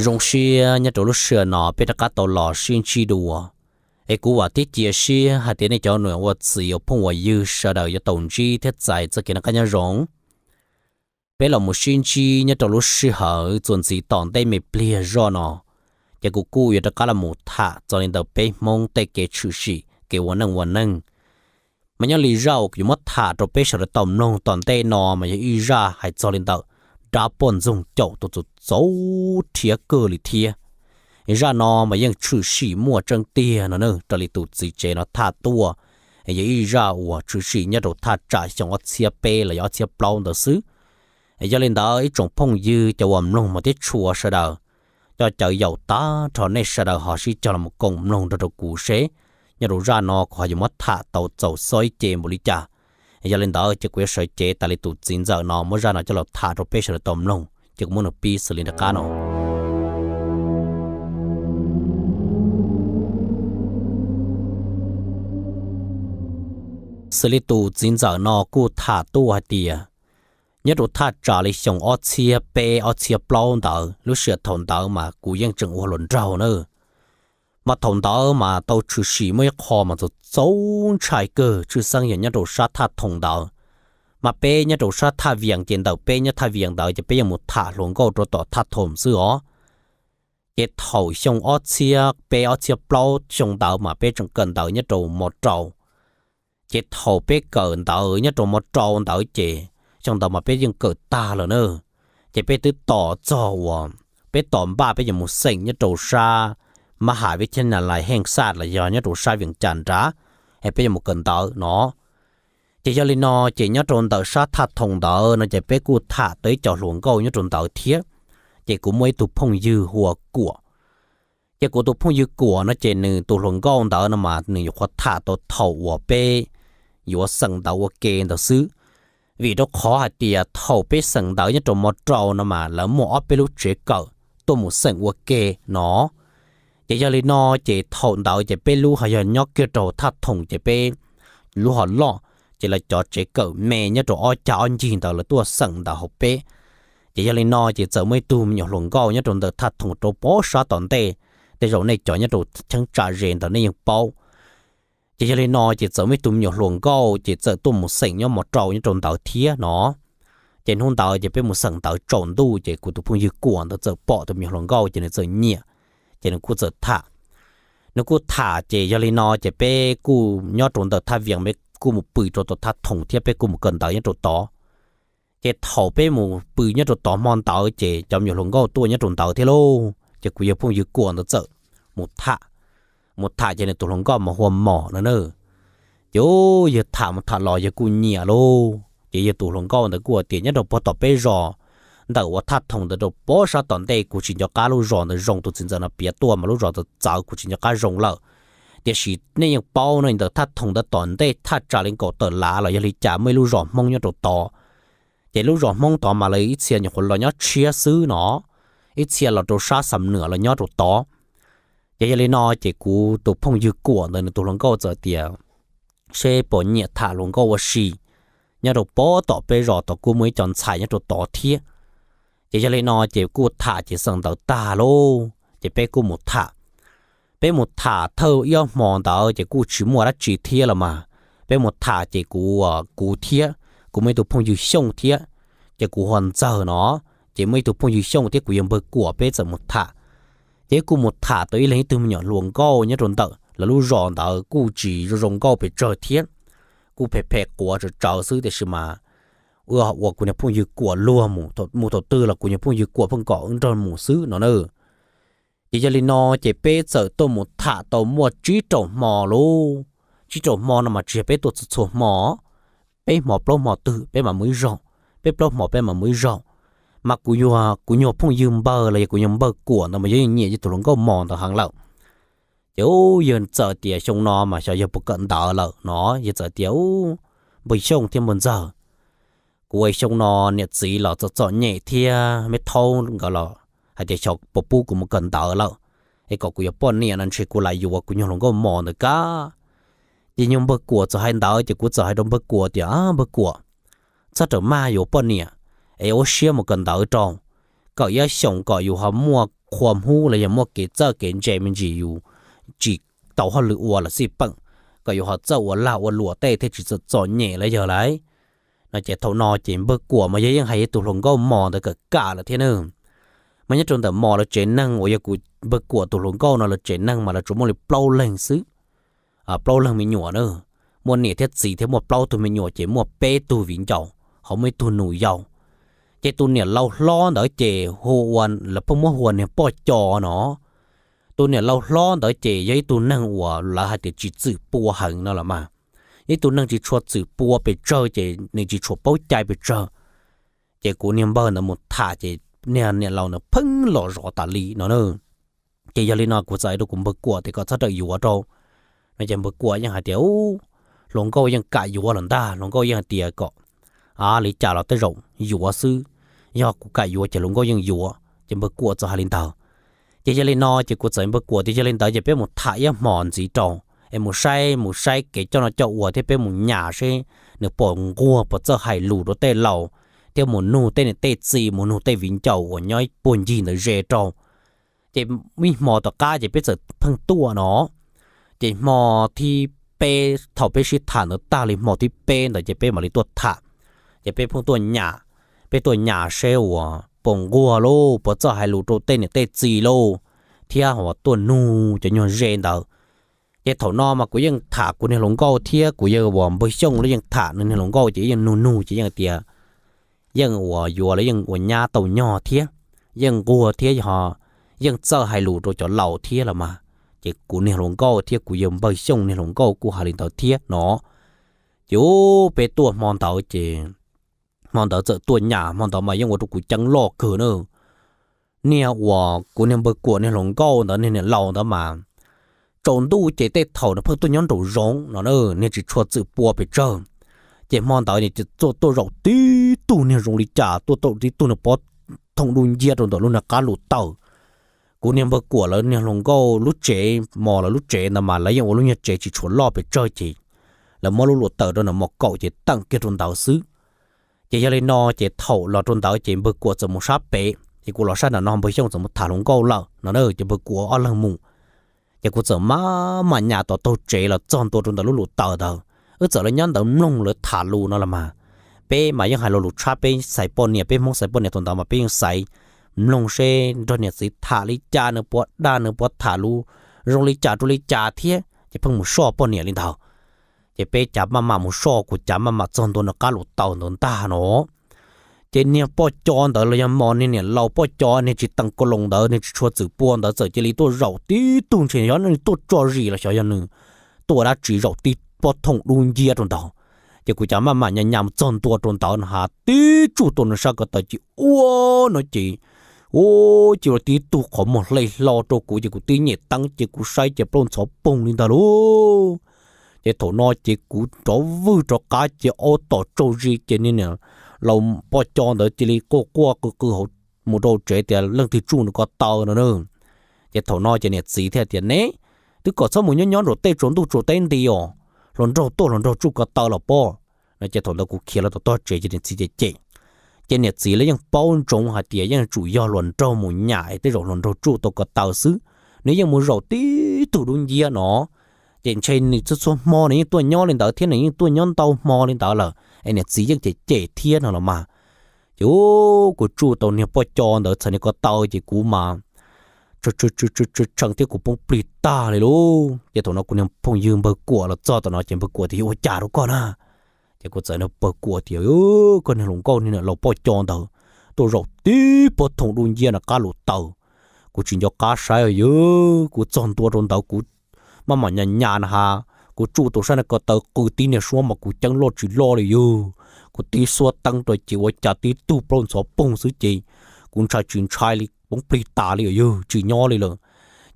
Zoo siab nyob rau lub sij hawm no peb rov qab tau los sib ntsib dua. Es kuv vam thiab cia siab hais tias nej cov niam ua txiv ua phooj ua ywg sawv daws yuav tau ntsib thiab txais txoj kev noj qab nyob zoo. Peb los mus sib ntsib nyob rau lub sij hawm txuas ntxiv tom ntej me pliag zoj no, ces kuv kuj yuav rov qab los mus tham txog li ntawm peb Hmoob tej kev tshwm sim kev ua neej ua neej. Mas nyob li zaj uas kuv yuav muab tham rau peb sawv daws tau mloog tom ntej no mas yog ib zaj hais txog li ntawm rab poj ntxoog caum tus txaus txaus rhiab kawg li thiab. Zaj no mas yeej tshwm sim muaj tseeb tiag no na, raws li tus txiv tsev no tham tuaj, yog ib zaj uas tshwm sim nyob rau thaj tsam xyoo ob txhiab peb los yog ob txhiab plaub ntawd xwb. Yog li ntawd ib tsoom phooj ywg cov uas mloog mas thiab tshua sawv daws, coj caw yaum tag nrho nej sawv daws ho sib cog los koom mloog nrog rau kuv seb nyob rau zaj no kuv ho yuav muab tham tau txaus xob ib ce npaum li cas. Yog li ntawd ces kuv yuav sawv cev tas li tus txiv ntxawm no muab zaj no coj los tham rau peb sawv daws tau mloog, ces kuv muab nws pib xws li nram qab no. Xws li tus txiv ntxawm no kuj tham tuaj hais tias, nyob rau thaj tsam li xyoo ob txhiab peb ob txhiab plaub ntawd, lub sij hawm thaum ntawd mas kuv yeej tseem ua hluas nraug na. Mas thaum ntawd mas tau tshwm sim muaj ib qho mas txaus txaus ntshai kawg, tshwj xeeb yog nyob rau sab thaj Thoom ntawd. Mas peb nyob rau sab thaj Vias ces ntawm peb nyob thaj Vias ntawd ces peb yuav mus tham hluas nkauj rau tom thaj Thoom xwb os. Ces thaum xyoo ob txhiab peb ob txhiab plaub xyoo ntawd mas peb tseem kawm ntawv nyob rau mos rau. Ces thaum peb kawm ntawv nyob rau mos rau ntawd ces xyoo ntawd mas peb yeej kawm tag lawm na. Ces peb twb tos txog uas peb tos npaj peb yuav mus xeem nyob rau sab mab has vib thab na lais heej xaj los yog nyob rau sab Vias Cas nrad, es peb yuav mus kawm ntawv no. Ces yog li no ces nyob rau ntawm sab thaj Thoom ntawd no ces peb kuj tham tau ib co hluas nkauj nyob rau ntawd thiab. Ces kuv muaj ib tug phooj ywg hu ua Kuam. Ces kuv tus phooj ywg Kuam no ces nws tus hluas nkauj ntawd no mas nws nyuam qhuav tham tau thaum uas peb yuav xeem ntawv ua ke ntawd xwb. Vim rau qhov hais tias thaum peb xeem ntawv nyob rau mos rau no mas lawv muaj ob peb lub tsev kawm tuaj mus xeem ua ke no. Ces yog li no ces thaum ntawd ces peb lub ho yog nyob kiag rau thaj Thoom ces peb lub ho loj, ces lawv cov tsev kawm me nyob rau ob cag ob ncig ntawd lawv tuaj xeem ntawv hauv peb. Ces yog li no ces txawm muaj ib tug me nyuam hluas nkauj nyob rau ntawm thaj Thoom rau pob sab tom ntej, tej zaum nej cov nyob rau cheeb tsam ze ntawd nej yeej paub. Ces yog li no ces txawm muaj ib tug me nyuam hluas nkauj ces txawm tuaj mus xeem nyob mos rau nyob rau ntawd thiab no. Ces hnub ntawd ces peb mus xeem ntawv tsaus ntuj ces kuv tus phooj ywg Kuam ntawd txawm pom tus me nyuam hluas nkauj ces nws txawm nyiam, ces nws kuj txawm tham. Nws kuj tham ces yog li no ces peb kuj nyob rau ntawm thaj Vias peb kuj mus pw rau tom thaj Thoom thiab peb kuj mus kawm ntawv nyob rau tod. Ces thaum peb mus pw nyob rau tod hmo ntawd ces cov me nyuam hluas nkauj tuaj nyob rau ntawd thiab lauj, ces kuv yawg phooj ywg Kuam ntawd txawm mus tham. Mus tham ces nws tus hluas nkauj mas hu ua Mos no na. Ces yawg tham mus tham los yawg kuj nyiam lauj, ces yawg tus hluas nkauj ntawd kuj hais tias nyob rau puag tom peb zos ntawm uas thaj Thoom ntawd rau pob sab tom ntej kuv tsis nco qab lub zos ntawd zoo, tus txiv ntxawm no piav tuaj mas lub zos txawv txawv kuv tsis nco qab zoo lawm. Tiam sis nej yeej paub no ntawm thaj Thoom ntawd tom ntej thaj tsam li nkaum tawm lav los yog li cas muaj ib lub zos Hmoob nyob rau tod. Ces lub zos Hmoob tod mas lawv ib txhia nyuam qhuav los nyob tshiab xwb no, ib txhia los rau sab Xam Nuam los nyob rau tod. Ces yog li no ces kuv tus phooj ywg Kuam ntawd nws tus hluas nkauj txawm tias seb puas nyiam tham hluas nkauj ua si, nyob rau pob tom peb zos tod kuj muaj ib co ntxhais nyob rau tod thiab. Ces yog li no ces kuj tham ces xeem ntawv tag lauj ces peb kuj mus tham. Peb mus tham thawj ib ob hmo ntawd ces kuj tsis muaj dab tsi thiab los mas. Peb mus tham ces kuv, kuv thiab kuv muaj ib tug phooj ywg Xyooj thiab, ces kuv hu ua Ntxawg no, ces muaj ib tug phooj ywg Xyooj thiab kuv yawg npawg Kuam peb txawm mus tham. Ces kuj mus tham tau ib leeg ib tug me nyuam hluas nkauj nyob rau ntawm lawv lub zos ntawd kuj tsis zoo zoo nkauj pes tsawg thiab, kuj phem phem quav tsawv tsawv xwb tiam sis mas ua kuv niag phooj ywg Kuam luag mus, mus thaum twg los kuv niag phooj ywg Kuam pheej kom wb nrog mus xwb no na. Ces yog li no ces peb txawm tuaj mus tham tau muaj tsib rau hmo lauj. Tsib rau hmo no mas tsis yog peb tuaj txhua txhua hmo, peb hmo plaub hmo twg peb mam mus ib zaug, peb plaub hmo peb mam mus ib zaug. Mas kuv, kuv nyuag phooj ywg npawg los yog kuv nyuag npawg Kuam ntawd mas yog yeej nyiam yawg tus hluas nkauj Mos ntawd heev lawm. Ces yawg txawm tias xyoo no mas xyov yawg puas kawm ntawv lawm no, yawg txawm tias, Npawg Xyooj thiab npawg Ntxawg, kuv ua xyoo no niam txiv los txom txom nyem thiab me thaub nkawd los hais tias xyov puas pub kuv mus kawm ntawv lawm, es kom kuv yuav poj niam no ntshe kuv lam yuav kuv nyuag hluas nkauj Mos ntawd kab. Ces nyuag npawg Kuam txawm hais ntawd ces kuv txawm hais rau npawg Kuam tias, Npawg Kuam, txhob rawm maj yuav poj niam, es ua siab mus kawm ntawv rau, kawm ib xyoos kom yus ho muaj qhua hmub los yog muaj kev txawj kev ntse me ntsis yus tsis tau hauj lwm ua lawm xij peem, kom yus ho txawj ua lag ua luam tej thiaj tsis txom txom nyem los yog lauj. No ces thaum no ces npawg Kuam mas yog yeej hais yawg tus hluas nkauj Mos ntawd kawm kam lawm thiab na. Mas nyob rau ntawm Mos lawv tsev neeg uas yog kuv npawg Kuam tus hluas nkauj no lawv tsev neeg mas lawv tsuas muaj li plaub leeg xwb, plaub leeg me nyuam na. Muaj niam thiab txiv thiab muaj plaub tug me nyuam ces muaj peb tug viv ncaus ho muaj ib tug nus yau. Ces tus niam laus hlob ntawd ces hu ua, lawv pheej muab hu ua niag poj co no. Tus niam laus hlob ntawd ces yog ib tug neeg uas lawv hais tias tsis txwm pua heev no los mas, ib tug neeg tsis tshua txwm pua pes tsawg ces nws tsis tshua paub cai pes tsawg. Ces kuv niag npawg ntawd mus tham ces niag niam laus ntawd pheej los zov tas li no na. Ces yog li no kuv txawm hais rau kuv npawg Kuam tias kom txhob rawm yuav rau no ces npawg Kuam yeej hais tias, Ub, hluas nkauj yeej kam yuav lawm ntag, hluas nkauj yeej hais tias kom a li cas los tej zaum yuav xwb, yog kuv kam yuav ces hluas nkauj yeej yuav. Ces npawg Kuam txawm hais li ntawd. Ces yog li no ces kuv txawm npawg Kuam tias yog li ntawd ces peb mus tham ib hmos ntxiv rau es mus saib, mus saib kev coj no coj ua thiab peb mus nyas seb nws puas nquag puas txawj hais lus rau tej laus, thiab mus nug tej niam tej txiv, mus nug tej viv ncaus uas nyob ib puag ncig ntawd ze rau. Ces ib hmo tom qab ces peb txawm pheej tuaj no. Ces hmo thib peb thaum peb sib tham ntawd tag li hmo thib peb ntawd ces peb mam li tuaj tham. Ces peb pheej tuaj nyas, peb tuaj nyas seb uas puas nquag lauj, puas txawj hais lus rau tej niam tej txiv lauj, thiab uas tuaj nug cov nyuag ze ntawd. Ces thaum no mas kuv yeej tham kuv niag hluas nkauj thiab kuv yawg uas npawg Xyooj los yeej tham nws niag hluas nkauj ces yeej nug nug ces yeej tias yeej uas yuav los yeej ua nyab tau nyog thiab, yeej nquag thiab yog yeej txawj hais lus rau cov laus thiab los mas. Ces kuv niag hluas nkauj thiab kuv yawg npawg Xyooj niag hluas nkauj kuj hais li ntawd thiab no. Ces peb tuaj hmo ntawd ces hmo ntawd txawm tuaj nyas, hmo ntawd mas yeej ua rau kuv ceeb loj kawg na. Niag uas kuv niag npawg Kuam niag hluas nkauj ntawd niag niam laus ntawd mas tsaus ntuj ces tej thaum nws pheej tuaj nyob nraum zoov no na, niag tsis tshua txwm pua pes tsawg. Ces hmo ntawd nws tuaj zaum tib tug niag zoo li cas tuaj tau tib tug niag pob thoom dub nciab rau ntawm lub niag qab lus taw. Kuv niag npawg Kuam lawv niag hluas nkauj lub tsev, mos lawv lub tsev ntawd mas lawv yeej ua lub nyuag tsev tsis tshua loj pes tsawg ces lawv muab lub lus taws rau ntawm mos kaum ces teem kiag rau ntawd xwb. Ces yog li no ces thaum los rau ntawd ces npawg Kuam txawm mus sab pem ces kuv los sab nram no npawg Xyooj txawm mus tham hluas nkauj lawm no na, ces npawg Kuam ob leeg mus. Ces kuv txawm maj mam nyas tom taug tsev los txog ntua rau ntawm lub lus taws ntawd, wb txawm los nyob ntawd mloog lawv tham lus no los mas. Peb mas yeej hais lo lus tshab peb xaiv poj niam, peb Hmoob xaiv poj niam thaum ntawd mas peb yeej xaiv mloog seb nrog niam txiv tham li cas, nws puas dag, nws puas tham lus zoo li cas rau li cas thiab ces pheej mus soj poj niam li ntawd. Ces peb cav maj mam mus soj, kuv cav maj mam txog ntua nws qab lus taws ntawd ntag no. Ces niag poj co ntawd los yog mos niag niam laus poj co niag tsis tees ko loos ntawd, niag tsis tshua txwm pua ntawd txawm cia li tuaj zaum tib tug ntshe xyov nws tuaj tso zis los xyov yog nws tuaj dab tsi zaum tib pob thoom dub nciab rau ntawd. Ces kuv cav maj mam nyas nyas mus txog ntua rau ntawd no ha tib tsuj tau nws sab ko taw ces ua no ces, ua ces ua tib tug qhov muag hle hlo rau kuv ces kuv tib nyem teeb ces kuv saib ces plaub ntxhov poog li ntag lauj. Ces thaum no ces kuv rov vwg rov qab ces au tom tsaug zis ces niag niam laus poj co ntawd cia li quaj quaj qw qw hauv mus rau tsev tias leej twg tsuj nws ko taw no na. Ces thaum no ces niam txiv thiaj tias ne, twb kom txhob mus nyob nyob nraum tej tsaus ntuj tsaus teb nti os, hluas nraug tuaj hluas nraug tsuj ko taw los pob no. Ces thaum ntawd kuv khiav los tom tog tsev ces niam txiv cem cem. Ces niam txiv lawv yeej paub ntsoov hais tias yeej tsum yog hluas nraug mus nyas es tej zaum hluas nraug tsuj tau ko taw xwb, nws yeej mus zaum tib tug dub nciab no. Ces ntshe nws txhua txhua hmo nws yeej tuaj nyob li ntawd thiab nws yeej tuaj nyob ntau hmo li ntawd lawm es niam txiv yeej cem cem thiab no los mas. Ces kuv tsuj tau niag poj co ntawd txhais niag ko taw ces kuv mas tshee thiab kuv poob plig tag li lauj. Ces thaum no kuv niag phooj ywg npawg Kuam los txog tom no ces npawg Kuam tias yuav ua cas rau koj na. Ces kuv txawm npawg Kuam tias koj niag hluas nkauj niag niam laus poj co ntawd tuaj zaum tib pob thoom dub nciab nram qab lus taw, kuv tsis nco qab saib yog kuv txog ntua rau ntawd kuv maj mam nyas nyas na ha, kuv tsuj tau sab niag ko taw qw tib niag suab mas kuv ceeb loj tsis loj li yog kuv tib suab teeb rau ces ua cas tib tug plaub ntxhov poog xwb ces kuv ntshai tsis ntshai li poob plig tas li yog tsis nyob li lawm.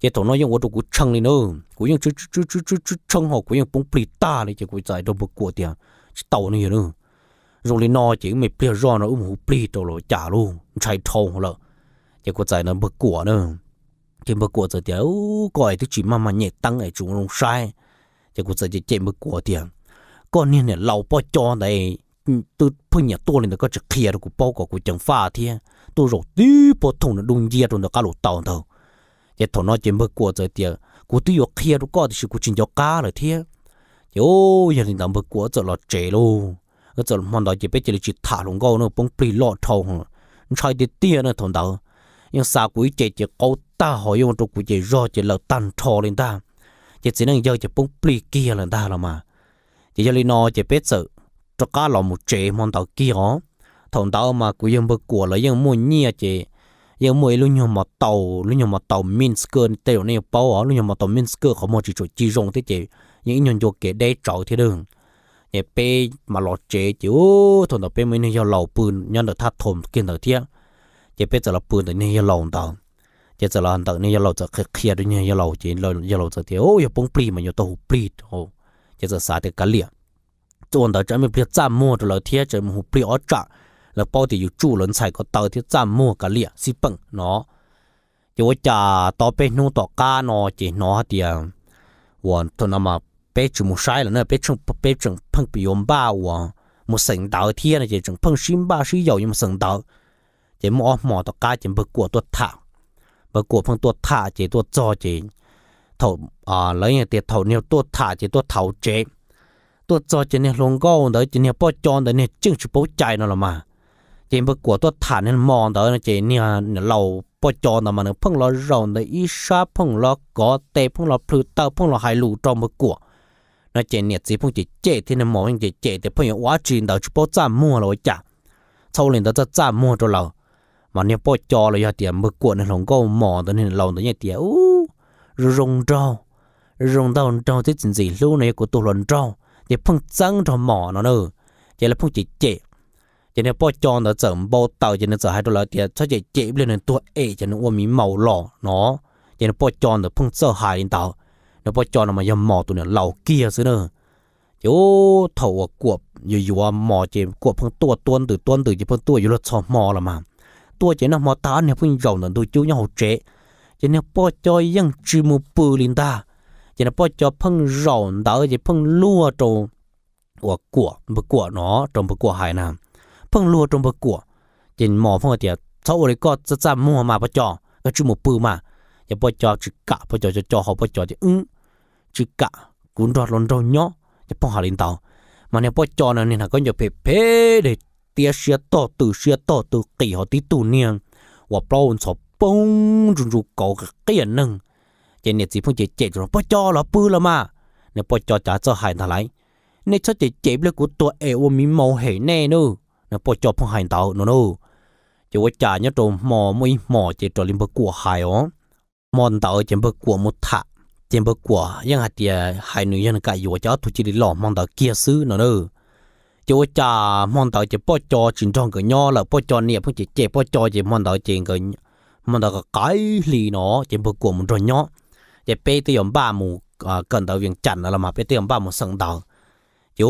Ces thaum no yeej ua rau kuv tshee li na, kuv yeej tshee ho kuv yeej poob plig tag li ces kuv txawm rau npawg Kuam tias tsis tau ne yog zoo li no ces wb me pliag zoj no wb mus hu plig rau los cas lauj, ntshai dhau lawm. Ces kuv txawm npawg Kuam na, ces npawg Kuam txawm tias koj es twb tsis maj mam nyem teeb es tsis ua zoo saib. Ces kuv txawm cem cem npawg Kuam tias koj niag niam laus poj co ntawd twb pheej nyiam tuaj li ntawd koj tsis qhia rau kuv paub kom kuv ceev faj thiab, tuaj zaum tib pob thoom nws dub nciab rau ntawm qab lus taw ntawd. Ces thaum no ces npawg Kuam txawm tias kuv twb yuav qhia rau koj tiam sis kuv tsis nco qab lawm thiab. Ces yog li ntawd npawg Kuam txawm los tsev lauj. Txawm hmo ntawd ces peb cia li tsis tham hluas nkauj na, poob plig loj dhau, ntshai tiag tiag na thaum ntawd. Yeej xa kuv ib ce ces qaug tag ho yeej ua rau kuv ces zog ces lawm tag nrho li ntag. Ces txiv neej yawg ces poob plig kiag lawm ntag los mas. Ces yog li no ces peb txawm rov qab los mus tsev hmo ntawd kiag os. Thaum ntawd mas kuv yawg npawg Kuam lawv yeej muaj nyiaj ces yeej muaj ib lub nyuag mos taus, lub nyuag mos taus Minsk, tej zaum nej yuav paub os, lub nyuag mos taus Minsk qhov muag tsis tshua ci zoo thiab ces yeej ib nyuag ncua kev deb tsawv thiab. Ces peb mam los tsev ces thaum ntawd peb muaj ib niag yawg laus pw nyob ntawm thaj thom kiag ntawd thiab. Ces peb txawm los pw ntawm niag yawg laus ntawd. Ces txawm los ntawm niag yawg laus txawm qhia qhia rau niag yawg laus ces yawg laus txawm tias, Ub, yog poob plig mas yuav tau hu plig. Ces txawm xav tias kav liam, ua ntawd tsam me pliag txaj muag rau lawv thiab tsam mus hu plig ob tsam, lawv paub tias yus tsuj lawv ntxhais ko taw thiab txaj muag kav liam xij peem no. Ces ua cas tau peb hnub tom qab no ces hnov hais tias, uas thaum no mas peb tsis mus saib lawm na, peb tseem pheej yuav npaj uas mus xeem ntawv thiab no ces tseem pheej sib npaj sib yaum yuav mus xeem ntawv. Ces muaj ob hmo tom qab ces npawg Kuam tuaj tham, npawg Kuam pheej tuaj tham ces tuaj txog ces thaum, lawv tias thaum niag tuaj tham ces tuaj tham hauv tsev, tuaj txog ces niag hluas nkauj ntawd ces niag poj co ntawd niag tseem tsis paub cai no los mas. Ces npawg Kuam tuaj tham niag hmo ntawd no ces niag niam laus poj co ntawd mas nws pheej los zaum ntawd ib sab pheej los kov tes pheej los plhws taw pheej los hais lus rau npawg Kuam no ces niam txiv pheej cem cem thiab niag mos pheej cem cem tias pheej yuav ua dab tsi ntawd tsis paub txaj muag los ua cas, txhob ua li ntawd txaj txaj muag rau lawm. Mas niag poj co los yog tias npawg Kuam niag hluas nkauj mos ntawd niag niam laus ntawd yeej tias, Ub, zoo zoo nraug, zoo nraug nraug twb txiv ntxim hlub no yog kuv tus hluas nraug ces pheej txeeb nrog mos no na. Ces lawv pheej cem cem. Ces niag poj co ntawd txawm npau taws ces nws txawm hais rau lawv tias txhob cem cem ib pliag nws tuag em ces nws ua miv maus los no. Ces niag poj co ntawd pheej txawj hais li ntawd. Niag poj co no mas yog mos tus niam laus kiag xwb na. Ces thaum uas Kuam yuav yuav mos ces Kuam pheej tuaj tuab ntws tuab ntws ces pheej tuaj yuav luag txhua hmo los mas. Tuaj ces noj hmo tag ob niag pheej zaum ntawm ntug cub nyob hauv tsev. Ces niag poj co yeej tsis mus pw li ntag. Ces niag poj co pheej zaum ntawd ces pheej luag rau uas Kuam, npawg Kuam no, rau npawg Kuam hais na, pheej luag rau npawg Kuam. Ces mos pheej tias txhob ua li koj txaj txaj muag mas poj co, koj tsis mus pw mas. Ces poj co tsis kam, poj co co co hauv poj co tias, Wb tsis kam, kuv nrog hluas nraug nyob. Ces pheej hais li ntawd. Mas niag poj co no niag hnav khaub ncaws phem phem, dej tiab siab tog tw siab tog tw qis hauv tib tug niag uas plaub ntxhov poog ntsu ntsu kauv qias neeg. Ces niam txiv pheej cem cem tias, Poj co los pw los mas. Niag poj co cas txawj hais ntag lauj, Nej txhob cem cem pliag kuv tuag es ua miv maus hem nej nawb. Niag poj co pheej hais ntawd no na. Ces ua cas nyob rau hmo muaj ib hmo ces raws li npawg Kuam hais os, hmo ntawd ces npawg Kuam mus tham, ces npawg Kuam yeej hais tias hais nws yog nws kam yuav ces ob tug cia li los hmo ntawd kiag xwb no na. Ces ua cas hmo ntawd ces poj co tsis nrog nkawd nyob lawm, poj co niam pheej cem cem poj co ces hmo ntawd ces nkawd, hmo ntawd qaim hli no ces npawg Kuam mus nrog nyob. Ces peb twb yuav npaj mus kawm ntawv Vias Cas no los mas peb twb yuav npaj mus xeem ntawv. Ces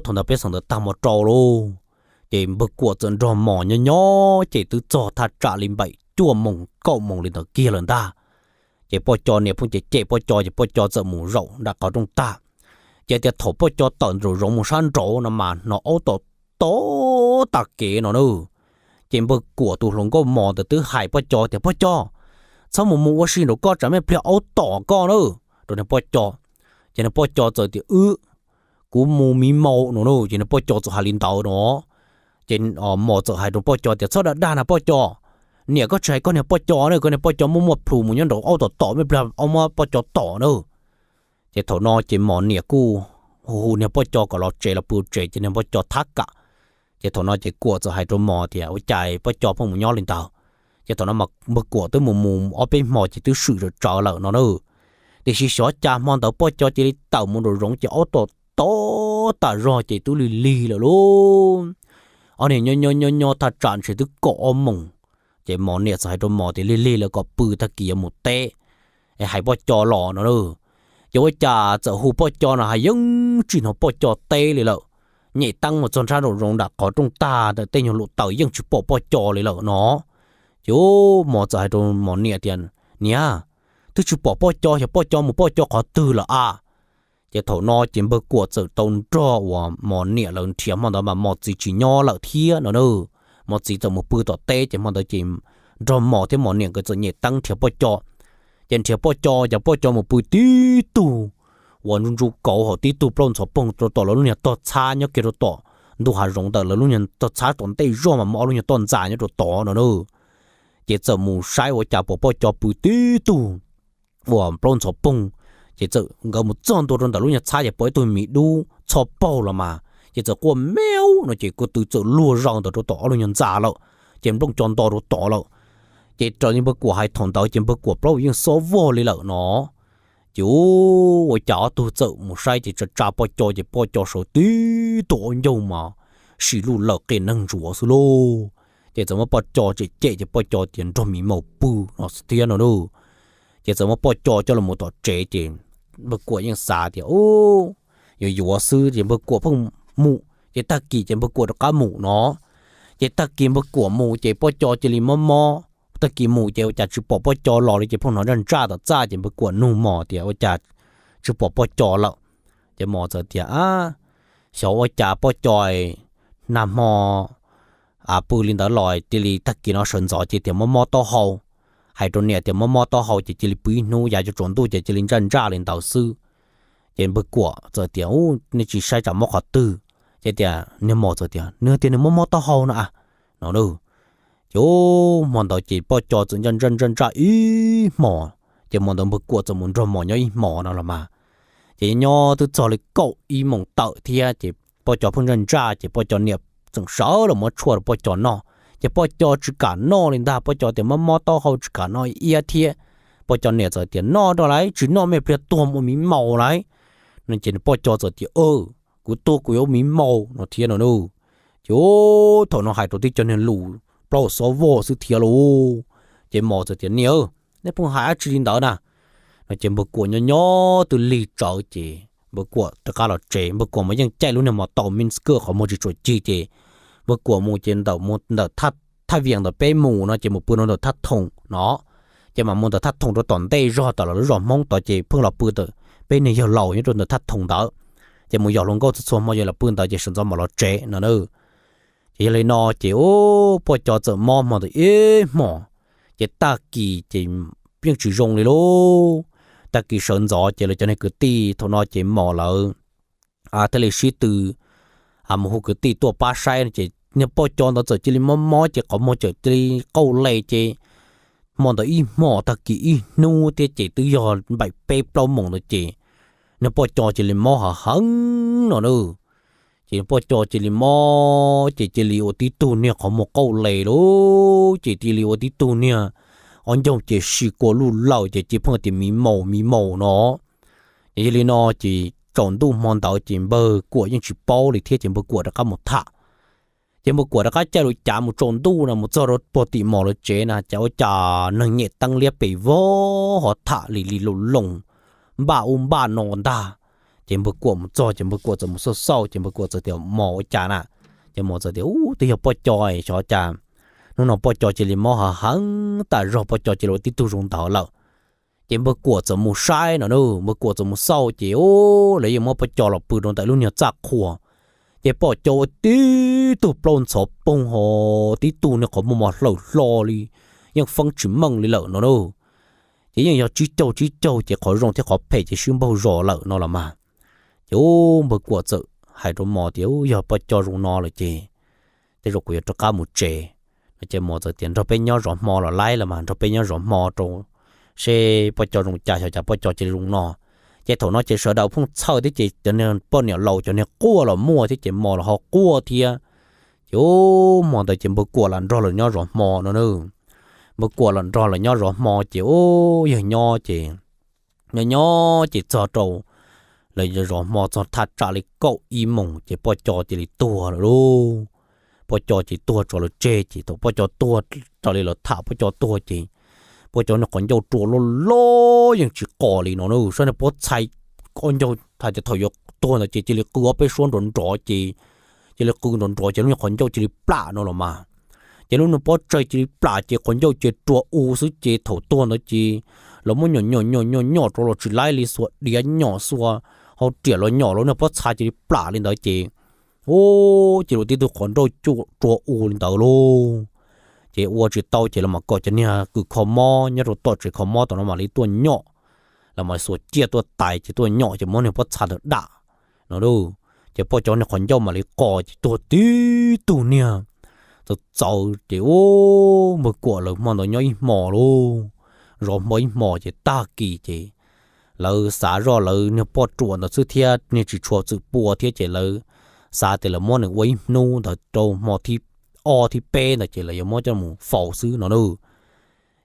thaum ntawd peb xeem ntawv tag hmo rau lauj, ces npawg Kuam txawm nrog mos nyob nyob ces twb txog thaj tsam li npaum cuaj moos kaum moos li ntawd kiag lawm ntag. Ces poj co niam pheej cem cem poj co ces poj co txawm mus zaum nram qhov rooj tag. Ces tias thaum poj co tawm nraum zoov mus sab nraud no mas hnov aub tom tom tas kev no na. Ces npawg Kuam tus hluas nkauj mos ntawd twb hais poj co tias, Poj co, txhob mus mus ua si nraum koj tsam me pliag aub tom koj na, rau niag poj co. Ces niag poj co txawm tias, Wb, kuv mus miv maus no na. Ces niag poj co txawm hais li ntawd no. Ces mos txawm hais rau poj co tias, Txhob dag dag na poj co, niam koj tsis hais koj niag poj co na, koj niag poj co muaj muaj plhus mus nyob nraum aub tom tom me pliag aub muab poj co tom na. Ces thaum no ces mos niam kuj hu hu niag poj co kom los tsev los pw tsev ces niag poj co thab kam. Ces thaum no ces Kuam txawm hais rau mos tias, Ua cas poj co pheej mus nyob li ntawd? Ces thaum no mas npawg Kuam twb mus mus ob peb hmo ces twb swm tsawv tsawv lawm no na. Tiam sis xyov cas hmo ntawd poj co cia li tawm mus nraum zoov ces aub tom tom tas zog ces twb lig lig lawm lauj. Ob niag nyob nyob nyob nyob thaj tsam ntshe twb kaum ob moos. Ces mos niam txawm hais rau mos tias, Lig lig lawm kom pw tag kis yuav mus teb, hais poj co los no na. Ces ua cas txawm hu poj co no hais yeej tsis hnov poj co teb li lawm. Nyem teeb mus txog nrab nraum zoov nram qhov rooj tag ntawm tej nyuag lub taws yeej tsis pom poj co li lawm no. Ces mos txawm hais rau mos niam tias, Niam, twb tsis pom poj co, xyov poj co mus poj co qhov twg lawm a? Ces thaum no ces npawg Kuam txawm tau nrog uas mos niam lawv nrhiav, hmo ntawd mas mos txiv tsis nyob lawm thiab no na. Mos txiv txawm mus pw tom teb ces hmo ntawd ces nrog mos thiab mos niam nkawd txawm nyem teeb nrhiav poj co. Ces nrhiav poj co ces poj co mus pw tib tug uas ntsu ntsu kauv hauv tib tug plaub ntxhov poog rau tom lawv lub niag tog txhab nyob kiag rau tom ntug hav zoov ntawm lawv lub niag tog txhab tom ntej zog mas muaj ob lub niag toj ntxas nyob rau tod no na. Ces txawm mus saib ua cas pom poj co pw tib tug uas plaub ntxhov poog. Ces txawm nkawd mus txog ntua rau ntawm lub niag txhab ces pom ib tug miv dub txho paug los mas Ces txawm quaj meow no ces ko tw txawm luag zog ntawd rau tom ob lub nyuag ntxa lawm, ces nplooj co nto rau tod lawm. Ces raws li npawg Kuam hais thaum ntawd ces npawg Kuam plaub yeej xob vog li lawm no. Ces ua cas ob tug txawm mus saib ces tsa tsa poj co ces poj co sawv tib tug ua ncaug mas sim luj lawm qias neeg ntsuav xwb lauj. Ces txawm muab poj co cem cem ces poj co tias nrog miv maum pw no thiab no lauj. Ces txawm muab poj co coj los tom tsev ces npawg Kuam yeej xav tias yuav yuav xwb ces npawg Kuam pheej mus, ces tag kis ces npawg Kuam rov qab mus no. Ces tag kis npawg Kuam mus ces poj co cia li mob mob, tag kis mus ces ua cas tsis pom poj co los li ces pheej hnov ntsaj ntsaj tom txaj ces npawg Kuam nug Mos tias ua cas tsis pom poj co lawm. Ces Mos txawm tias xyov ua cas poj co nag hmo pw li ntawd los cia li tag kis no sawv ntxov ces tias mob mob taub hau, hais rau niam tias mob mob taub hau ces cia li pw ib hnub yav tsaus ntuj ces cia li ntsaj ntsaj li ntawd xwb. Ces npawg Kuam txawm tias nej tsis saib tsam mob qhov twg, ces tias niag Mos txawm tias nws tias nws mob mob taub hau no a, no. Ces hmo ntawd ces poj co txawm ntsaj ntsaj ntsaj ntsaj ib hmos, ces hmo ntawd npawg Kuam txawm mus nrog Mos nyob ib hmos no los mas. Ces nyob twb txog li kaum ib moos tawm thiab ces poj co pheej ntsaj ntsaj ces poj co niam tseem sawv los muab tshuaj rau poj co noj, ces poj co tsis kam noj li ntag, poj co tias mob mob taub hau tsis kam noj iab thiab. Poj co niam txawm tias noj rau lauj, tsis noj me pliag tuag ua miv maus lauj no. Ces poj co txawm tias kuv tuag kuv yuav ua miv maus no thiab no. Ces thaum no hais rau tib co niag lus plaub xob vog xwb thiab lauj. Ces Mos txawm tias niam, nej pheej hais dab tsi li ntawd na no. Ces npawg Kuam nyob nyob twb lig tsawv ces npawg Kuam rov qab los tsev, npawg Kuam mas yeej caij lub niag mos taus Minsk qhov muag tsis tshua cig ces npawg Kuam mus ces ntawm mus ntawm Thaj Vias ntawm peb mus no ces mus pw rau ntawm Thaj Thoom no. Ces mam mus ntawm Thaj Thoom rau tom ntej zog tom lawv lub zos Hmoob tod ces pheej los pw ntawm peb niag yawg laus nyob rau ntawm Thaj Thoom ntawd. Ces mus yos hluas nkauj txhua txhua hmo ces los pw ntawd ces sawv ntxov mam los tsev no na. Ces yog li no ces poj co txawm mob hmo ntawd ib hmos, ces tag kis ces yeej tsis zoo li lauj. Tag kis sawv ntxov ces lawv cov niag kwv tij thaum no ces Mos lawv thiaj li sib tw mus hu kwv tij tuaj pab saib no ces niag poj co ntawd txawm cia li mob mob ces qhov muag txawm cia li qauj les ces hmo ntawd ib hmos tag kis ib hnub thiab ces twb yog npaum peb plaub moos ntawd ces niag poj co cia li mob hav heev no na. Ces poj co cia li mob ces cia li ua tib tug niag qhov muag qauj les lauj, ces cia li ua tib tug niag ob ncaug ces si kua luj lawm ces cia pheej tias miv maus miv maus no. Ces yog li no ces tsaus ntuj hmo ntawd ces npawg Kuam yeej tsis paub li thiab ces npawg Kuam rov qab mus tham. Ces npawg Kuam rov qab caij lub cav mus tsaus ntuj no mus txog rau puag tim Mos lawv tsev na cas ua cas neeg nyem teeb liab pes vog ho tham li li loos loos npaj ub npaj no ntag. Ces npawg Kuam mus txog ces npawg Kuam txawm mus xauj xauj ces npawg Kuam txawm tias Mos ua cas na? Ces Mos txawm tias ub twb yog poj co xyov cas hnub no poj co cia li mob hav heev tas zog, poj co cia li ua tib tug zoo ntawd lawm. Ces npawg Kuam txawm mus saib no na, npawg Kuam txawm mus xauj ces lawv yeej muab poj co los pw rau ntawm lub niag txaj qhua. Ces poj co ua tib tug plaub ntxhov poog ho tib tug niag qhov muag mos hlaws hlo li, yeej feeb tsis meej li lawm no na. Ces yeej yog tsib caug tsib caug ces qhov zoo thiab qhov phem ces sib npaug zos lawm no los mas. Ces ub npawg Kuam txawm hais rau Mos tias ub yog poj co zoo no lawm ces tej zaum kuv yuav rov qab mus tsev no. Ces Mos txawm tias nrog peb nyob zov hmo los laib los mas, nrog peb nyob zov hmo rau seb poj co zoo cas, xyov cas poj co cia li zoo no. Ces thaum no ces sawv daws phooj txhawj thiab ces cov niag poj niam laus cov niag quaj los muaj thiab ces Mos los ho quaj thiab. Ces ub hmo ntawd ces npawg Kuam lam nrog lawv nyob zov hmo no na. Npawg Kuam lam nrog lawv nyob zov hmo ces ub yawg nyob ces nyob nyob ces txog rau lawv zov hmo txog thaj tsam li kaum ib moos ces poj co cia li tuag lawm lauj. Poj co ces tuag tso lawv tseg ces thaum poj co tuag raws li lawv tham poj co tuag ces poj co niag qhov ncauj rua loj loj yeej tsis qos li no na, saib niag pob txha ob ncaug hais tias thaum yuav tuag ntawd ces cia li qw ob peb suab nrov nrov ces cia li qw nrov nrov ces lub niag qhov ncauj cia li plam no los mas. Ces lub niag pob tsaig cia li plam ces qhov ncauj ces rua u xwb ces thaum tuag ntawd ces lawv muab nyom nyom nyom nyom nyom rau los tsis laib li, xuas diav nyom xuas hau riam los nyom lub niag pob txha cia li plam li ntawd ces ub ces lawv tib tug qhov ncauj rua u li ntawd lauj. Ces ua tsis tau ces lawv mam kom cov niag kws kho mob nyob rau tom tsev kho mob tom no mam li tuaj nyom, lawv mam xuas ciaj tuaj tais ces tuaj nyom ces muab niag pob txha ntawd dam no lauj. Ces poj co niag qhov ncauj mam li qos ces tuag tib tug niag txawv txawv ces ub npawg Kuam lawv hmo ntawd nyob ib hmo lauj, zov hmo ib hmo ces tag kis ces lawv xav zoj lawv niag poj ruam ntawd xwb thiab niag tsis tshua txwm pua thiab ces lawv xav tias lawv muab nws ua ib hnub ntawd rau hmo thib ob thib peb ntawd ces lawv yuav muab coj mus faus xwb no na.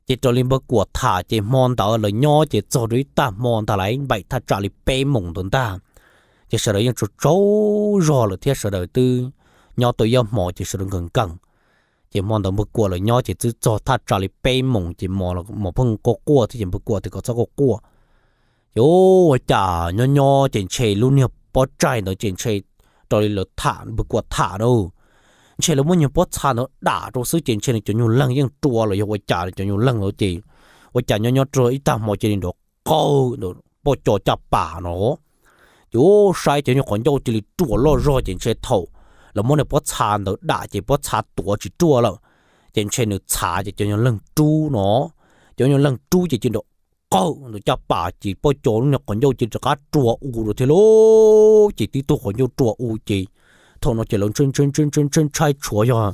Ces raws li Npawg Kuam tham ces hmo ntawd lawv nyob ces txog rau ib tag hmo ntag lais, npaum thaj tsam li peb moos ntawd ntag, ces sawv daws yeej tsaug tsaug zog lawm thiab sawv daws twb nyob tau ib ob hmos ces sawv daws nkees nkees. Ces hmo ntawd Npawg Kuam lawv nyob ces twb txog thaj tsam li peb moos ces mos pheej quaj quaj thiab ces Npawg Kuam tias kom txhob quaj quaj. Ces ua cas nyob nyob ces ntshe lub niag pob tsaig ntawd ces ntshe raws li lawv tham, Npawg Kuam tham na, ntshe lawv muab nyuag pob txha ntawd dam rau xwb ces ntshe nws cov nyuag leeg yeej rua los yog ua cas cov nyuag leeg ntawd ces ua cas nyob nyob rau ib tag hmo cia li nrov qawg ntawm poj co caj pas no. Ces ua saib cov nyuag qhov ncauj cia li ruam loj zog ces ntshe thaum lawv muab niag pob txha ntawd dam ces pob txha tuav tsis ruaj lawm, ces ntshe nws txhav ces cov nyuag leeg rub no, cov nyuag leeg rub ces cia li nrov qawg ntawm caj pas ces poj co lub niag qhov ncauj cia li rov qab rua u rau thiab lauj. Ces tib tug qhov ncauj rua u ces thaum no ces lawv ntshai ntshai tshuav yog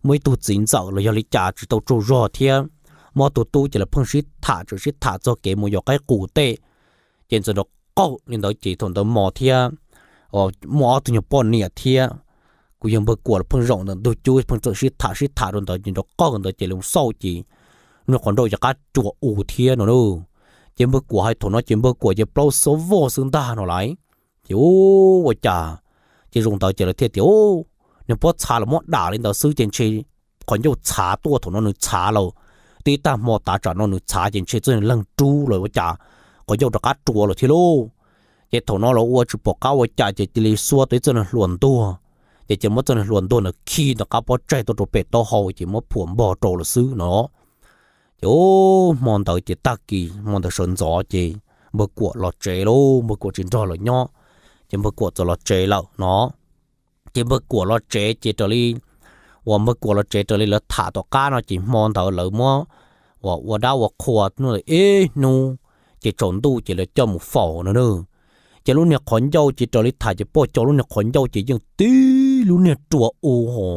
muaj ib tug txiv ntxawm los yog li cas tsis tau tsaug zog thiab, muaj tus tub ces lawv pheej sib tham, tseem sib tham txog kev mus yos qaib qus tej. Ces txawm nrov qawg li ntawd ces thaum ntawd mos thiab muaj ob tug nyuag poj niam thiab kuv yawg Npawg Kuam los pheej zaum ntawm ntug cub pheej txawm sib tham sib tham rau ntawd ces nrov qawg ntawd ces lawv xauj ces nyuag qhov ncauj rov qab rua u thiab no na. Ces Npawg Kuam hais thaum no ces Npawg Kuam ces plaub xob voj xwb ntag no lais. Ces ua cas ces zoo ntawd ces lawv thiaj tias, niag pob txha los muab dam li ntawd xwb ces ntshe qhov ncauj txhav tuaj, thaum no nws txhav lawm, twb ib tag hmo tav tsam no nws txhav ces ntshe txoj leeg rub los ua cas qhov ncauj rov qab rua lawm thiab lauj. Ces thaum no los ua tsis pom qab ua cas ces cia li xuas tau ib txoj niag hlua ntuag, ces cia li muab txoj niag hlua ntuag ntawd khi ntawm qab pob tsaig tuaj rau pem taub hau ces muab phuam npog rau lawm xwb no. Ces hmo ntawd ces tag kis hmo ntawd sawv ntxov ces Npawg Kuam los tsev lauj, Npawg Kuam tsis nrog lawv nyob, ces Npawg Kuam txawm los tsev lawm no. Ces Npawg Kuam los tsev ces raws li uas Npawg Kuam los tsev raws li lawv tham tom qab no ces hmo ntawd lawv muab uas ua dab ua qhua hnub ntawd ib hnub, ces tsaus ntuj ces lawv coj mus faus no na. Ces lub niag qhov ncauj ces raws li tham ces poj co lub niag qhov ncauj ces yeej tib lub niag rua u ho,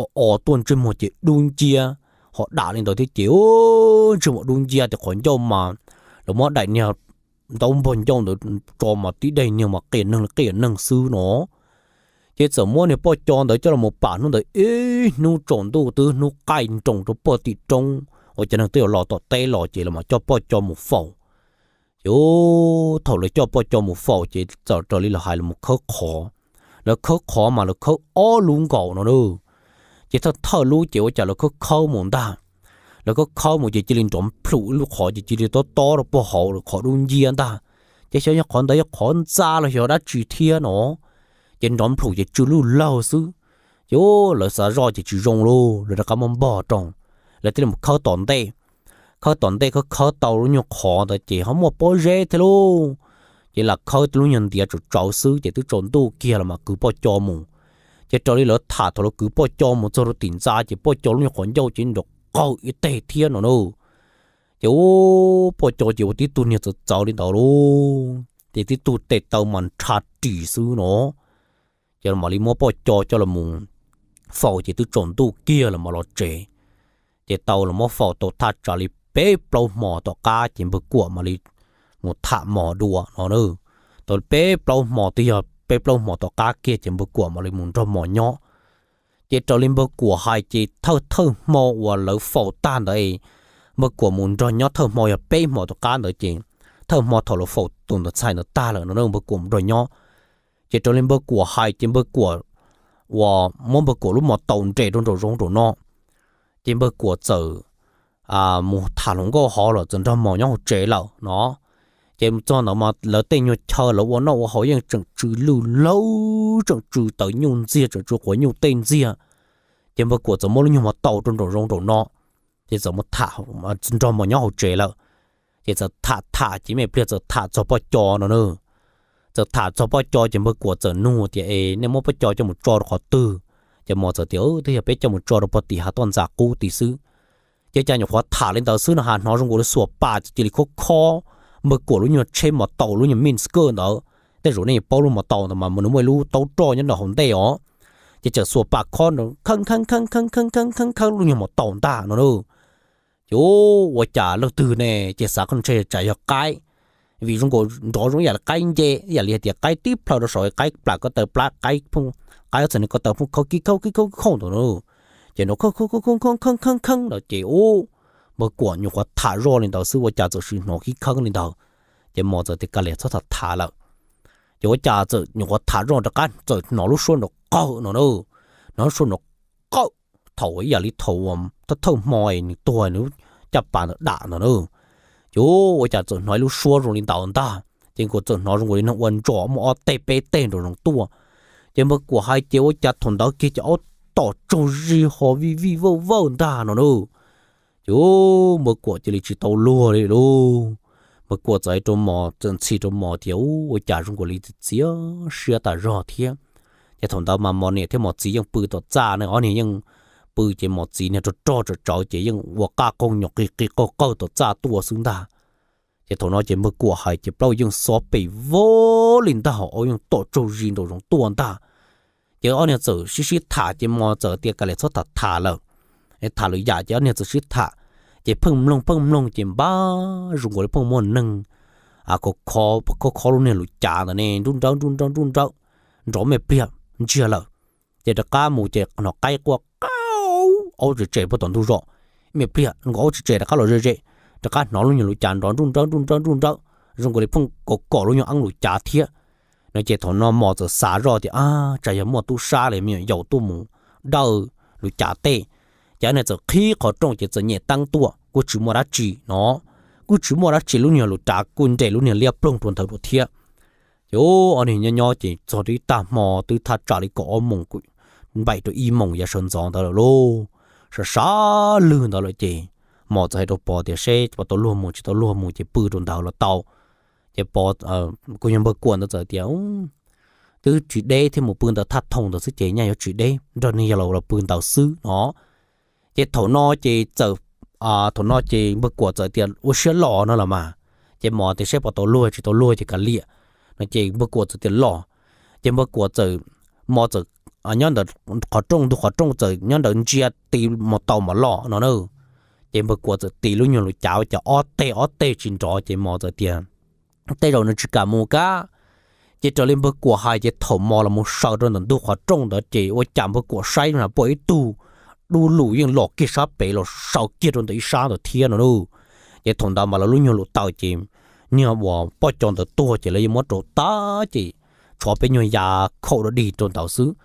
o o tuaj ntsej muag ces dub nciab, ho dam li ntawd thiab ces ntsej muag dub nciab tias qhov ncauj mas lawv muab daim niag ntaub npog ncauj ntawd tso mas tib daim niag mas qias neeg li qias neeg xwb no. Ces txawm muab niag poj co ntawd coj los pam hnub ntawd ib hnub tsaus ntuj twb hnub qaij nroos rau pog tim roob uas cov neeg twb yuav los tom teb los ces lawv mam coj poj co mus faus. Ces thaum lawv coj poj co mus faus ces txawm raws li lawv hais lawv mus khawb qhov. Lawv khawb qhov mas lawv khawb ob lub nkaus no na. Ces thawj thawj lub ces ua cas lawv khawb khawb mus ntag. Lawv khawb khawb mus ces cia li nrov nplhum ib lub qhov ces cia li tob tob rau pog hauv lawm, qhov dub nciab ntag. Ces xyov yog qhov ntawd yog qhov ntxa los xyov dab tsi thiab no, ces nrov nplhum ces tsw luj laug xwb. Ces lawv xav zoj ces tsis zoo lauj, lawv rov qab muab npog rau, lawv thiaj li mus khawb tom ntej. Khawb tom ntej khawb khawb tau lub nyuag qhov ntawd ces ho muaj pob zeb thiab lauj. Ces lam khawb lub nyuag ntiav tsawv tsawv xwb ces twb tsaus ntuj kiag los mas kwv poj co mus. Ces raws li lawv tham thaum lawv kwv poj co mus txog rau tim ntxa ces poj co lub nyuag qhov ncauj ces nrov qawg ib teg thiab no na. Ces ua poj co ces ua tib tug niag txawv txawv li ntawd lauj, ces tib tug tes taw mas nrhab ris xwb no. Ces mam li muab poj co coj los faus ces twb tsaus ntuj kiag los mam los tsev. Ces tau los muab faus tau thaj tsam li peb plaub hmo tom qab ces Npawg Kuam mam li mus tham mos dua no na. Tau peb plaub hmo twb yog peb plaub hmo tom qab kiag ces Npawg Kuam mam li mus nrog mos nyob. Ces raws li Npawg Kuam hais ces thawj thawj hmo uas lawv faus tag ntawd, Npawg Kuam mus nrog nyob thawj hmo yog peb hmo tom qab ntawd ces thawj hmo thaum lawv faus tus ntawd txhais ntawd tag lawm no Npawg Kuam mus nrog nyob. Ces raws li Npawg Kuam hais ces Npawg Kuam uas muab Npawg Kuam lub mos taus nres rau nraum zoov nraum no, ces Npawg Kuam txawm mus tham hluas nkauj hov lawm txawm nrog mos nyob hauv tsev lawm no. Ces txog ntawd mas lawv tej nyuag chaw lawv ua noj ua haus yeej tseem tsw lwj lawv, tseem tsw tawv nyuj ntxiag, tseem tsw quav nyuj tej ntxiag. Ces Npawg Kuam txawm muab lub nyuag mos taus rau nraum zoov nraum no, ces txawm mus tham, nrog mos nyob hauv tsev lawm. Ces txawm tham tham ces me pliag txawm tham txog poj co no na. Txawm tham txog poj co ces Npawg Kuam txawm nug tias, Es nej muab poj co coj mus tso rau qhov twg? Ces mos txawm tias, Twb yog peb coj mus tso rau pog tim hav toj ntxas qub tid xwb. Ces cas nyuam qhuav tham li ntawd xwb no ha hnov zoo nkaus li xuas pas ces cia li khob khob Npawg Kuam lub nyuag tsheb mos taus lub nyuag min skawj ntawd. Tej zaum nej paub lub mos taus ntawd mas nws muaj ib lub taub roj nyob nram hauv ntej os. Ces txawm xuas pas khob nrov kheeb kheeb kheeb kheeb kheeb kheeb kheeb lub nyuag mos taus ntag no na. Ces ua cas leej twg ne, ces xav koj ntshe tsam yog qaib, vim zoo nkaus nrov zoo ib yam li qaib nce, ib yam li hais tias qaib tib plhaw rau saum qaib plam ko taw plab qaib phooj qaib ob txhais nws ko taw pheej khov kib khauj kib khauj kib khauj ntawd na. Ces nrov khov khov khov khov khov khov khov khov ntawd ces ub, npawg Kuam nyuam qhuav tham zoj li ntawd xwb ua cas txawm sim hnov khib khawb li ntawd. Ces Mos txawm tias kav liam txhob tham tham lawm. Ces ua cas txawm nyuam qhuav tham zoj rov qab txawm hnov lub suab nrov qawj no na. Hnov lub suab nrov qawj thaum ib yam li thaum thawj hmo nws tuag nws caj pas ntawm dam ntawd na. Ces ua cas txawm hnov ib lub suab zoo li ntawd ntag, ces nkaus txawm hnov zoo nkaus li neeg ua ntsos muaj ob teg peb teg nraum zoov tuaj. Ces npawg Kuam hais ces ua cas thaum ntawd kiag ces aub tom tsaug zis ho vij vij vawj vawj ntag no na. Ces npawg Kuam cia li tsis tau luag li lauj. Npawg Kuam txawm hais rau Mos, txawm ntxhi rau Mos tias ua cas zoo nkaus li txias siab tas zog thiab. Ces thaum ntawd mas Mos niam thiab Mos txiv yeej pw tom txaj ne, ob niag yeej pw ces Mos txiv niag rog rog tsawv tsawv ces yeej ua qaj qoog nyuam qis qis qawg qawg tom txaj tuaj xwb ntag. Ces thaum no ces npawg Kuam hais ces plaub yeej xob pes vog li ntag, aub yeej tom tsaug zis nraum zoov tuaj ntag. Ces ob niag txawm sib sib tham ces Mos txawm tias kav liam txhob tham tham lawm, tham lwm yam ces ob niag txawm sib tham. Ces pheej mloog pheej mloog ces npaj zoo nkaus li pheej muaj neeg khov khov lub niag lus cav ntawd ne nruj nrawb nruj nrawb nruj nrawb, nrov me pliag ntsiag lawm. Ces rov qab mus ces hnov qaib quaj qau, aub tsis tsem puag tom ntug zos, me pliag nkaus aub tsis tsem rov qab los ze ze, rov qab hnov lub nyuag lus cav nrov nruj nrawb nruj nrawb nruj nrawb, zoo nkaus li pheej kom kom lub nyuag eeb lus cav thiab. No ces thaum no Mos txawm xav zoj tias a, tsam yog muaj tub sab li me nyuam yaus tuaj mus dawj lus cav tej. Ces ob niag txawm qhib qhov rooj ces txawm nyem teeb tuaj kuj tsis muaj dab tsi no, kuj tsis muaj dab tsi, lub nyuag lus cav kuj nres lub niag liab ploog rau ntawd rau thiab. Ces ob niag nyob nyob ces txog rau ib tag hmo twb thaj tsam li kaum ob moos npaim rau ib moos yav sawv ntxov ntawd lawm lauj. Sawv sawv lwg ntawd lawm ces Mos txawm hais rau Pov tias seb puas tau luag mus tsis tau luag mus ces pw rau ntawd los tau. Ces Pov, kuv yog npawg Kuam ntawd txawm tias twb tsis deb thiab, mus pw ntawm thaj thoom ntawd xwb ces nyaj yuav tsis deb, nrog niag yawg laus los pw ntawd xwb no. Ces thaum no ces txawm, thaum no ces npawg Kuam txawm tias ua siab los no los mas, ces Mos tias seb puas tau luag tsis tau luag ces kav liam no ces npawg Kuam txawm tias los. Ces npawg Kuam txawm, Mos txawm nyob ntawm qhov rooj ntug qhov rooj txawm nyob ntawd ntsia tis mus tau mam los no na. Ces npawg Kuam txawm tis lub nyuag lus cav ua cas ob teg ob teg tsis nrov ces Mos txawm tias tej zaum nws tsis kam mus kab. Ces raws li npawg Kuam hais ces thaum Mos los mus sawv rau ntawm ntug qhov rooj ntawd ces ua cas npawg Kuam saib na pom ib tug dub lug yeej los kiag sab pem los sawv kiag rau ntawm ib sab ntawd thiab no na. Ces thaum ntawd mas lawv lub nyuag lus taws ces niag uas poj co ntawd tuag ces lawv yeej muab rauv tag ces tshuav peb nyuag yav khaum dog dig rau ntawd xwb.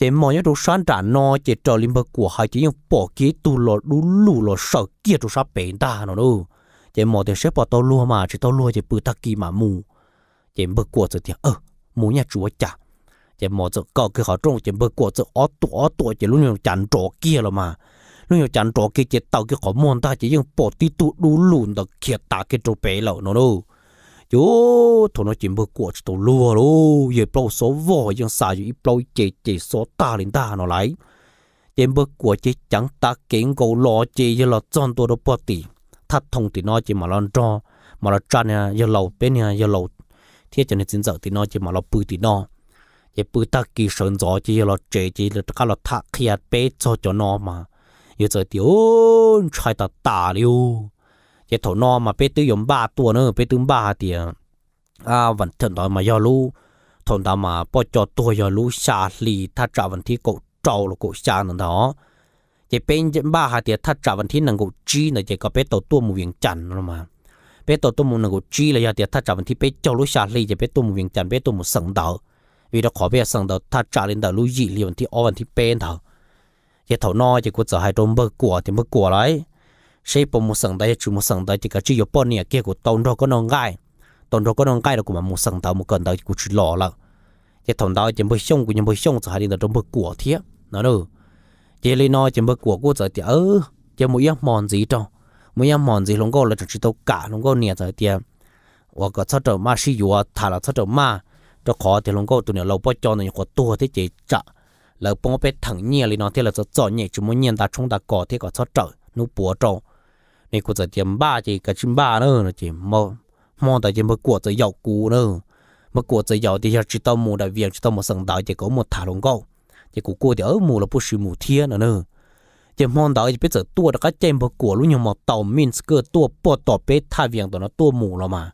Ces Mos nyob rau sab nram no ces raws li npawg Kuam hais ces yeej pom kiag ib tug los dub lug los sawv kiag rau sab pem ntag no na. Ces Mos tias seb puas tau luag mas tsis tau luag ces pw tag kis mam mus. Ces npawg Kuam txawm tias mus nyaj tsis ua cas. Ces Mos txawm kaw kiag qhov rooj ces npawg Kuam txawm ob tuam ob tuam ces lub nyuag cas nrov kiag los mas, lub nyuag cas nrov kiag ces taw kiag qhov muag ntag ces yeej pom tib tug dub lug ntawd khiav tav kiag rau pem lawm no na. Ces thaum no ces npawg Kuam tsis tau luag lauj, yawg plaub xob vog yeej xa yus ib plaub ce ces xob tag li ntag no lauj. Ces npawg Kuam ces ceev tav kev nkaus los ces yawg los txog ntua rau puag tim thaj thoom tim no ces mam los nrog, mam los tsa niag yawg laus, peb niag yawg laus thiab cov niag txiv ntxawm tim no ces mam los pw tim no. Ces pw tag kis sawv ntxov ces yawg los tsev ces rov qab los tham qhia peb txog cov no mas yawg txawm tias ntshai tas tas li ub. Ces thaum no mas peb twb yuav npaj tuaj na, peb twb npaj hais tias thaum ntawd mas yog lub, thaum ntawd mas poj co tuag yog lub xya hli thaj tsam vas thib kaum rau los kaum xya ntawd ntag. Ces peb npaj hais tias thaj tsam vas thib nees nkaum tsib ntawd ces kom peb tau tuaj mus Vias Cas no mas, peb tau tuaj mus nees nkaum tsib los yog tias thaj tsam vas thib peb caug lub xya hli ces peb tuaj mus Vias Cas peb tuaj mus xeem ntawv, vim rau qhov peb xeem ntawv thaj tsam li ntawm lub yim hli vas thib ob vas thib peb ntawd. Ces thaum no ces kuv txawm hais rau npawg Kuam tias npawg Kuam lauj, seb puas mus xeem ntawv, yog tsis mus xeem ntawv ces kav tsij yuav poj niam kiag kuv tau nrog koj noj nqaij, tau nrog koj noj nqaij rau kuv mam mus xeem ntawv mus kawm ntawv ces kuv tsis los lawm. Ces thaum ntawd ces npawg Xyooj, kuv yog npawg Xyooj txawm hais li ntawd rau npawg Kuam thiab no. Ces yog li no ces npawg Kuam kuj txawm tias ces mus ib hmo ntxiv rau, mus ib hmo ntxiv hluas nkauj lawv tseem tsis tau kam, hluas nkauj niam txawm tias uas kom txhob rawm maj sib yuav, tham los txhob rawm maj, rau qhov tias hluas nkauj tus niam laus poj co ntawd nyuam qhuav tuag thiab ces tsam lawv poob peb theem nyiaj li no thiab lawv txom txom nyem tsis muaj nyiaj nta tshoob nta kos thiab kom txhob rawm hnub puav rau. Ne kuv txawm tias npaj ces kav tsij npaj na no ces hmo ntawd ces npawg Kuam txawm yaum kuv na. Npawg Kuam txawm yaum tias yog tsis tau mus dam vias tsis tau mus xeem ntawv ces kom muaj tham hluas nkauj. Ces kuv kuj tias mus los puj sis mus thiab no na. Ces hmo ntawd peb txawm tuaj rov qab caij npawg Kuam lub nyuag mos taus Minsk tuaj puag tom peb thaj vias tom no tuaj mus los mas,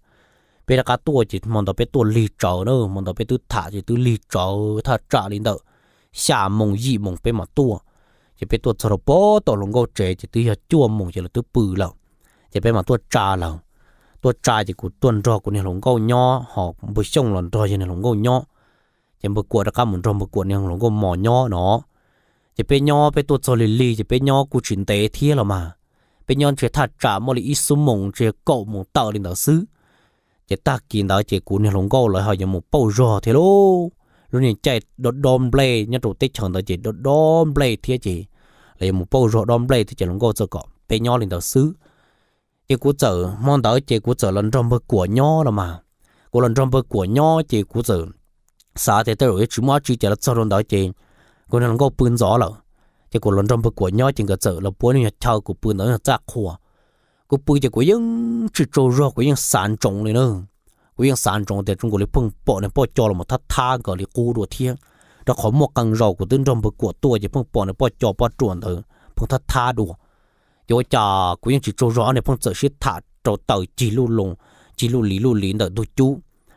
peb rov qab tuaj ces hmo ntawd peb tuaj lig tsawv na, hmo ntawd peb twb tham ces twb lig tsawv thaj tsam li ntawm xya moos yim moos peb mam tuaj. Ces peb tuaj txog rau pem tom hluas nkauj tsev ces twb yog cuaj moos ces lawv twb pw lawm. Ces peb mam tuaj tsa lawv. Tuaj tsa ces kuv tuaj nrog kuv niag hluas nkauj nyob ho npawg Xyooj los nrog yog niag hluas nkauj nyob. Ces npawg Kuam rov qab mus nrog npawg Kuam niag hluas nkauj mos nyob no. Ces peb nyob peb tuaj txog lig lig ces peb nyob kuj tsis ntev thiab los mas. Peb nyob ntshe thaj tsam muaj li ib xuab moos ntshe kaum moos tawm li ntawd xwb. Ces tag kis ntawd ces kuv niag hluas nkauj lawv ho yuav mus pauj zog thiab lauj. Lub niag caij dob dob nplej nyob rau teb chaws ntawd ces dob dob nplej thiab ces lawv yuav mus pauj zog dob nplej thiab ces hluas nkauj txawm kom peb nyob li ntawd xwb. Ces kuv txawm hmo ntawd ces kuv txawm los nrog npawg Kuam nyob los mas. Kuv los nrog npawg Kuam nyob ces kuv txawm xav tias tej zaum yuav tsis muaj dab tsi ces los txog rau ntawd ces kuv niag hluas nkauj pw ntxov lawm. Ces kuv los nrog npawg Kuam nyob ces nkawd txawm los puab lub nyuag chaw kuv pw ntawd txaj qhua. Kuv pw ces kuv yeej tsis tsaug zog, kuv yeej xav ntsoov li na. Kuv yeej xav ntsoov tias zoo nkaus li pheej pom niag poj co los thab thab nkawd li qub dua thiab, rau qhov muaj qee zaus kuv twb nrog npawg Kuam tuaj ces pheej pom niag poj co poj ruam ntawd pheej thab thab dua. Ces ua cas kuv yeej tsis tsaug zog, ob niag pheej txawm sib tham rau taws cig lub loo, cig lub li lub li ntawm ntug cub.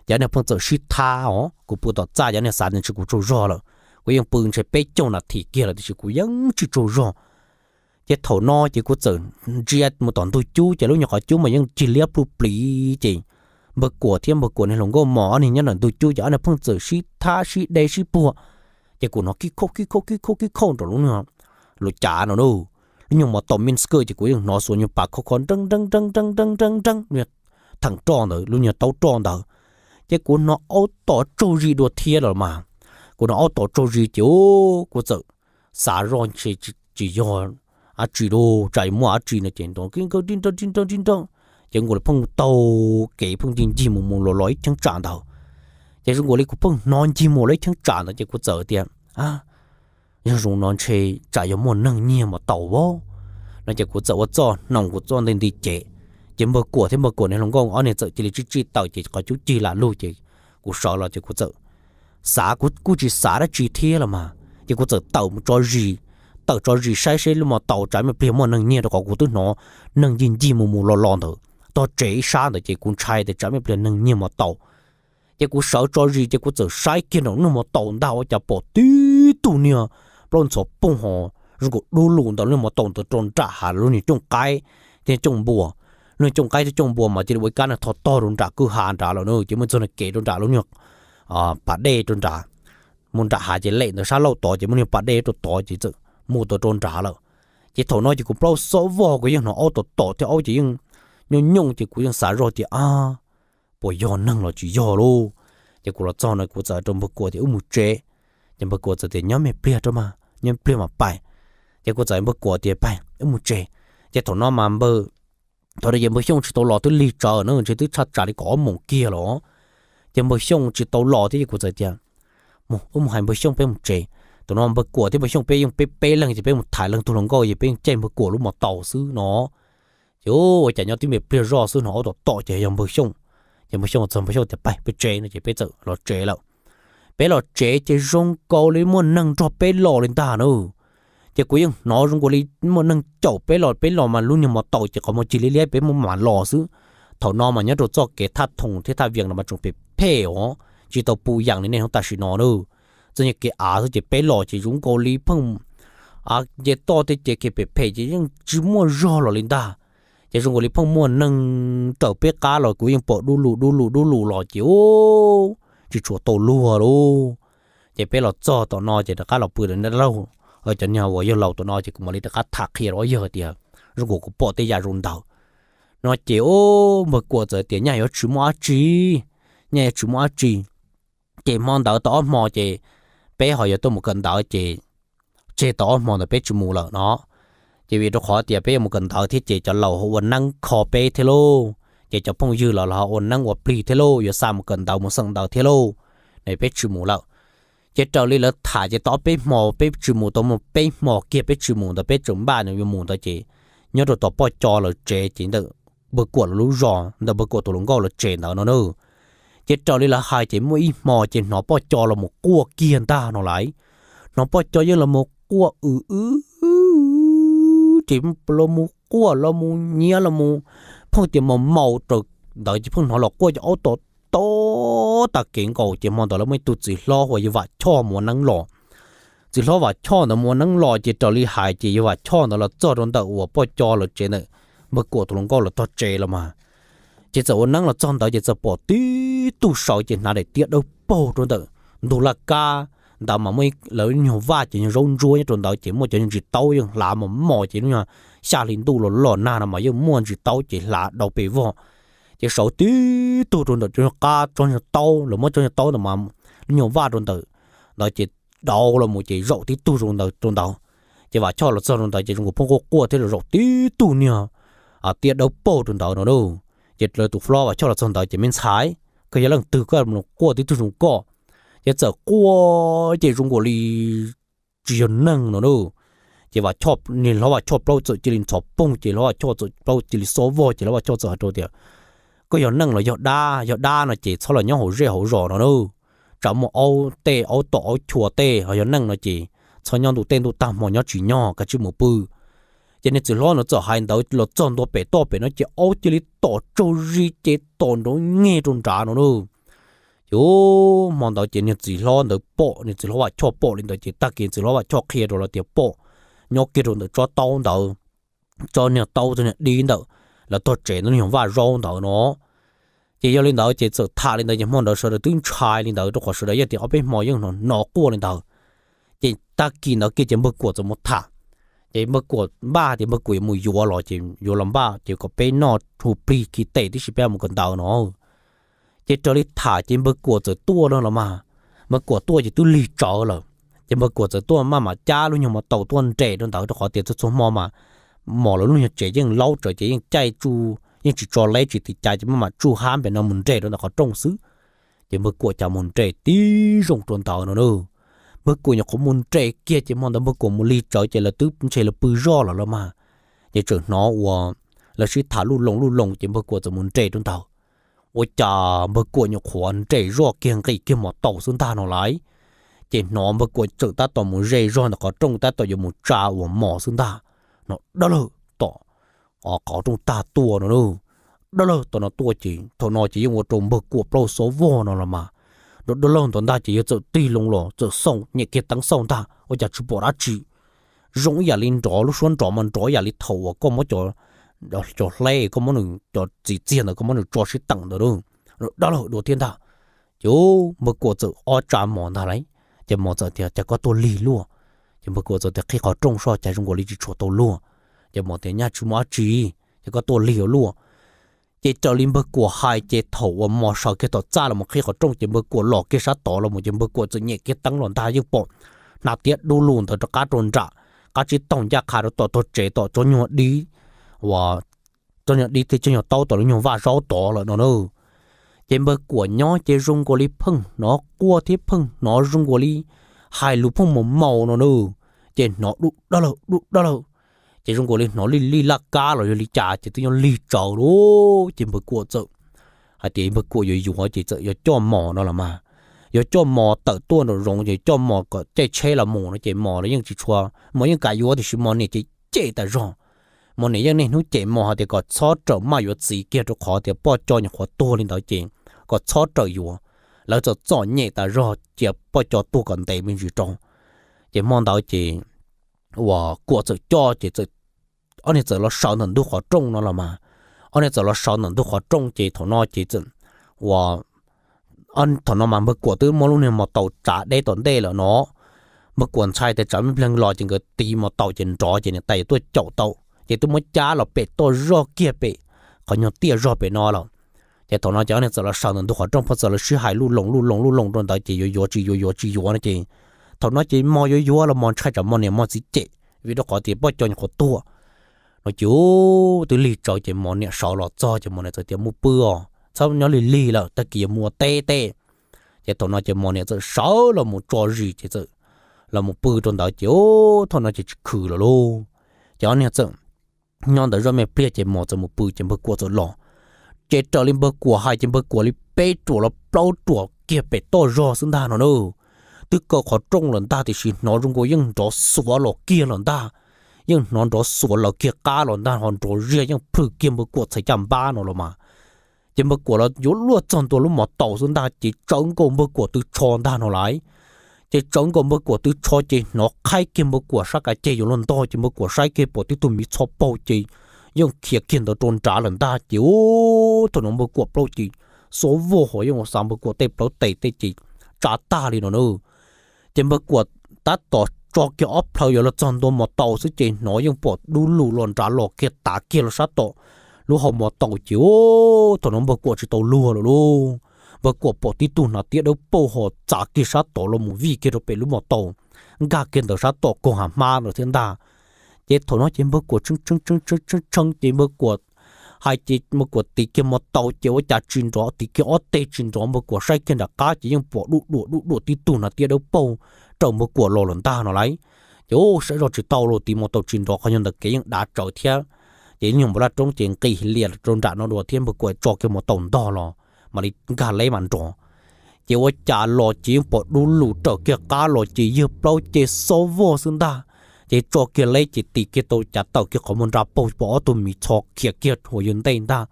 Ces ob niag pheej txawm sib thab os, kuv pw tom txaj ces ob niag xav tias ntshe kuv tsaug zog lawm. Kuv yeej pw ntshe peb caug nas this kiag lawm tiam sis kuv yeej tsis tsaug zog. Ces thaum no ces kuv txawm ntsia mus tom ntug cub ces lub nyuag qhov cub mas yeej cig liab pluj plis ces npawg Kuam thiab npawg Kuam niag hluas nkauj mos ob niag nyob ntawm ntug cub ces ob niag pheej txawm sib thab sib de sib puag. Ces kuv hnov kib khauj kib khauj kib khauj kib khauj nraum lub nyuag lub cav no na. Lub nyuag mos taus Minsk ces kuv yeej hnov xuas nyuag pas khov kho nreeb nreeb nreeb nreeb nreeb nreeb nreeb lub nyuag theem roj ntawd, lub nyuag taub roj ntawd. Ces kuv hnov aub tom tsaug zis dua thiab los mas. Kuv hnov aub tom tsaug zis ces kuv txawm xav zoj ntshe tsis yog dab tsi lauj, tsam yuav muaj dab tsi no ces nrov kib nrov kib nrov kib nrov kib nrov. Ces zoo nkaus li pheej taug kev pheej ncig ncig mus mus los los ib cheeb tsam ntawd. Ces zoo nkaus li kuv pheej hnov ncig mus los ib cheeb tsam ntawd ces kuv txawm tias, yog zoo no ntshe tsam yog muaj neeg nyiag mos taus vauv no ces kuv txawm ua txoj hnoos kuv txoj nti nti cev. Ces npawg Kuam thiab npawg Kuam niag hluas nkauj ob niag txawm cia li tsij tsij taws ces qhov cub cig lam lug ces kuv sawv los ces kuv txawm xav, kuv kuj tsis xav dab tsi thiab los mas, ces kuv txawm tawm mus tso zis, tawm tso zis saib seb lub mos taus tsam me pliag muaj neeg nyiag rau qhov kuv twb hnov neeg ncig ncig mus mus los los ntawd tog tsev ib sab ntawd ces kuv ntshai tias tsam me pliag neeg nyiag mos taus. Ces kuv sawv tso zis ces kuv txawm saib kiag nraum lub mos taus ntag ua cas pom tib tug niag plaub ntxhov pooj ho zoo nkaus dub lug ntawm lub mos taus ntawd rau nram hav lub niag cooj qaib thiab cooj npua. Lub niag cooj qaib thiab cooj npua mas cia li ua ib kab niag tho tog rau nram kwj ha nrad lawm na, ces muaj txog niag kev rau nram lub niag pas dej rau nrad, mus nram hav ces lem ntawd sab laug tod ces muaj niag pas dej rau tod ces txawm mus tau rau nrad lawm. Ces thaum no ces kuv plaub xob vog kuv yeej hnov aub tom tom thiab aub ces yeej nyooj nyooj ces kuv yeej xav zoj tias a, puas yog neeg los tsis yog lauj. Ces kuv los txog no kuv txawm rau npawg Kuam tias wb mus tsev. Ces npawg Kuam txawm tias nyob me pliag rau mas, nyob pliag mas pais. Ces kuv txawm npawg Kuam tias pais wb mus tsev. Ces thaum no mas npawg, thaum no ces npawg Xyooj tsis tau los twb lig tsawv na, ntshe twb tshaj tsam li kaum ob moos kiag los. Ces npawg Xyooj tsis tau los thiab ces kuv txawm tias mus, wb mus hais npawg Xyooj peb mus tsev. Thaum no npawg Kuam thiab npawg Xyooj peb yeej peb peb leeg ces peb mus tham leej tug hluas nkauj ces peb yeej caij npawg Kuam lub mos taus xwb no. Ces ua cas nyob tib me pliag zoj xwb hnov aub tom tom ces yog npawg Xyooj. Ces npawg Xyooj txog npawg Xyooj tias pais peb tsev no ces peb txawm los tsev lawm. Peb los tsev ces zoo nkaus li muaj neeg nrog peb los li ntag na. Ces kuv yeej hnov zoo nkaus li muaj neeg caum peb los, peb los mas lub niag mos taus ces qhov muag cig liab liab peb muab mam los xwb. Thaum no mas nyob rau txoj kev thaj Thoom thiab thaj Vias no mas tseem phem phem os, tsis tau puv yaas li nej hnub tam sim no na. Txoj niag kev av xwb ces peb los ces zoo nkaus li pheej nce toj tej ces kev phem phem ces yeej tsis muaj zog los li ntag. Ces zoo nkaus li pheej muaj neeg raws peb qab los kuv yeej pom dub lug dub lug dub lug los ces tsis tshua tau luag lauj. Ces peb los txog tom no ces rov qab los pw rau dab laug, cov niag uas yawg laus tom no ces kuv mam li rov qab tham qhia rau ob yawg tias zoo nkaus kuv pom tej yam zoo ntawd no ces npawg Kuam txawm tias nyaj yuav tsis muaj dab tsi, nyaj yuav tsis muaj dab tsi. Ces hmo ntawd tau ob hmo ces peb ho yuav tuaj mus kawm ntawv ces tseg tau ob hmo ntawd peb tsis mus lawm no. Ces vim rau qhov tias peb yuav mus kawm ntawv thiab ces cov laus ho ua neeb kho peb thiab lauj, ces cov phooj ywg los los ho ua neeb ua plig thiab lauj, yuav xa mus kawm ntawv mus xeem ntawv thiab lauj, ne peb tsis mus lawm. Ces raws li lawv tham ces tau ob peb hmo peb tsis mus, tau muaj peb hmo kiag peb tsis mus ntawd peb tseem npaj yuav mus ntawd ces nyob rau tom Poj Co lawv tsev ces ntawm npawg Kuam lawv lub zos ntawm npawg Kuam tus hluas nkauj lawv tsev ntawd no na. Ces raws li lawv hais ces muaj ib hmo ces hnov Poj Co los mus quaj kiag ntag no lauj. Hnov Poj Co yeej los mus quaj w w ces los mus quaj los mus nyiav los mus, pheej tias maus maus raws ntawd ces pheej hnov los quaj cov aub tom tom tag kev nkaus ces hmo ntawd lawv muaj ib tug txiv hlob hu ua yawg Vam Choj mus ua neeb los. txiv hlob Vam Choj ntawd mus ua neeb los ces raws li hais ces yog Vam Choj ntawd los txog rau ntawm uas poj co lawv tsev ntawm npawg Kuam tus hluas nkauj lawv tog tsev los mas, ces txawm ua neeb los txog ntawd ces txawm pom tib tug sawv ces hnav daim tiab dawb paug rau ntawm ntug laj kab ntawd mas muaj lawv nyuag vaj ces nyuag zaub ntsuab nyob rau ntawd ces muaj cov ntsis taub yeej hlav mos mos ces lub nyuag xya hli ntuj los los nag no mas yeej muaj ntsis taub ces hlav dau pes vog. Ces sawv tib tug rau ntawm tsob nyuag qab tsob nyuag taub, lawv muab tsob nyuag taub ntawd mas lub nyuag vaj rau ntawm ntawd ces dau los mus ces zaum tib tug rau ntawd rau ntawd. Ces Vam Choj los txog rau ntawd ces zoo nkaus pheej quaj quaj thiab los zaum tib tug niag tiab dawb paug rau ntawd no lauj. Ces lawv tus hlob Vam Choj los txog ntawd ces, Me ntxhais, koj yog leej twg koj mus quaj tib tug zoo koj? Ces txawm quaj ces zoo nkaus li tsis yog neeg no lauj. Ces Vam Choj, niag hlob Vam Choj plaub txawm cia li ntxhov poog ces hlob Vam Choj txawm plaub cia li xob vog ces hlob Vam Choj txawm hais rau tias, Koj yog neeg los yog dab? Yog dab no ces txhob los nyob hauv zej hauv zos no lauj. Tsam muaj aub tej aub tom aub chua tej, ho yog neeg no ces txhob nyob ntuj tej ntuj tag hmo nyob tsis nyob, kav tsij mus pw. Ces niag txiv hlob no txawm hais ntawd los txog ntua pem toj pem no ces aub cia li tom tsaug zis ces tom nrov nyeg rau nrad no lauj. Ces hmo ntawd ces niag txiv hlob ntawd pom, niag txiv hlob Vam Choj pom li ntawd ces tag kis txiv hlob Vam Choj qhia rau lawv tias pom nyob kiag rau ntawm tsob taub ntawd, tsob niag taub tsob niag dib ntawm lawv tog tsev ntawd lub nyuag vaj zaub ntawd no. Ces yog li ntawd ces txawm tham li ntawd ces hmo ntawd sawv daws twb ntshai li ntawd rau qhov sawv daws ib tias ob peb hmo yeej hnov hnov quaj li ntawd. Ces tag kis ntawd kiag ces npawg Kuam txawm mus tham. Ces npawg Kuam npaj tias npawg Kuam yuav mus yuav los ces yuav los npaj ces kom peb noj hu plig khi tes tib si peb mus kawm ntawv no. Ces raws li tham ces npawg Kuam txawm tuaj no los mas, npawg Kuam tuaj ces twb lig tsawv lawm. Ces npawg Kuam txawm tuaj maj mam cab lub nyuag mos taus tuaj nres rau ntawd rau qhov tias txhua txhua hmo mas mos lawv lub nyuag tsev yeej laub tsawv ces yeej caij tsuj yeej tsis tso leb tsis tiv cai ces maj mam tsuj hab npem no mus nres rau ntawm qhov rooj xwb. Ces npawg Kuam cas mus nres tib zoo rau ntawd no na. Npawg Kuam nyuam qhuav mus nres kiag ces hmo ntawd npawg Kuam mus lig tsawv ces lawv twb ntshe lawv pw zoj lawm los mas. Ces txawm hnov uas lawv sib tham luj loo luj loo ces npawg Kuam txawm mus nres rau ntawd. Ua cas npawg Kuam nyuam qhuav nres zoj kiag nqis kiag mos taus xwb ntag no lauj. Ces hnov npawg Kuam txawm tab tom mus ze zog ntawm qhov rooj tab tom yuav mus tsa uas mos xwb ntag. No dawb lawg tom qhov rooj tag tuaj no na. Dawb lawg tom no tuaj ces thaum no ces yeej ua rau npawg Kuam plaub xob vog no los mas. Dawb dawb lawg ntawd ntag ces yawg txawm tig loo los txawm xauj nyem kiag teeb xauj ntag ua cas tsis pom dab tsi. Zoo ib yam li nrov lub suab nrov mas nrov ib yam li thaum uas koj muab cov, cov hleb koj muab nws cov txiv txiag ntawd koj muab nws tso sib teem ntawd. Dawb lawg dua thiab ntag. Ces npawg Kuam txawm ob tsa mos ntag lauj. Ces mos txawm tias, Cas koj tuaj lig luaj? Ces npawg Kuam txawm tias, Qhib qhov rooj soj cas zoo nkaus li tsis tshua tau luag. Ces mos tias, Nyaj tsis muaj dab tsi, ces koj tuaj lig ua luaj. Ces raws li npawg Kuam hais ces thaum uas mos sawv kiag tom txaj los mus qhib qhov rooj ces npawg Kuam los kiag sab tod los mus ces npawg Kuam txawm nyem kiag teeb los ntag yeej pom hnav tiab dub lug ntawd rov qab rau nram qab tsib taug ncaj qha rau tom tog tsev tom tsob nyuag dib, uas tsob nyuag dib thiab tsob nyuag taub tom lub nyuag vaj zaub tod lawm no na. Ces npawg Kuam nyob ces zoo nkaus li pheej hnov quaj thiab pheej hnov zoo nkaus li hais lus pheej maus maus no na. Ces hnov dub dawb lawg dub dawb lawg, ces zoo nkaus li hnov li laj kab los yog li cas ces twb nyob lig tsawv lauj. Ces npawg Kuam txawm hais tias npawg Kuam yuav yuav ces txawm yuav coj mos no los mas, yuav coj mos tawm tuaj nraum zoov ces coj mos kom caij tsheb los mus no ces mos los yeej tsis tshua, mos yeej kam yuav tiam sis mos niam ces cem tas zog. Mos niam yeej niaj hnub cem mos hais tias kom txhob rawm maj yuav txiv kiag rau qhov tias poj co nyuam qhuav tuag li ntawd ces kom txhob rawm yuav. Lawv txom txom nyem tas zog cia poj co tuag kom ntev me ntsis rau. Ces hmo ntawd ces uas Kuam txawm coj ces ob niag txawm los sawv ntawm ntug qhov rooj no los mas. Ob niag txawm los sawv ntawm ntug qhov rooj ces thaum no ces txawm uas thaum no mas npawg Kuam twb muab lub niag mos taus tsav deb tom ntej lawm no. Npawg Kuam ntshai tias tsam me pleeg los ces nkawd tiv mos taus ces nrov ces niam tais yuav tuaj caum tau, ces twb muab cab los pem toj zog kiag pem qhov nyuag tiaj zog pem no lawm. Ces thaum no ces ob niag txawm los sawv ntawm ntug qhov rooj pheej txawm los sib hais luj loo luj loo luj loo rau ntawd ces yuav yuav tsis yuav yuav tsis yuav no ces thaum no ces mos yuav yuav los mos ntshai tsam mos niam mos txiv cem vim rau qhov tias poj co nyuam qhuav tuag no ces twb lig tsawv ces mos niam sawv los txog ces mos niam txawm tias mus pw os, txhob nyob lig lig lawm tag kis yuav mus ua teb tej. Ces thaum no ces mos niam txawm sawv los mus tso zis ces txawm los mus pw rau ntawd ces thaum no ces tsis khwm lawm lauj. Ces ob niag txawm nyob ntawd zoj me pliag ces mos txawm mus pw ces npawg Kuam txawm los. Ces raws li npawg Kuam hais ces npawg Kuam li peb ruam los plaub ruam kiag pem toj zog xwb ntag no na. Twb kaw qhov rooj lawm ntag tiam sis hnov zoo nkaus yeej nrov xuav los kiag lawm ntag. Yeej hnov nrov xuav lawv kiag qab los ntag ho nrov ziag yeej plhws kiag npawg Kuam txhais caj npab no los mas. Ces npawg Kuam los yuav luaj txog ntua lub mos taus xwb ntag ces tsawv nkaus npawg Kuam tw tsho ntag no lauj. Ces tsawv nkaus npawg Kuam tw tsho ces hnov qhaib kiag npawg Kuam sab kav ceg yuav luag ntog ces npawg Kuam saib kiag pom tib tug miv txho paug ces yeej khiav kiag ntawd rau nrad lawm ntag ces u, thaum no npawg Kuam plaub ces xob vog hos yeej ua xav npawg Kuam tej plawv tes tej ces tsa tag li no na. Ces npawg Kuam tab tom tso kiag ob plhaw yuav los txog ntua mos taus xwb ces hnov yeej pom dub lug los nrad los kiag tav kiag los sab tom lub hau mos taus ces u, thaum no npawg Kuam tsis tau luag lawm lauj. Npawg Kuam pom tib tug hnav tiab dawb paug hos txav kiag sab tod los mus vij kiag rau pem lub mos taus, nkag kiag ntawd sab tom koog hav hmab ntawd thiab ntag. Ces thaum no ces npawg Kuam tshee tshee tshee tshee ces npawg Kuam hais ces npawg Kuam tiv kiag mos taus ces ua cas tsis nrov, tiv kiag ob teg tsis nrov, npawg Kuam saib kiag nram qab ces yeej pom duj duam duj duam tib tug hnav tiab dawb paug raws npawg Kuam los lawm ntag no lauj. Ces u, saib zoj tsis tau los tiv mos taus tsis nrov, qhov nyuag ntawm kev yeej dav tsawv thiab. Ces nyuag npau laj roob ces nqis lias rau nram no dua thiab npawg Kuam tso kiag mos taus ntog los mam li nkag leb mam nrov. Ces ua cas los ces yeej pom dub lug raws kiag qab los ces yawg plaub ceg xob vog xwb ntag. Ces tso kiag leb ces tiv kiag tau cav tawm kiag qhov muag nra paug pom ob tug miv txho khiav kiag hauv yawg ntej ntag.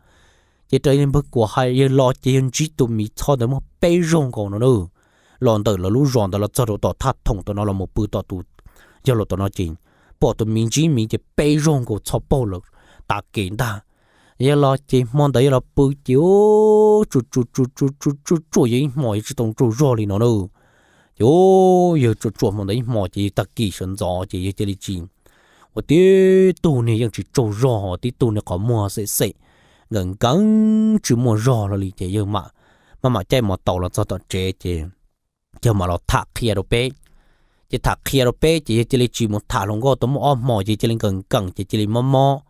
Ces raws li npawg Kuam hais yawg los ces yawg ntsib tus miv txho ntawd muaj peb zaug nkaus no na. Los ntawm lawv lub zos ntawd los txog rau tom thaj thoom tom no los mus pw tom tus yawg laus tom no ces pom tus miv ntsib miv ces peb zaug nkaus txho paug lawm tav kev ntag. Yawg los ces hmo ntawd yawg los pw ces u, tsuam tsuam tsuam tsuam tsuam tsuam tsuam yawg ib hmos yawg tsis tau tsaug zog li no na. Ces u, yawg tsuam tsuam hmo ntawd ib hmos ces yawg tag kis sawv ntxov ces yawg cia li tsis, ua tib tug niag yeej tsis tsaug zog, tib tug niag qhov muag xem xem, nkees nkees tsis muaj zog hlo li ces yawg mam, maj mam caij mos taus los txog tom tsev ces yawg mam los tham qhia rau peb. Ces tham qhia rau peb ces yawg cia li tsis mus tham hluas nkauj tau muaj ob hmos ces cia li nkees nkees ces cia li mob mob.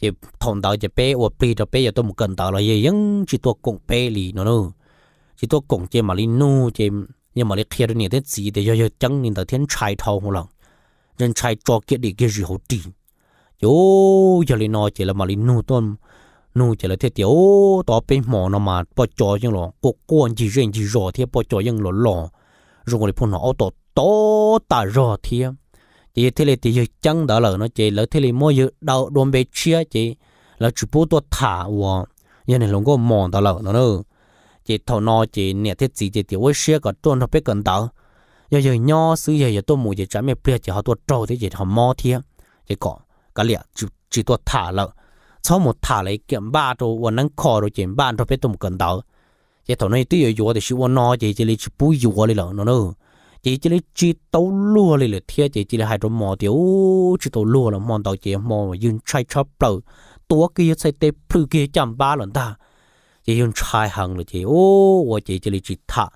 Ces thaum ntawd ces peb ua plig rau peb yuav tuaj mus kawm ntawv los yawg yeej tsis tuaj koom peb li no na. Tsis tuaj koom ces mam li nug ces yawg mam li qhia rau niam thiab txiv tias yog yawg ceeb li ntawd thiab ntshai dhau hwv lawm, ntshai tso kiag dim kiag zis hauv ris. Ces u, yog li no ces lawv mam li nug tuaj, nug ces lawv thiaj tias u, tau peb hmos no mas pob co yeej los quaj quaj ncig zej ncig zos thiab pob co yeej los los zoo li pheej hnov aub tom tom tas zog thiab. Ces yawg thiaj li tias yawg ceeb ntawd lawm no ces lawv thiaj li muab yawg daws dua npe tshiab ces lawv tsis pub tuaj tham uas yog niag hluas nkauj mos ntawd lawm no na. Ces thaum no ces niam thiab txiv ces tias ua siab kom tuaj nrog peb kawm ntawv, yog yawg nyob xwb yawg yuav tuaj mus ces tsam me pliag ces ho tuaj raug thiab ces ho mob thiab. Ces kom kav liam tsis tuaj tham lawm, txhob mus tham lawm, npaj rau ua neeb kho rau ces npaj nrog peb tuaj mus kawm ntawv. Ces thaum no yawg twb yuav yuav tiam sis ua no ces cia li tsis pub yuav li lawm no na. Ces cia li tsis tau luag li lawm thiab ces cia li hais rau mos tias u, tsis tau luag lawm, hmo ntawd ces hmo yawg ntshai tshaj plaws, tuav kiag yawg txhais tes plhws kiag caj npab lawm ntag. Ces yawg ntshai heev lawm ces u, ua ces cia li tsis tham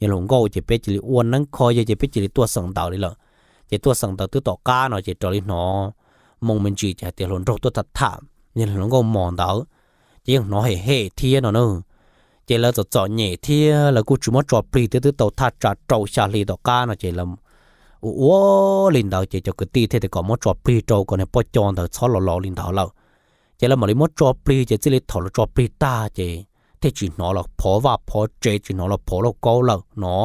yawg hluas nkauj ces peb cia li ua neeb kho yawg ces peb cia li tuaj xeem ntawv li lawm. Ces tuaj xeem ntawv twb tom qab no ces raws li hnov moo me ntsis ces hais tias hluas nraug tuaj tham tham yawg hluas nkauj mos ntawd, ces yeej hnov hem hem thiab no na. Ces lawv txom txom nyem thiab lawv kuj tsis muab tso plig thiab twb tau thaj tsam rau xya hli tom qab no ces lawv ua ua li ntawd ces cov kwv tij thiaj tias kom muab tso plig rau kom niag pob co ntawd txhob los laus li ntawd lawm. Ces lawv mam li muab tso plig ces txij li thaum lawv tso plig tag ces thiaj tsis hnov los phov vaj phov tsev, tsis hnov los phov lauj kaub lawm no.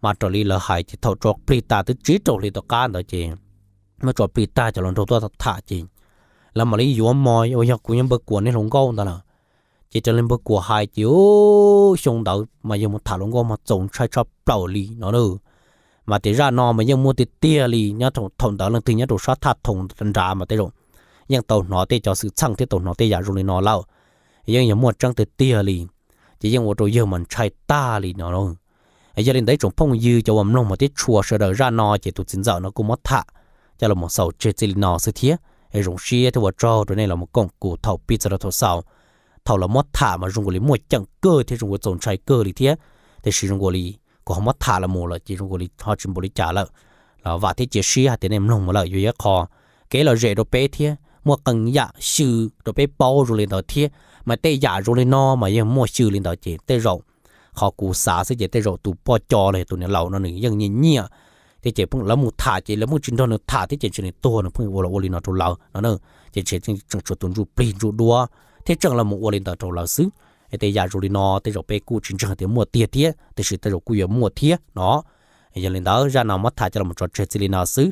Mas raws li lawv hais ces thaum tso plig tas twb tsib rau hli tom qab ntawd ces muab tso plig tag cov hluas nraug tuaj tham ces lawv mam li yuav mos uas yog kuv yog npawg Kuam niag hluas nkauj ntawd lawm. Ces raws li npawg Kuam hais ces u, xyoo ntawd mas yawg mus tham hluas nkauj mas txaus ntshai tshaj plaws li no na. Mas tias zaj no mas yeej muaj tiag tiag li nyob thaum ntawd leej twg nyob rau sab thaj thoom nrad mas tej zaum yeej tau hnov tej cov xwm txheej thiab tau hnov tej yam zoo li no lawm. Yeej yog muaj tseeb tiag tiag li, ces yeej ua rau yawg mas ntshai tag li no. Yog li ntawd ib tsoom phooj ywg cov uas mloog mas thiab tshua sawv daws, zaj no ces tus txiv ntxawm no kuj muab tham coj los mus xaus tseg txij li no xwb thiab. Es zoo siab thiab ua tsaug rau nej los mus koom kuv thaum pib txog rau thaum xaus. Thaum lawv muab tham mas zoo nkaus li muaj ceem kawg thiab zoo nkaus txaus ntshai kawg li thiab. Tiam sis zoo nkaus li kuv ho muab tham los mus lawm ces zoo nkaus li ho tsis npaum li cas lawm. Los vam thiab cia siab hais tias nej mloog mus lawm yuav yog qho kev lom zem rau peb thiab muaj qee yam xyw rau peb paub zoo li ntawd thiab. Mas tej yam zoo li no mas yeej muaj xyw li ntawd ces tej zaum qhov kuv xav xwb ces tej zaum tus poj co los yog tus niam laus no nws yeej nyiam nyiam thiab ces lawv mus tham ces lawv pheej tsis nrog nws tham thiab ces ntshe nws tuag nws pheej ua los ua li no rau lawv no na. Ces ntshe tseem tshuav tus ntsuj plig ntsuj duab thiab tseem los mus ua li ntawd rau lawv xwb. Tej yam zoo li no tej zaum peb kuj tsis ntseeg tias muaj tiag thiab tiam sis tej zaum kuj yuav muaj thiab no. Yog li ntawd zaj no muab tham coj los tso tseg txij li no xwb.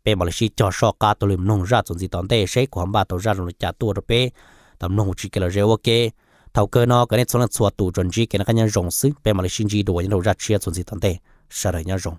Peb mam li sib cog soj qab taug lw mloog zaj txuas ntxiv tom ntej seb kuv ho npaj tau zaj zoo li cas tuaj rau peb tau mloog ua tsis kev lom zem ua ke. Thaum kawg no kom nej txhua leej txhua tus tsuas ntsib kev noj qab nyob zoo xwb, peb mam li sib ntsib dua nyob rau zaj tshiab txuas ntxiv tom ntej. Sawv daws nyob zoo.